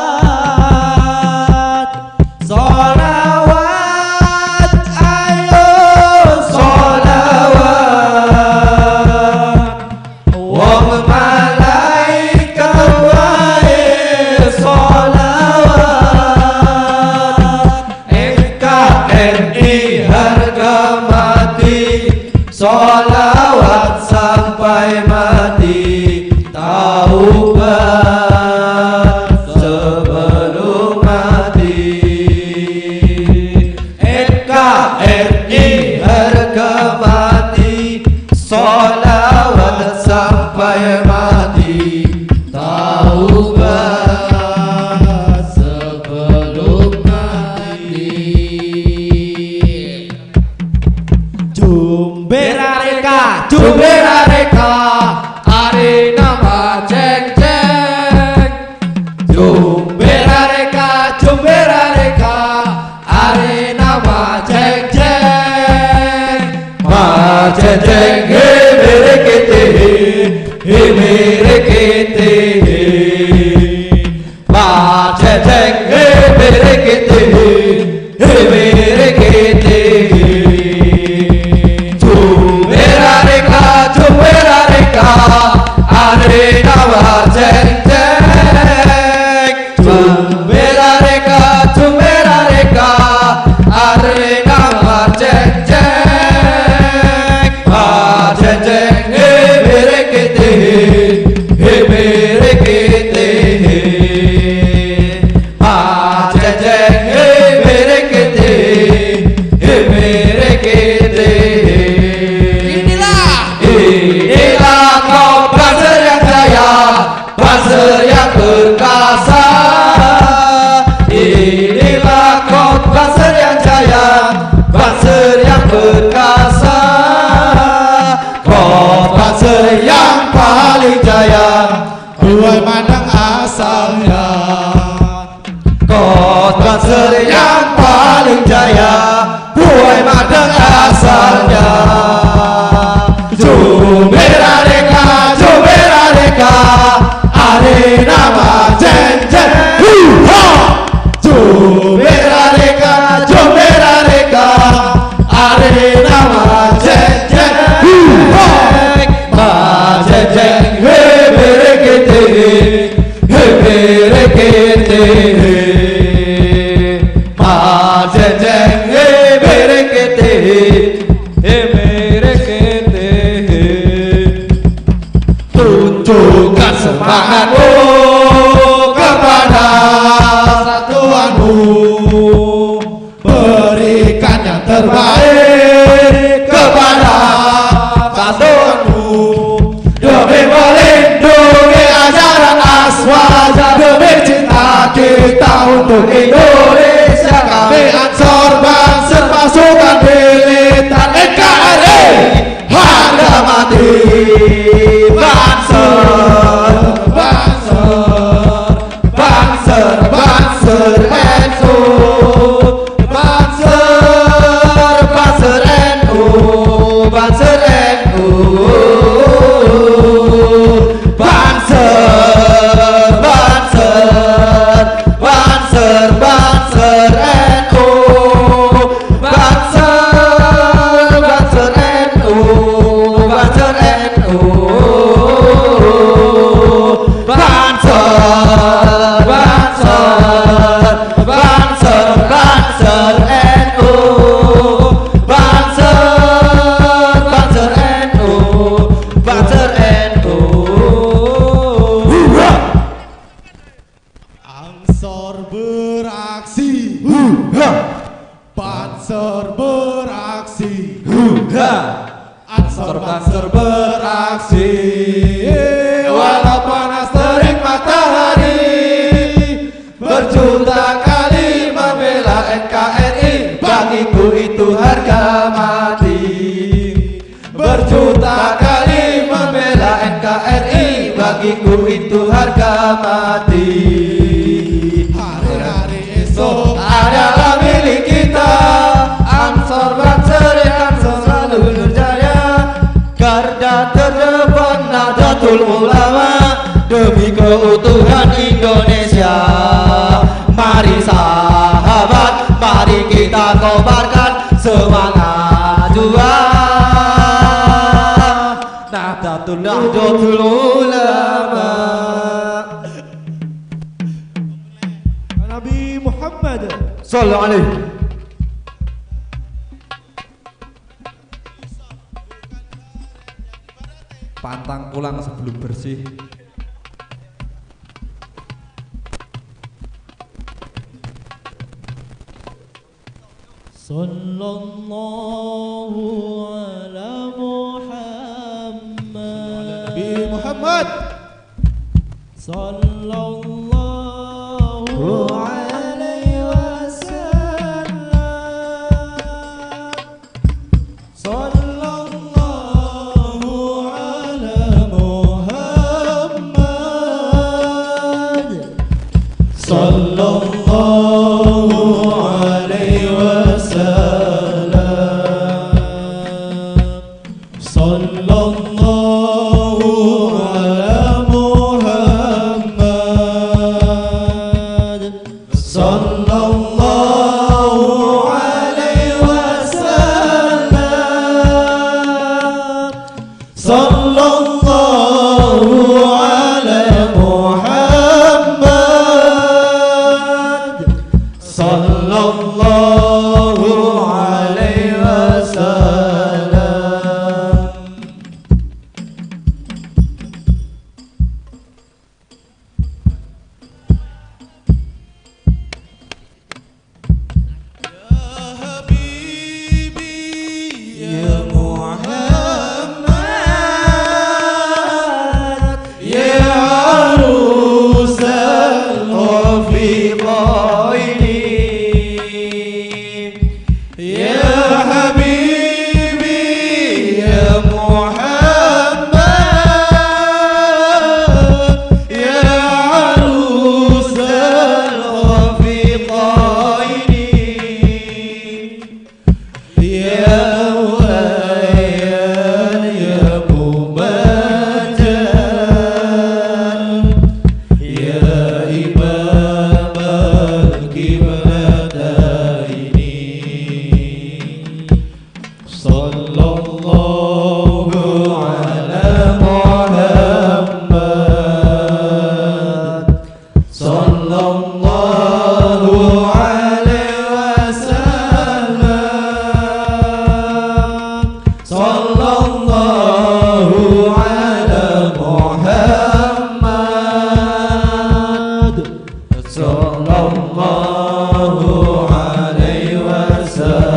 Speaker 3: Sholawat, ayo sholawat, wong malaikat wae sholawat. NKRI harga mati, sholawat sampai mati, taubat sebelum mati. NKRI harga mati, sholawat sampai mati, taubat sebelum mati.
Speaker 9: Jumbera reka, jumbera reka, arena maceng ceng. Jumbera reka, jumbera reka, arena maceng ceng.
Speaker 12: Maceng ceng he mere kete he mere kete he. Maceng ceng he mere kete he mere kete he. Jumbera reka, jumbera reka, arena maceng ceng. Jumbera reka, jumbera reka, arena maceng ceng. Maceng ceng he mere kete he mere kete he. Maceng ceng he mere kete he mere kete he. Inilah kau Banser yang jaya, Banser yang perkasa. Inilah kau Banser yang jaya, Banser yang perkasa. Kau Banser yang paling jaya,
Speaker 9: Buai mandang asalnya.
Speaker 12: Kau Banser yang paling jaya, buai mandang asalnya. Jumbera reka, jumbera reka, arena maceng ceng. Huha! Jumbera reka, jumbera reka, arena maceng ceng. Huha! Maceng ceng, he mere kete he mere kete he. Maceng ceng, he mere kete he mere kete he. Tunjukkan semangatmu kepada satuanmu, berikan yang terbaik kepada satuanmu, demi melindungi ajaran Aswaja, demi cinta kita untuk Indonesia. Kami Ansor Banser pasukan militan NKRI harga mati. Banser, Banser. Huha, Ansor Banser beraksi, walau panas terik matahari, berjuta kali membela NKRI, bagiku itu harga mati. Berjuta kali membela NKRI, bagiku itu harga mati. Hari-hari esok adalah milik kita, Ansor Banser yang selalu berjaya, garda terdepan Nahdlatul Ulama, demi keutuhan Indonesia. Mari sahabat, mari kita kobarkan semangat juang Nahdlatul Ulama.
Speaker 3: Nabi Muhammad
Speaker 12: sallallahu alaihi.
Speaker 14: Pantang pulang sebelum bersih.
Speaker 3: Sallallahu ala Muhammad.
Speaker 9: Nabi Muhammad
Speaker 3: sallallahu alaihi wasallam. Sallallahu ala Muhammad. Sallallahu alaihi wasallam. Sallallahu ala Muhammad. Sallallahu alaihi wasallam. Sallallahu ala Muhammad. Sallallahu alaihi wasallam. Ya Muhammad, ya arusal rafiqaini, ya habibi ya Muhammad, ya arusal rafiqaini, ya Muayyan ya Mumajjad, ya Imam al-Qiblataini. Sallallahu ala Muhammad. Sallallahu alaihi wasallam. Sallallahu ala Muhammad. Sallallahu alaihi wasallam.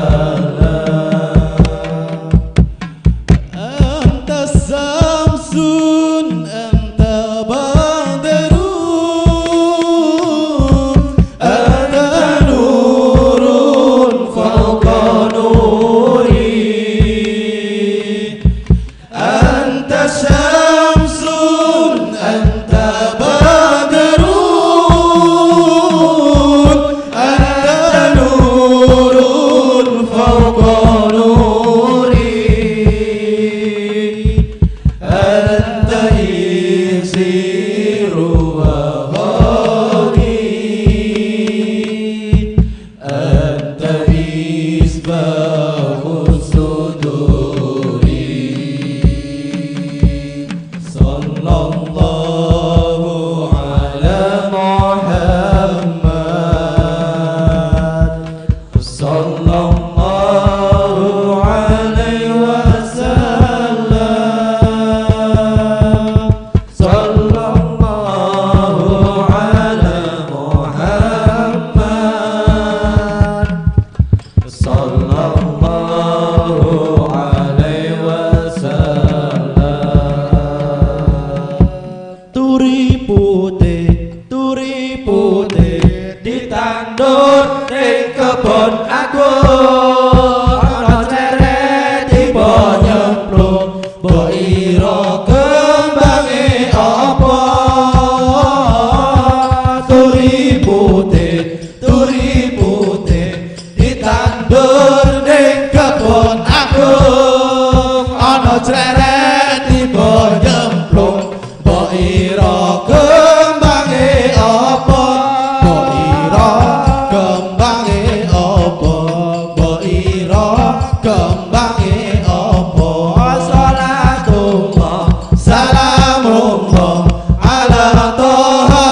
Speaker 12: Gawe apa salatullah salamullah ala Toha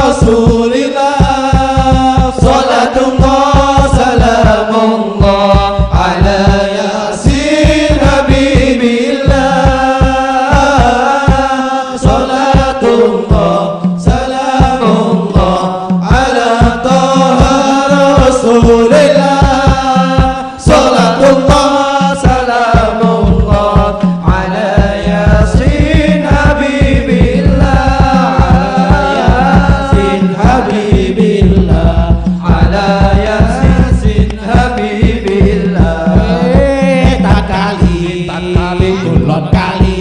Speaker 12: Rasulillah. Salatullah salamullah ala Yasin Habibillah. Salatullah salamullah ala Toha Rasulillah. Salatullah salamullah ala Yasin Habibillah. Yasin Habibillah ala Yasin Habibillah. Wetan kali kulon kali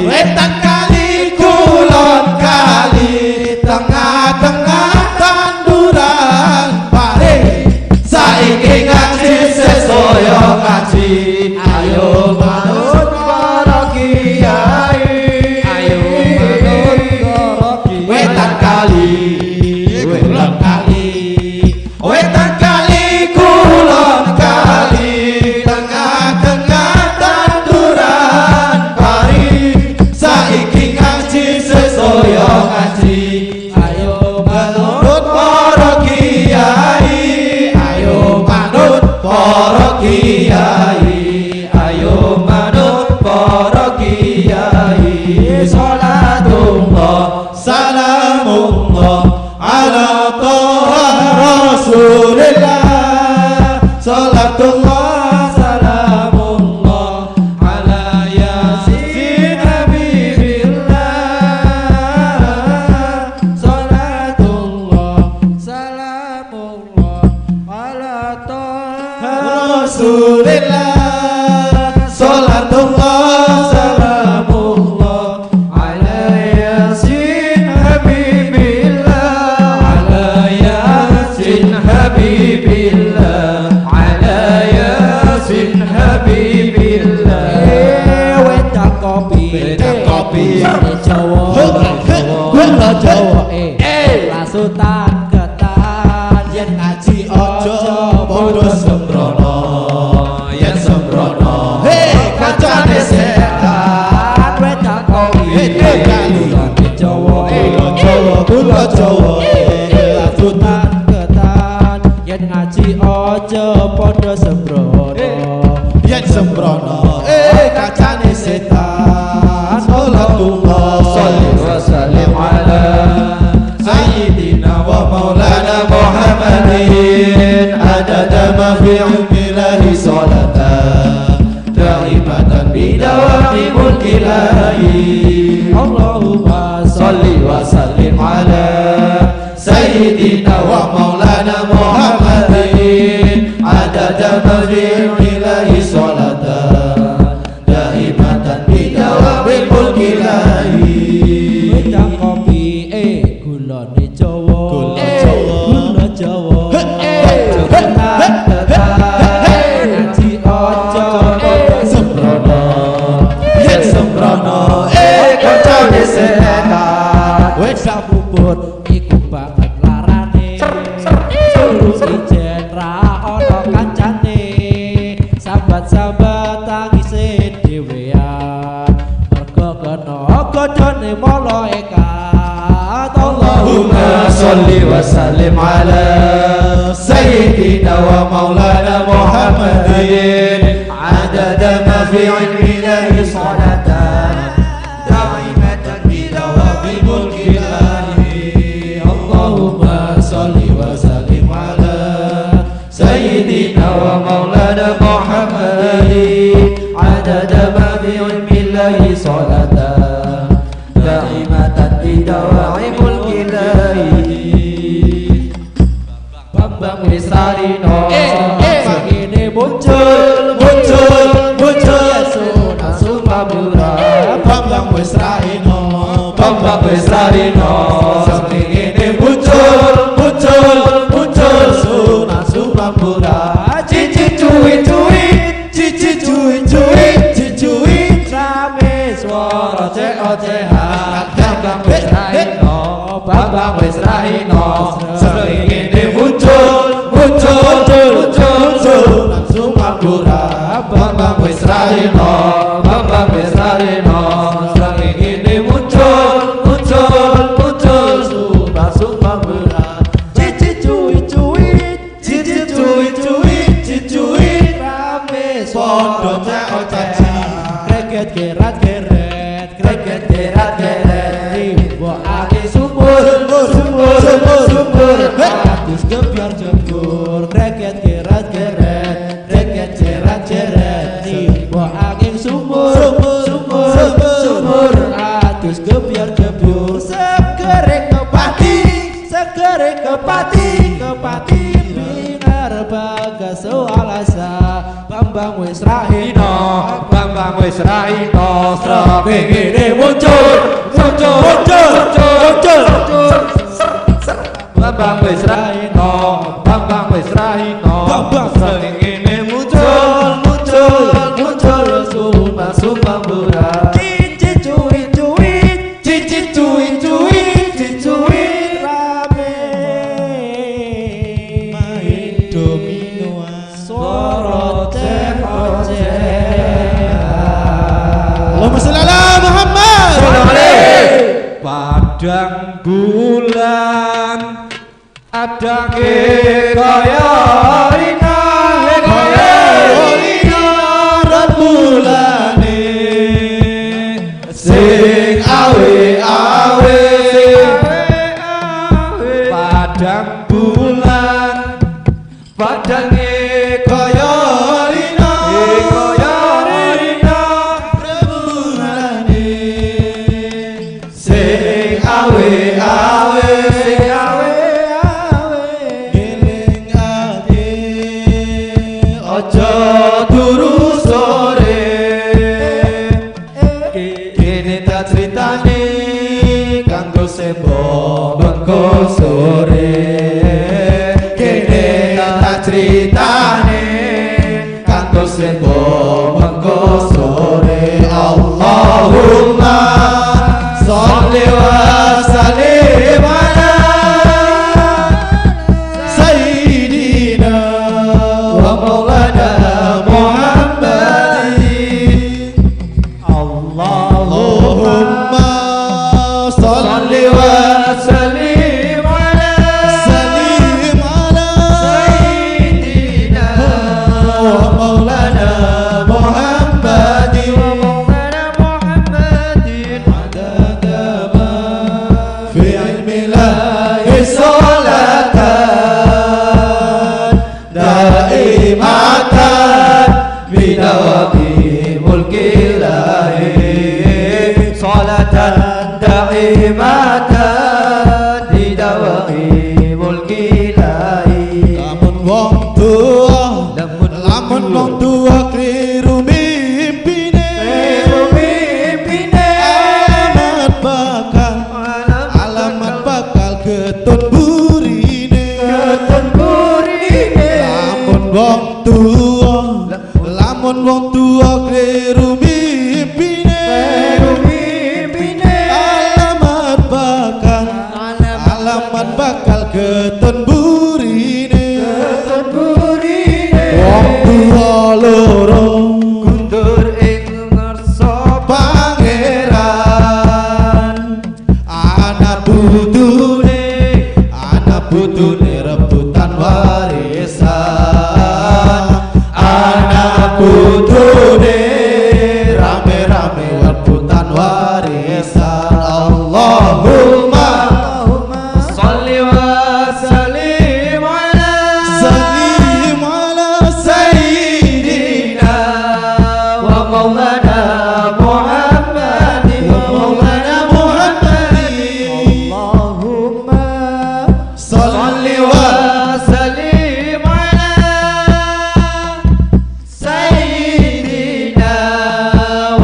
Speaker 12: wetan kali kulon kali tengah-tengah tanduran pari. Saiki ngaji sesoyo ngaji, ayo manut para kiai, ayo manut para kiai. Wetan kali kulon kali wetan kali kulon kali tengah-tengah tanduran pari. Saiki ngaji sesoyo ngaji, ayo manut para kiai, ayo manut para kiai, ayo manut para kiai. Salatullah salamullah ala Toha Rasulillah. Salatullah salamullah ala Yasin Habibillah. Salatullah salamullah ala Toha Rasulillah. Salatullah salamullah ala Yasin Habibillah. Ala Yasin Habibillah ala Yasin Habibillah.
Speaker 9: Wedang kopi
Speaker 12: Wedang kopi
Speaker 9: Jawa gula Jawa lasutan ketan
Speaker 12: yen ngaji aja padha sembrono yen sembrono hei kancane setan.
Speaker 9: Wedang kopi
Speaker 12: Wedang kali
Speaker 9: Jawa
Speaker 12: gula Jawa gula Jawa
Speaker 9: lasutan ketan yen ngaji aja padha sembrono
Speaker 12: yen sembrono kancane setan. Salatullah sholli wa sallim ala sayyidina wa maulana Muhammadin adada ma fi ilmillahi salatan daimatan bidawami mulkillahi. Allahumma sholli wa sallim ala sayyidina wa maulana Muhammadin adada ma fi ilmillahi salatan daimatan bidawami mulkillahi.
Speaker 9: Wedang kopi gulane Jawa
Speaker 12: Gula Jawa.
Speaker 9: Gula Jawa ketan ngaji aja padha
Speaker 12: sembrono yen sembrono kancane setan.
Speaker 9: Wedang bubur iku banget larane turu ijen ra ana kancane sambat-sambat tangise dhewean mergo kena godhone malaikat.
Speaker 12: Allahumma sholli wa sallim ala sayyidina wa maulana Muhammadin adada ma fi ilmillahi salatan daimatan bidawami mulkillahi. Allahumma sholli wa sallim ala sayyidina wa maulana Muhammadin adada ma fi ilmillahi salatan daimatan bidawami mulkillahi.
Speaker 9: Bambang wis rarino segini muncul
Speaker 12: muncul muncul
Speaker 9: Sunan Sumabura.
Speaker 12: Bambang wis raino Bambang wis rarino segini muncul muncul muncul Sunan Sumabura. Cici cuwi cuwi cici cuwi cuwi cici cuwi
Speaker 9: rame swara
Speaker 12: ocehan. Bambang wis raino Bambang wis raino segini muncul muncul muncul Sunan Sumabura. Bambang wis wis rahina, Bambang wis rahina. Srengenge muncul, muncul, muncul, sumpah sumpah berat.
Speaker 9: Cici cuwi cuwi, cici cuwi cuwi, cici cuwi rame
Speaker 3: podo cek caci.
Speaker 9: Kreket kerat keret, kreket kerat keret, tiba ati sumur, sumur, sumur, atus gebyar jebur. Kreket kerat keret, kreket cerat ceret, tiba angin sumur, sumur, sumur, atus gebyar jebur. Segere kepati, segere kepati, kepati binar bagaso alasa. Bambang wis rahina,
Speaker 11: Bambang wis rahina. Srengenge muncul, muncul, muncul, muncul. Bambang wis rahina, Bambang wis rahina. Srengenge muncul, muncul, muncul, sumpah sumpah berat.
Speaker 9: Cici cuwi cuwi,
Speaker 12: cici cuwi cuwi, cici cuwi
Speaker 9: rame
Speaker 3: main dominoan
Speaker 9: soro ceh oceh.
Speaker 3: Allahumma sholli ala Muhammad.
Speaker 11: Padang bulan adange kaya rina, kaya rina rembulane
Speaker 12: sing awe awe.
Speaker 11: Padang bulan padange
Speaker 12: kaya rina,
Speaker 11: kaya rina
Speaker 12: rembulane sing awe awe,
Speaker 11: sing awe awe.
Speaker 3: Ngelingake
Speaker 12: aja turu sore, kene tak critane kanggo sembo mengko sore. Kene tak critane kanggo sembo mengko sore. Allahumma sholli wa sallim ala sayyidina wa maulana Muhammadin.
Speaker 3: Allahumma
Speaker 12: sholli wa sallim ala
Speaker 3: salim ala
Speaker 12: sayyidina
Speaker 3: wa maulana Muhammadin.
Speaker 12: Wa maulana Muhammadin.
Speaker 3: Adada ma
Speaker 12: fi ilmillahi sholatan daimatan bidawami mulkillahi, sholatan daimatan bidawami mulkillahi.
Speaker 3: Lamun wong tuwa, lamun wong tuwa kliru mimpine,
Speaker 12: Kliru mimpine,
Speaker 3: alamat bakal, alamat bakal getun burine.
Speaker 12: Getun burine.
Speaker 3: Lamun wong tuwa, lamun wong tuwa kliru mimpine,
Speaker 12: Kliru mimpine,
Speaker 3: alamat bakal, alamat bakal getun burine.
Speaker 12: Getun burine.
Speaker 3: Wong tuwa loro
Speaker 12: kundur ing ngarsa
Speaker 3: pangeran, anak putune, anak putune rebutan warisan.
Speaker 12: Anak putune
Speaker 3: rame-rame rebutan warisan. Allahumma
Speaker 12: sholli wa sallim ala
Speaker 3: salim ala
Speaker 12: sayyidina wa maulana Muhammadin,
Speaker 3: wa maulana Muhammadin.
Speaker 9: Allahumma
Speaker 3: sholli
Speaker 12: wa
Speaker 3: wa
Speaker 12: sallim ala sayyidina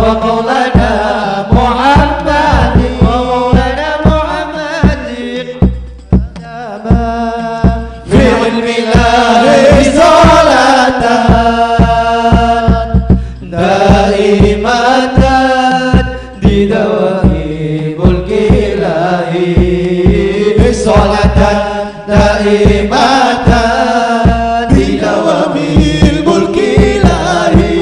Speaker 12: wa maulana Muhammadin, wa maulana Muhammadin.
Speaker 3: Fi ilmillahi sholatan
Speaker 12: daimatan bidawami mulkillahi, sholatan daimatan
Speaker 3: bidawamil mulkillahi.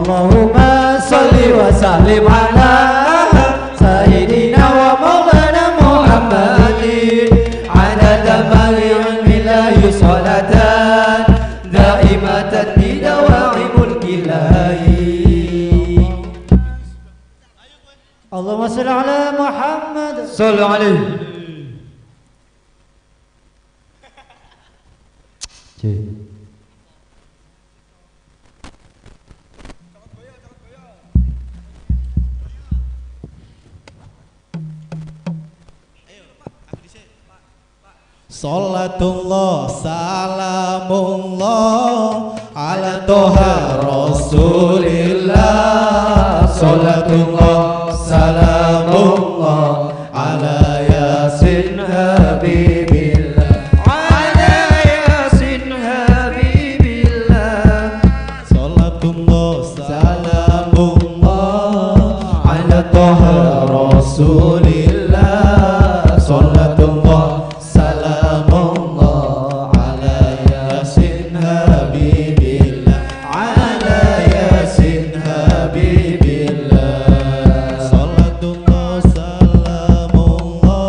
Speaker 12: Allahumma sholli wa sallim ala sayyidina wa maulana Muhammadin adada ma fi ilmillahi sholatan daimatan bidawa'i mulkillahi.
Speaker 2: Allahumma sholli ala Muhammad.
Speaker 12: Shollu alaihi.
Speaker 9: Salatullah salamullah ala toha rasulillah. Salatullah salamullah ala yasin habibillah,
Speaker 12: ala yasin habibillah.
Speaker 9: Salatullah salamullah ala toha rasulillah. Salatullah salamullah ala yasin habibillah,
Speaker 12: ala yasin habibillah.
Speaker 9: Salatullah salamullah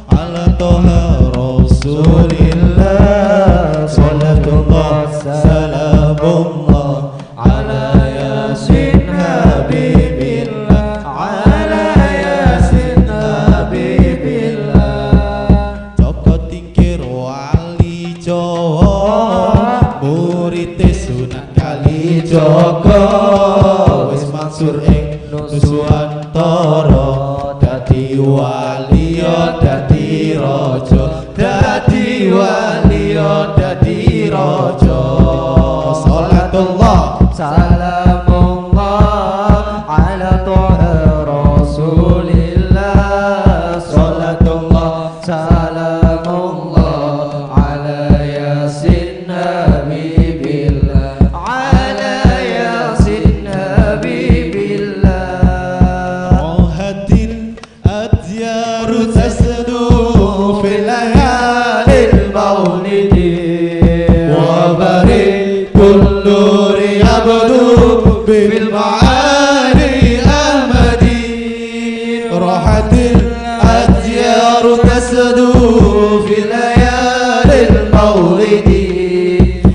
Speaker 9: ala toha rasulillah. Salatullah salamullah
Speaker 12: ala yasin habibillah, ala yasin habibillah.
Speaker 9: Joko Tingkir wali Jawa, murite Sunan Kalijaga, wis mansur ing Nuswantara, dadi wali ya dadi raja, dadi wali ya dadi raja. Salatullah
Speaker 12: salamullah ala toha rasulillah. Salatullah salamullah ala yasin habibillah, ala yasin habibillah.
Speaker 9: Rohatil adyaru tasdu fi layalil maulidi, wa barikul nuri yabdu bil ma'ali ahmadi. Rohatil adyaru tasdu fi layalil maulidi,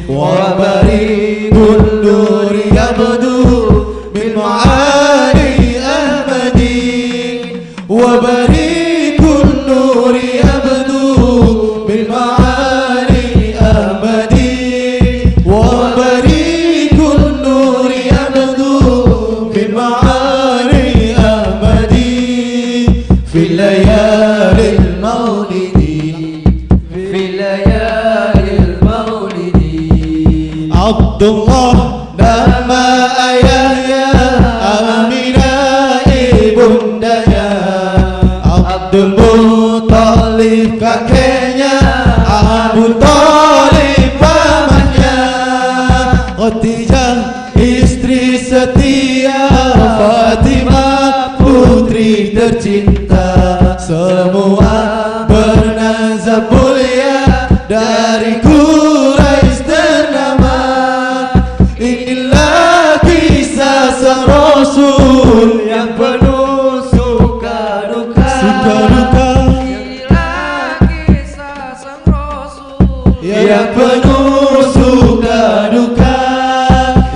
Speaker 9: wa barikul nuri yabdu bil ma'ali ahmadi, wa barikul nuri yabdu bil ma'ali ahmadi, wa barikul nuri yabdu bil ma'ali ahmadi fi layalil maulidi,
Speaker 12: fi layalil maulidi.
Speaker 9: Abdullah nama ayahnya, Aminah ibundanya, Abdul Muthalib kakeknya, Abu Thalib pamannya, Khadijah istri setia, Fatimah putri tercinta, semua bernazab mulia dari Quraisy ternama. Inilah kisah sang Rasul
Speaker 12: yang penuh suka duka,
Speaker 9: suka duka.
Speaker 12: Inilah kisah sang Rasul
Speaker 9: yang penuh suka duka,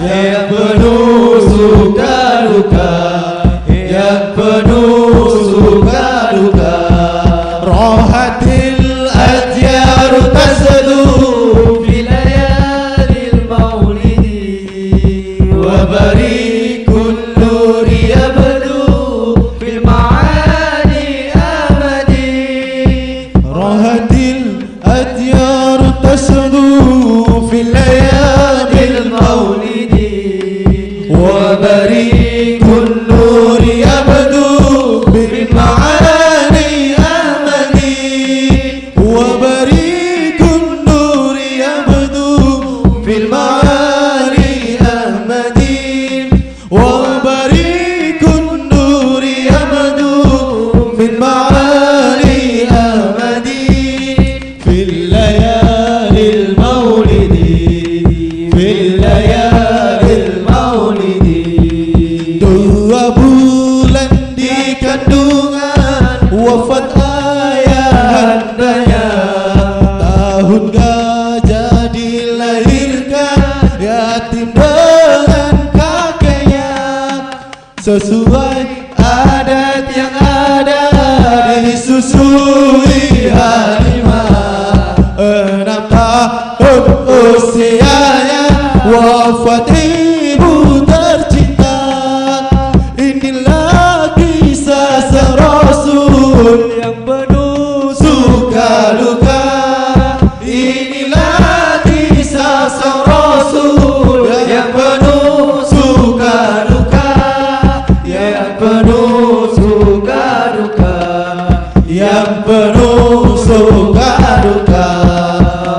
Speaker 9: yang penuh suka duka, yang penuh suka duka. Rohatil adyaru tasdu
Speaker 12: fi layalil maulidi,
Speaker 9: wa barikul nuri yabdu Sesuai adat yang ada disusui Halimah. 6 tahun usianya wafat ibu tercinta. Inilah kisah sang Rasul yang penuh suka duka. Inilah kisah sang Rasul yang penuh suka duka, yang penuh suka duka, yang penuh suka duka.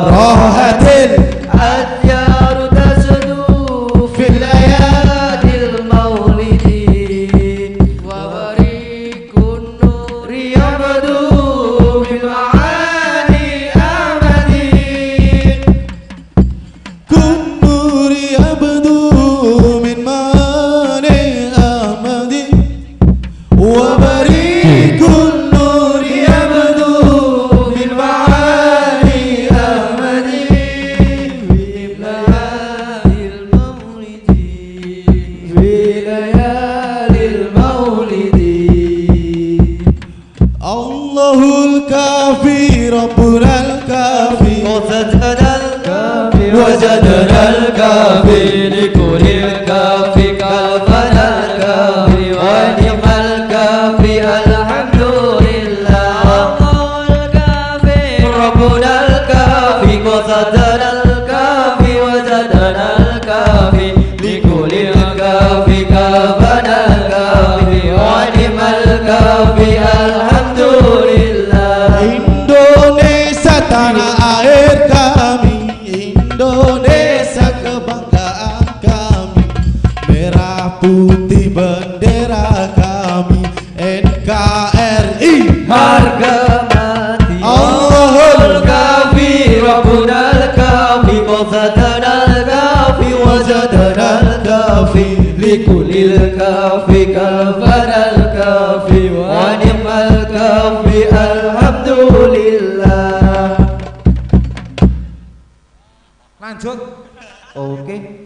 Speaker 9: Rohatil
Speaker 7: adyaru tasdu
Speaker 9: fil
Speaker 7: ayatil maulidi wa barikun nuri yabdu bil ma'ani amadi.
Speaker 9: Kun nuri yabdu min ma'ani ahmadi wa barikun nuri yabdu
Speaker 7: min ma'ani ahmadi. Fi layalil maulidi.
Speaker 9: Allahul kafi Rabbunal kafi
Speaker 7: وجدنا الكافي لكل الكافي كفنا الكافي ونعم الكافي الحمد لله. الله الكافي ربنا الكافي وجدنا الكافي وجدنا الكافي لكل الكافي كفنا الكافي ونعم الكافي الحمد لله.
Speaker 9: Indonesia tanah air kami, Indonesia kebanggaan kami, merah putih bendera kami, NKRI
Speaker 7: harga mati.
Speaker 9: Allahul
Speaker 7: kafi Rabbunal kafi wajadnal kafi wajadnal kafi likulil kafi kafanal kafi wa ni'mal kafi alhamdulillah.
Speaker 14: Lanjut.
Speaker 1: Oke.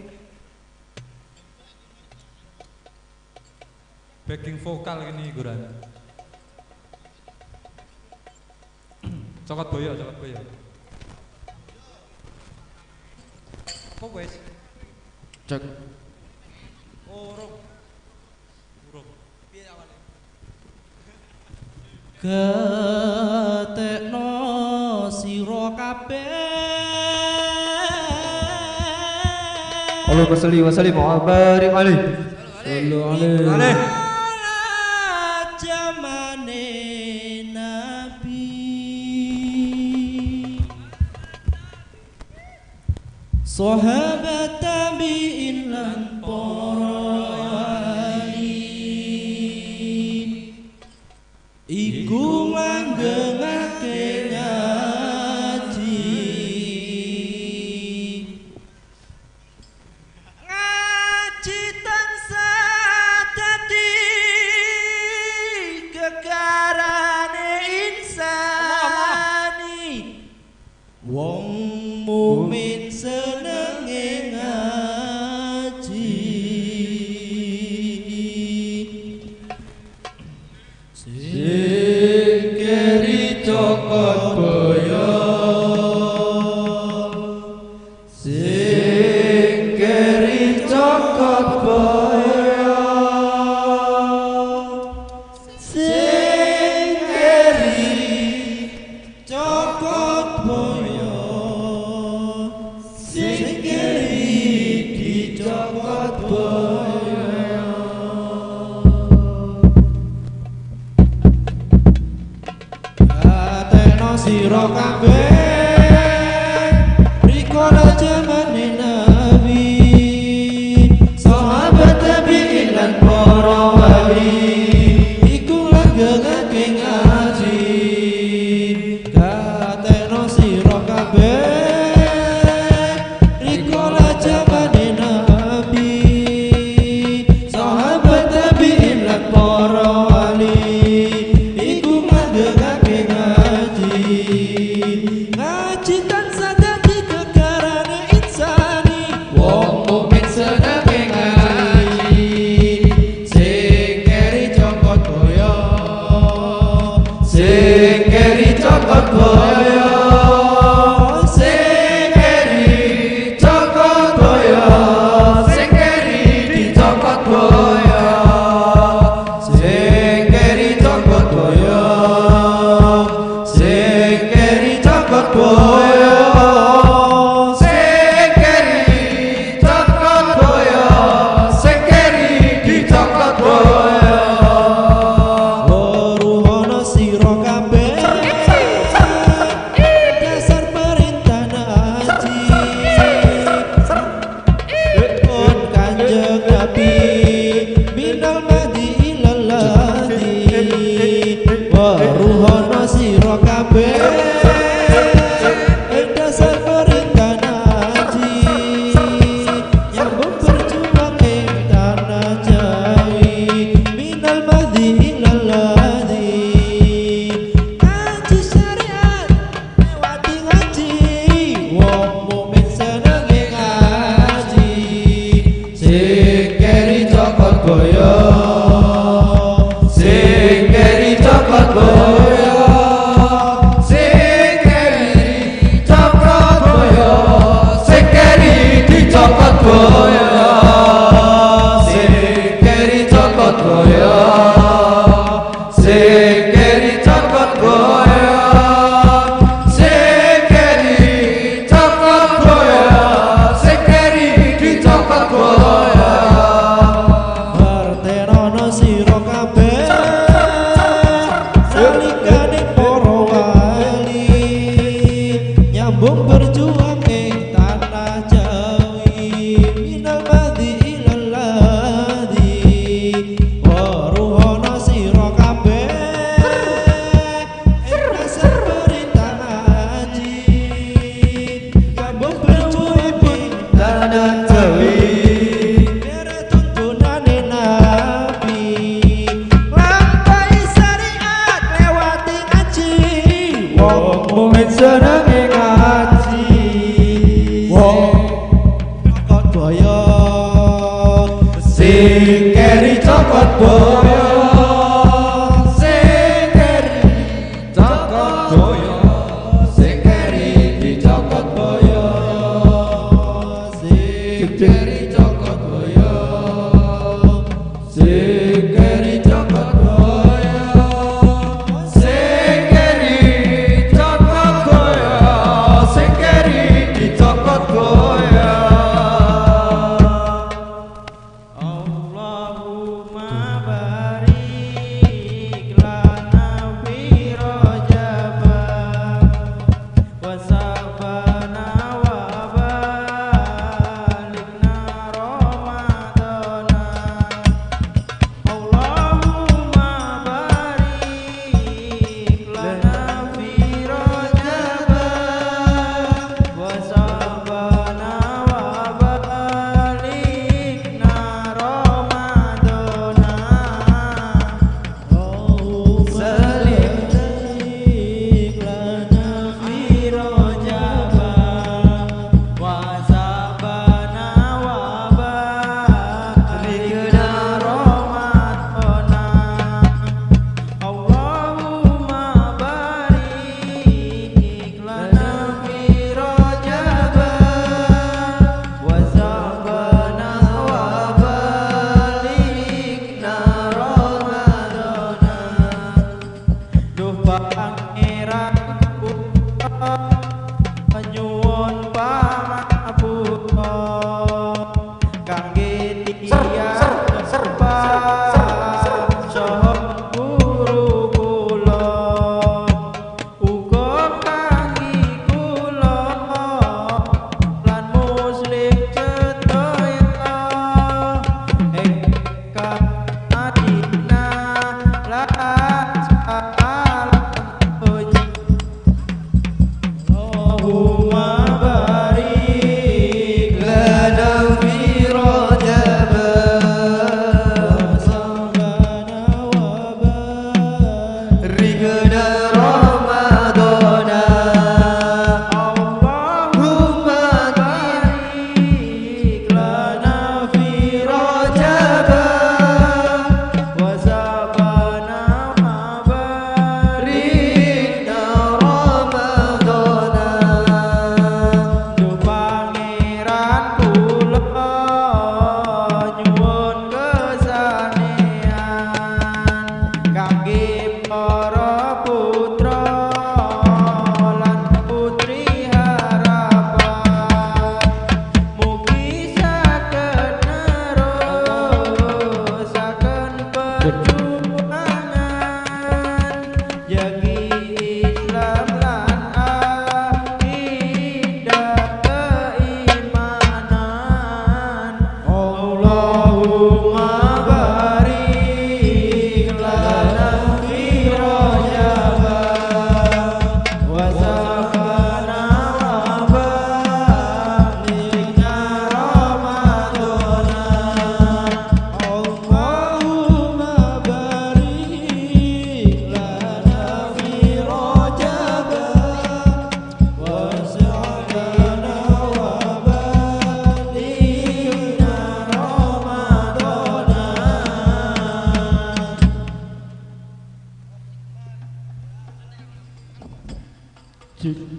Speaker 8: Backing vokal ini Guran. Cokot boyo, cokot boyo. Kok wes?
Speaker 14: Cek.
Speaker 8: Urung. Urung. Piye awale?
Speaker 3: Gatekno sira kabeh.
Speaker 12: Allahumma sholli wa sallim wa barik alaihi. Sallu alaihi.
Speaker 3: Jamane Nabi sahabat tabi'in lan para wali iku langgengake ngaji. Ngaji tansah dadi gegarane insani. Wong mukmin senenge ngaji.
Speaker 12: Sing keri cokot boyo, sing keri cokot boyo, sing keri
Speaker 3: cokot boyo, sing keri dicokot boyo. Gatekno sira kabeh rikala jamane Nabi, sahabat tabi'in lan para wali iku langgengake ngaji. Gatekno sira kabeh rikala jamane Nabi, sahabat tabi'in lan para wali iku langgengake ngaji.
Speaker 12: boyo, sing keri cokot boyo, sing keri cokot boyo, sing keri dicokot boyo, sing keri cokot boyo, sing keri cokot boyo, sing keri cokot boyo, sing keri dicokot boyo.
Speaker 3: Ngertenono sira kabeh nalikane para wali nyambung berjuang ing tanah Jawi minal mahdi ilal lahdi weruhana sira kabeh ing dasar perintah ngaji nyambung berjuang ing
Speaker 12: Tanah Jawi
Speaker 3: Mere tuntunane Nabi nglampahi syariat lewati ngaji.
Speaker 12: Wong mukmin senenge ngaji, wong
Speaker 3: cokot boyo,
Speaker 12: sing keri cokot boyo, sing keri cokot boyo, sing keri dicokot boyo, sing keri cokot boyo, sing keri cokot boyo, sing keri cokot boyo, sing keri dicokot boyo.
Speaker 3: Allahumma barik.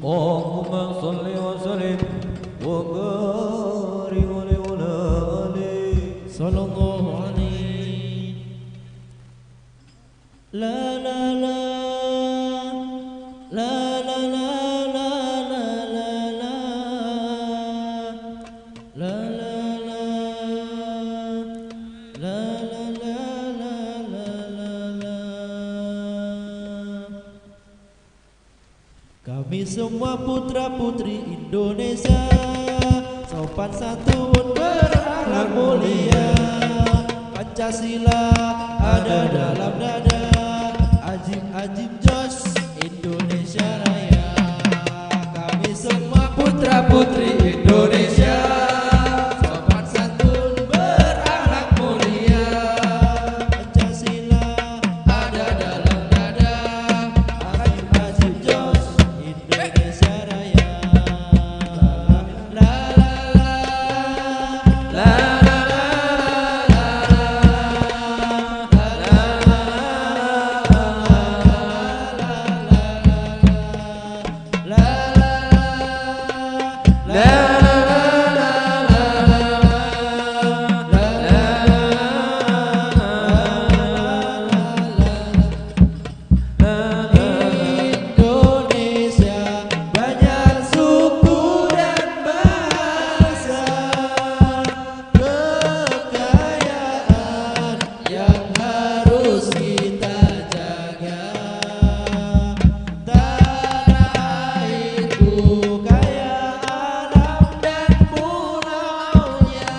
Speaker 3: Allahumma salli wa sallim wa barik alaihi wa ala alihi.
Speaker 9: Sallallahu alaihi. La la la la la la la la la la la la la la la la la la la. Kami semua putra putri Indonesia, sopan santun berakhlak mulia. Pancasila ada dalam dada, ajib ajib jos Indonesia Raya. Kami semua
Speaker 7: putra putri Indonesia, sopan santun berakhlak mulia.
Speaker 9: Pancasila
Speaker 7: ada dalam dada,
Speaker 9: ajib ajib jos Indonesia Raya. La la la
Speaker 7: la la la
Speaker 9: la
Speaker 7: la la la la la
Speaker 9: Indonesia banyak suku dan bahasa, kekayaan yang harus kita jaga. Tanah airku kaya alam dan pulaunya,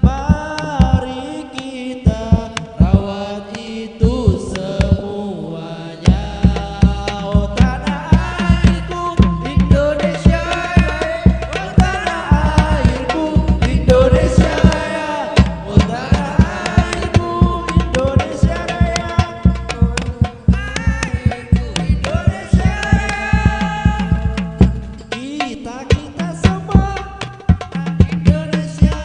Speaker 9: mari kita rawat itu semuanya. Oh tanah airku
Speaker 7: Indonesia,
Speaker 9: oh tanah airku
Speaker 7: Indonesia,
Speaker 9: oh tanah airku Indonesia Raya, Indonesia Raya. Kita kita semua Indonesia,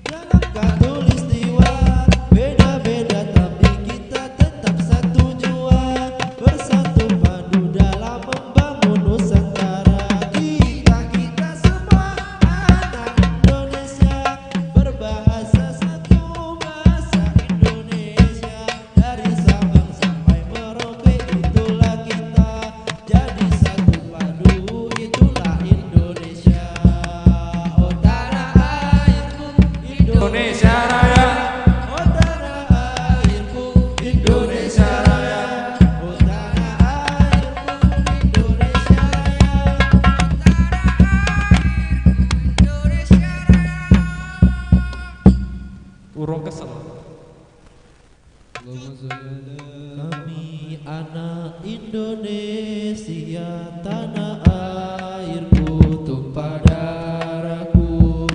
Speaker 9: dalam khatulistiwa, beda-beda tapi kita tetap satu jua, bersatu padu dalam membangun Nusantara. Kita kita semua anak Indonesia, berbahasa satu bahasa Indonesia, dari Sabang sampai Merauke itulah kita, jadi satu padu itulah Indonesia. Oh tanah airku
Speaker 7: Indonesia Raya,
Speaker 9: oh tanah airku
Speaker 7: Indonesia Raya,
Speaker 9: oh tanah airku Indonesia Raya.
Speaker 14: Urung kesel.
Speaker 9: Kami anak Indonesia, tanah airku tumpah darahku.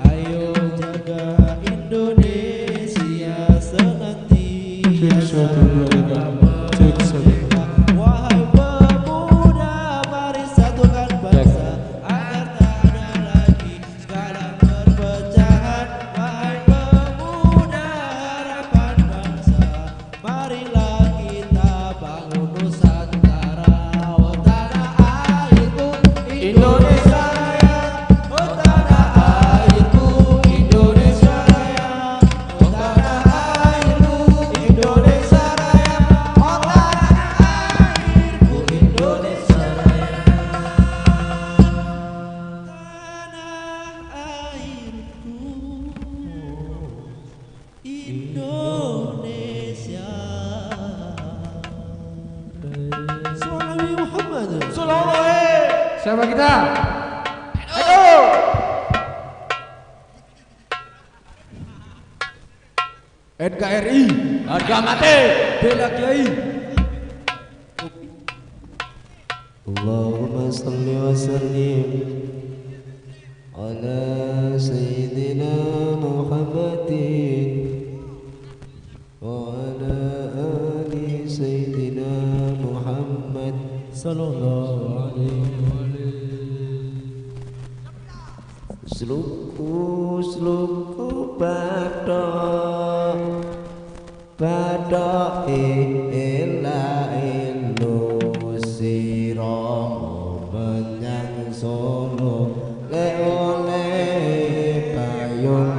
Speaker 9: Ayo jaga Indonesia senantiasa merdeka. Wahai pemuda, mari satukan bangsa agar tak ada lagi segala perpecahan. Wahai pemuda, harapan bangsa, marilah kita bangun Nusantara. Oh tanah airku
Speaker 7: Indonesia
Speaker 9: Raya, oh tanah airku Indonesia Raya, oh tanah airku Indonesia Raya, oh tanah airku Indonesia Raya. Tanah airku Indonesia. Sallallahu Muhammad.
Speaker 11: Siapa kita? NKRI,
Speaker 7: harga mati,
Speaker 11: bela kiai.
Speaker 3: Allahumma salli wa sallim ala sayyidina Muhammadin wa ala ali sayyidina Muhammad
Speaker 9: sallallahu alaihi wa
Speaker 3: Sluku sluku bathok bathok ela elu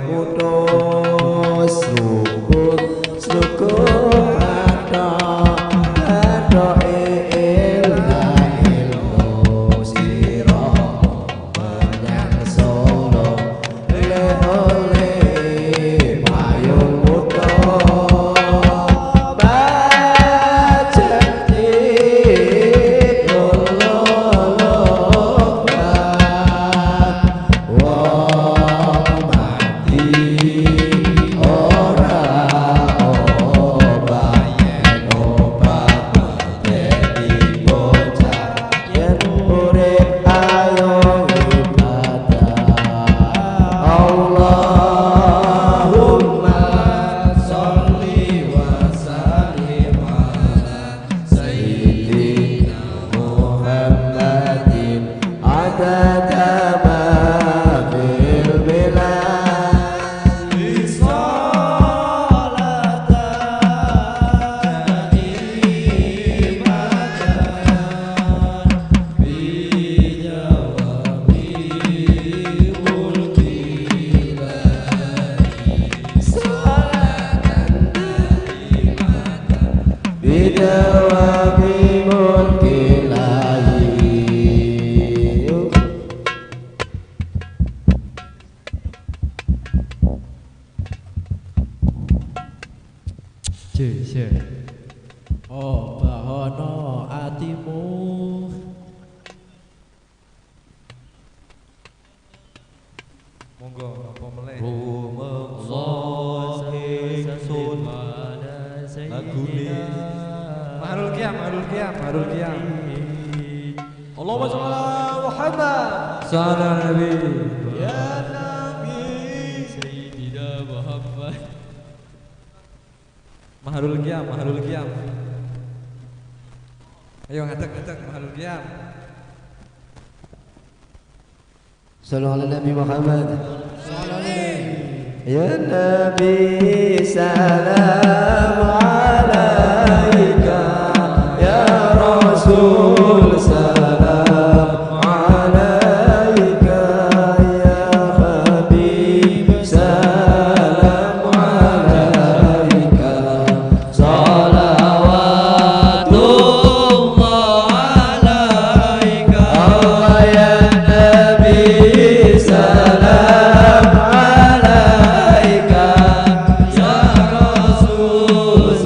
Speaker 9: Putus slukur slukur bathok bathoke ilmu sira menyang Solo le ole payung putus bajeti wong mati ora obah yen obat dadi bocah yen urip ayo ibadah. Allahumma sholli wa sallim ala sayyidina Muhammadin adada ma fil bilad. Bidawami mulkilahi.
Speaker 3: C C. Obahono atimu.
Speaker 14: Monggo napa meleh.
Speaker 12: Rumeksa ingsun lagune
Speaker 14: Maharul Qiyam, Maharul Qiyam, Maharul Qiyam.
Speaker 12: Allahumma sholli ala Muhammad.
Speaker 14: Sallallahu Nabi.
Speaker 12: Ya Nabi Sayyidina Muhammad.
Speaker 14: Maharul Qiyam, Maharul Qiyam. Ayo ngadeg ngadeg Maharul Qiyam.
Speaker 9: Sallu ala Nabi Muhammad. Ya Nabi salam alaika ya Rasul salam alaika ya Habib salam alaika
Speaker 12: Salawatullah alaika.
Speaker 9: Allah ya Nabi salam alaika
Speaker 12: Ya Rasul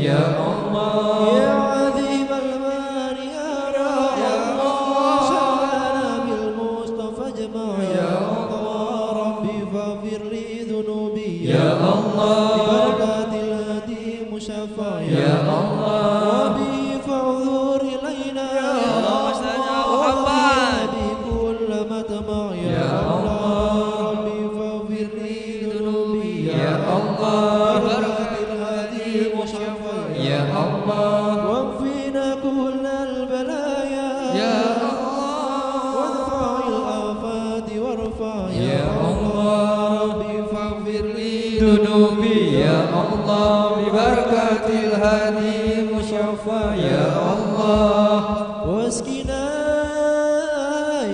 Speaker 12: Ya Allah
Speaker 3: Ya azim al-man ya Allah Syafana bil Mustafa jama' ya Allah Rabbi faghfir li dhunubi
Speaker 12: Ya Allah
Speaker 3: Bibarakatil hadi musyafa'
Speaker 12: Ya Allah
Speaker 3: Wa bi fa'udhur ilayna
Speaker 12: Ya Allah
Speaker 3: Muhammad bi kull matma'
Speaker 12: Ya Allah
Speaker 3: Rabbi faghfir li dhunubi
Speaker 12: Ya Allah
Speaker 3: Bibarakatil hadi musyafa'
Speaker 12: Ya Allah
Speaker 3: واكفنا كل البلايا
Speaker 12: Ya Allah
Speaker 3: وادفع الآفات وارفع
Speaker 12: Ya Allah
Speaker 3: ربي فاغفر لي
Speaker 12: ذنوبي يا الله ببركة الهادي المشفى يا الله
Speaker 3: واسقنا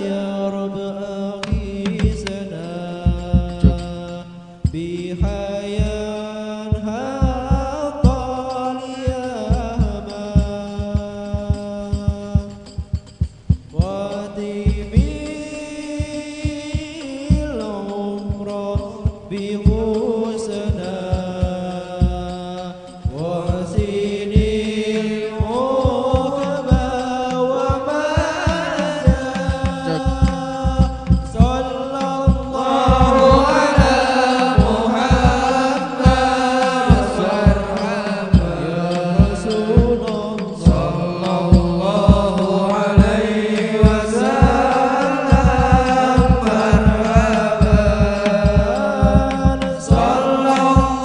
Speaker 3: يا رب أغيثنا بحيان الياما وادمي العمر بحسنا وحسن العقبى ومانا صلى الله
Speaker 12: على محمد
Speaker 3: يا رسول الله
Speaker 12: صلى الله عليه وسلم مرحبا صلى الله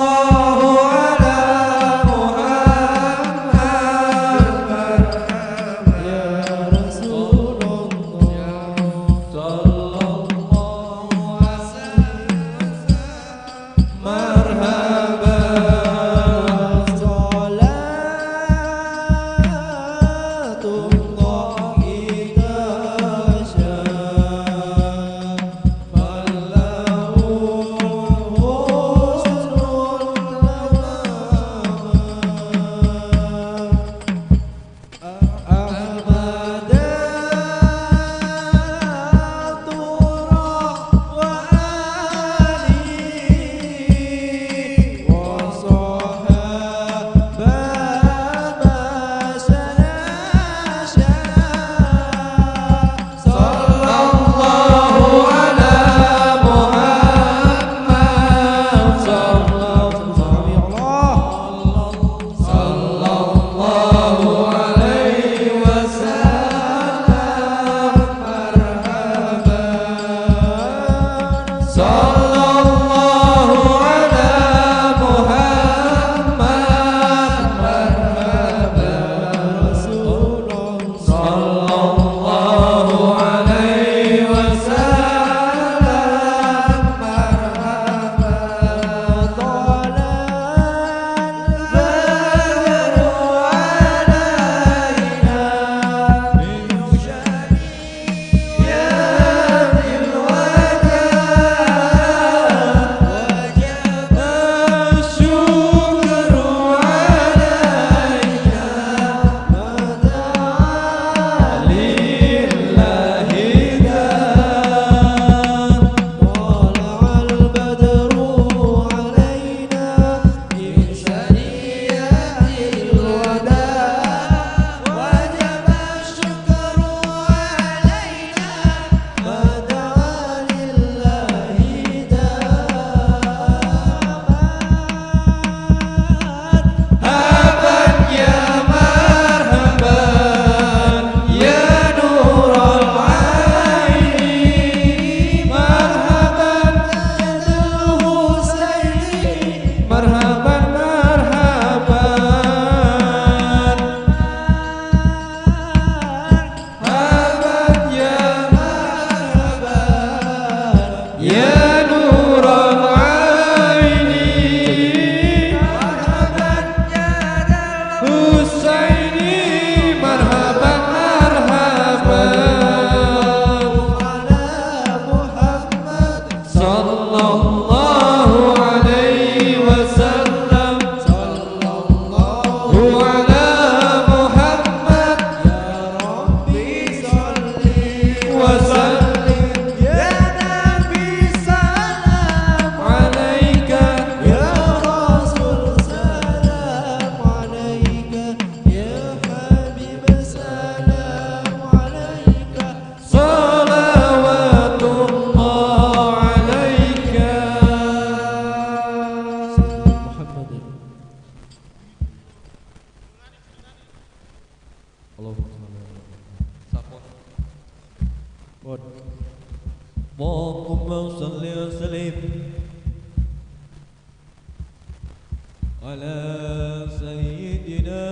Speaker 3: على سيدنا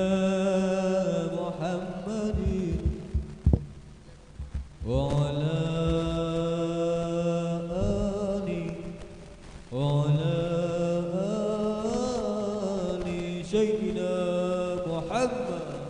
Speaker 3: محمد وعلى آله وعلى آل سيدنا محمد.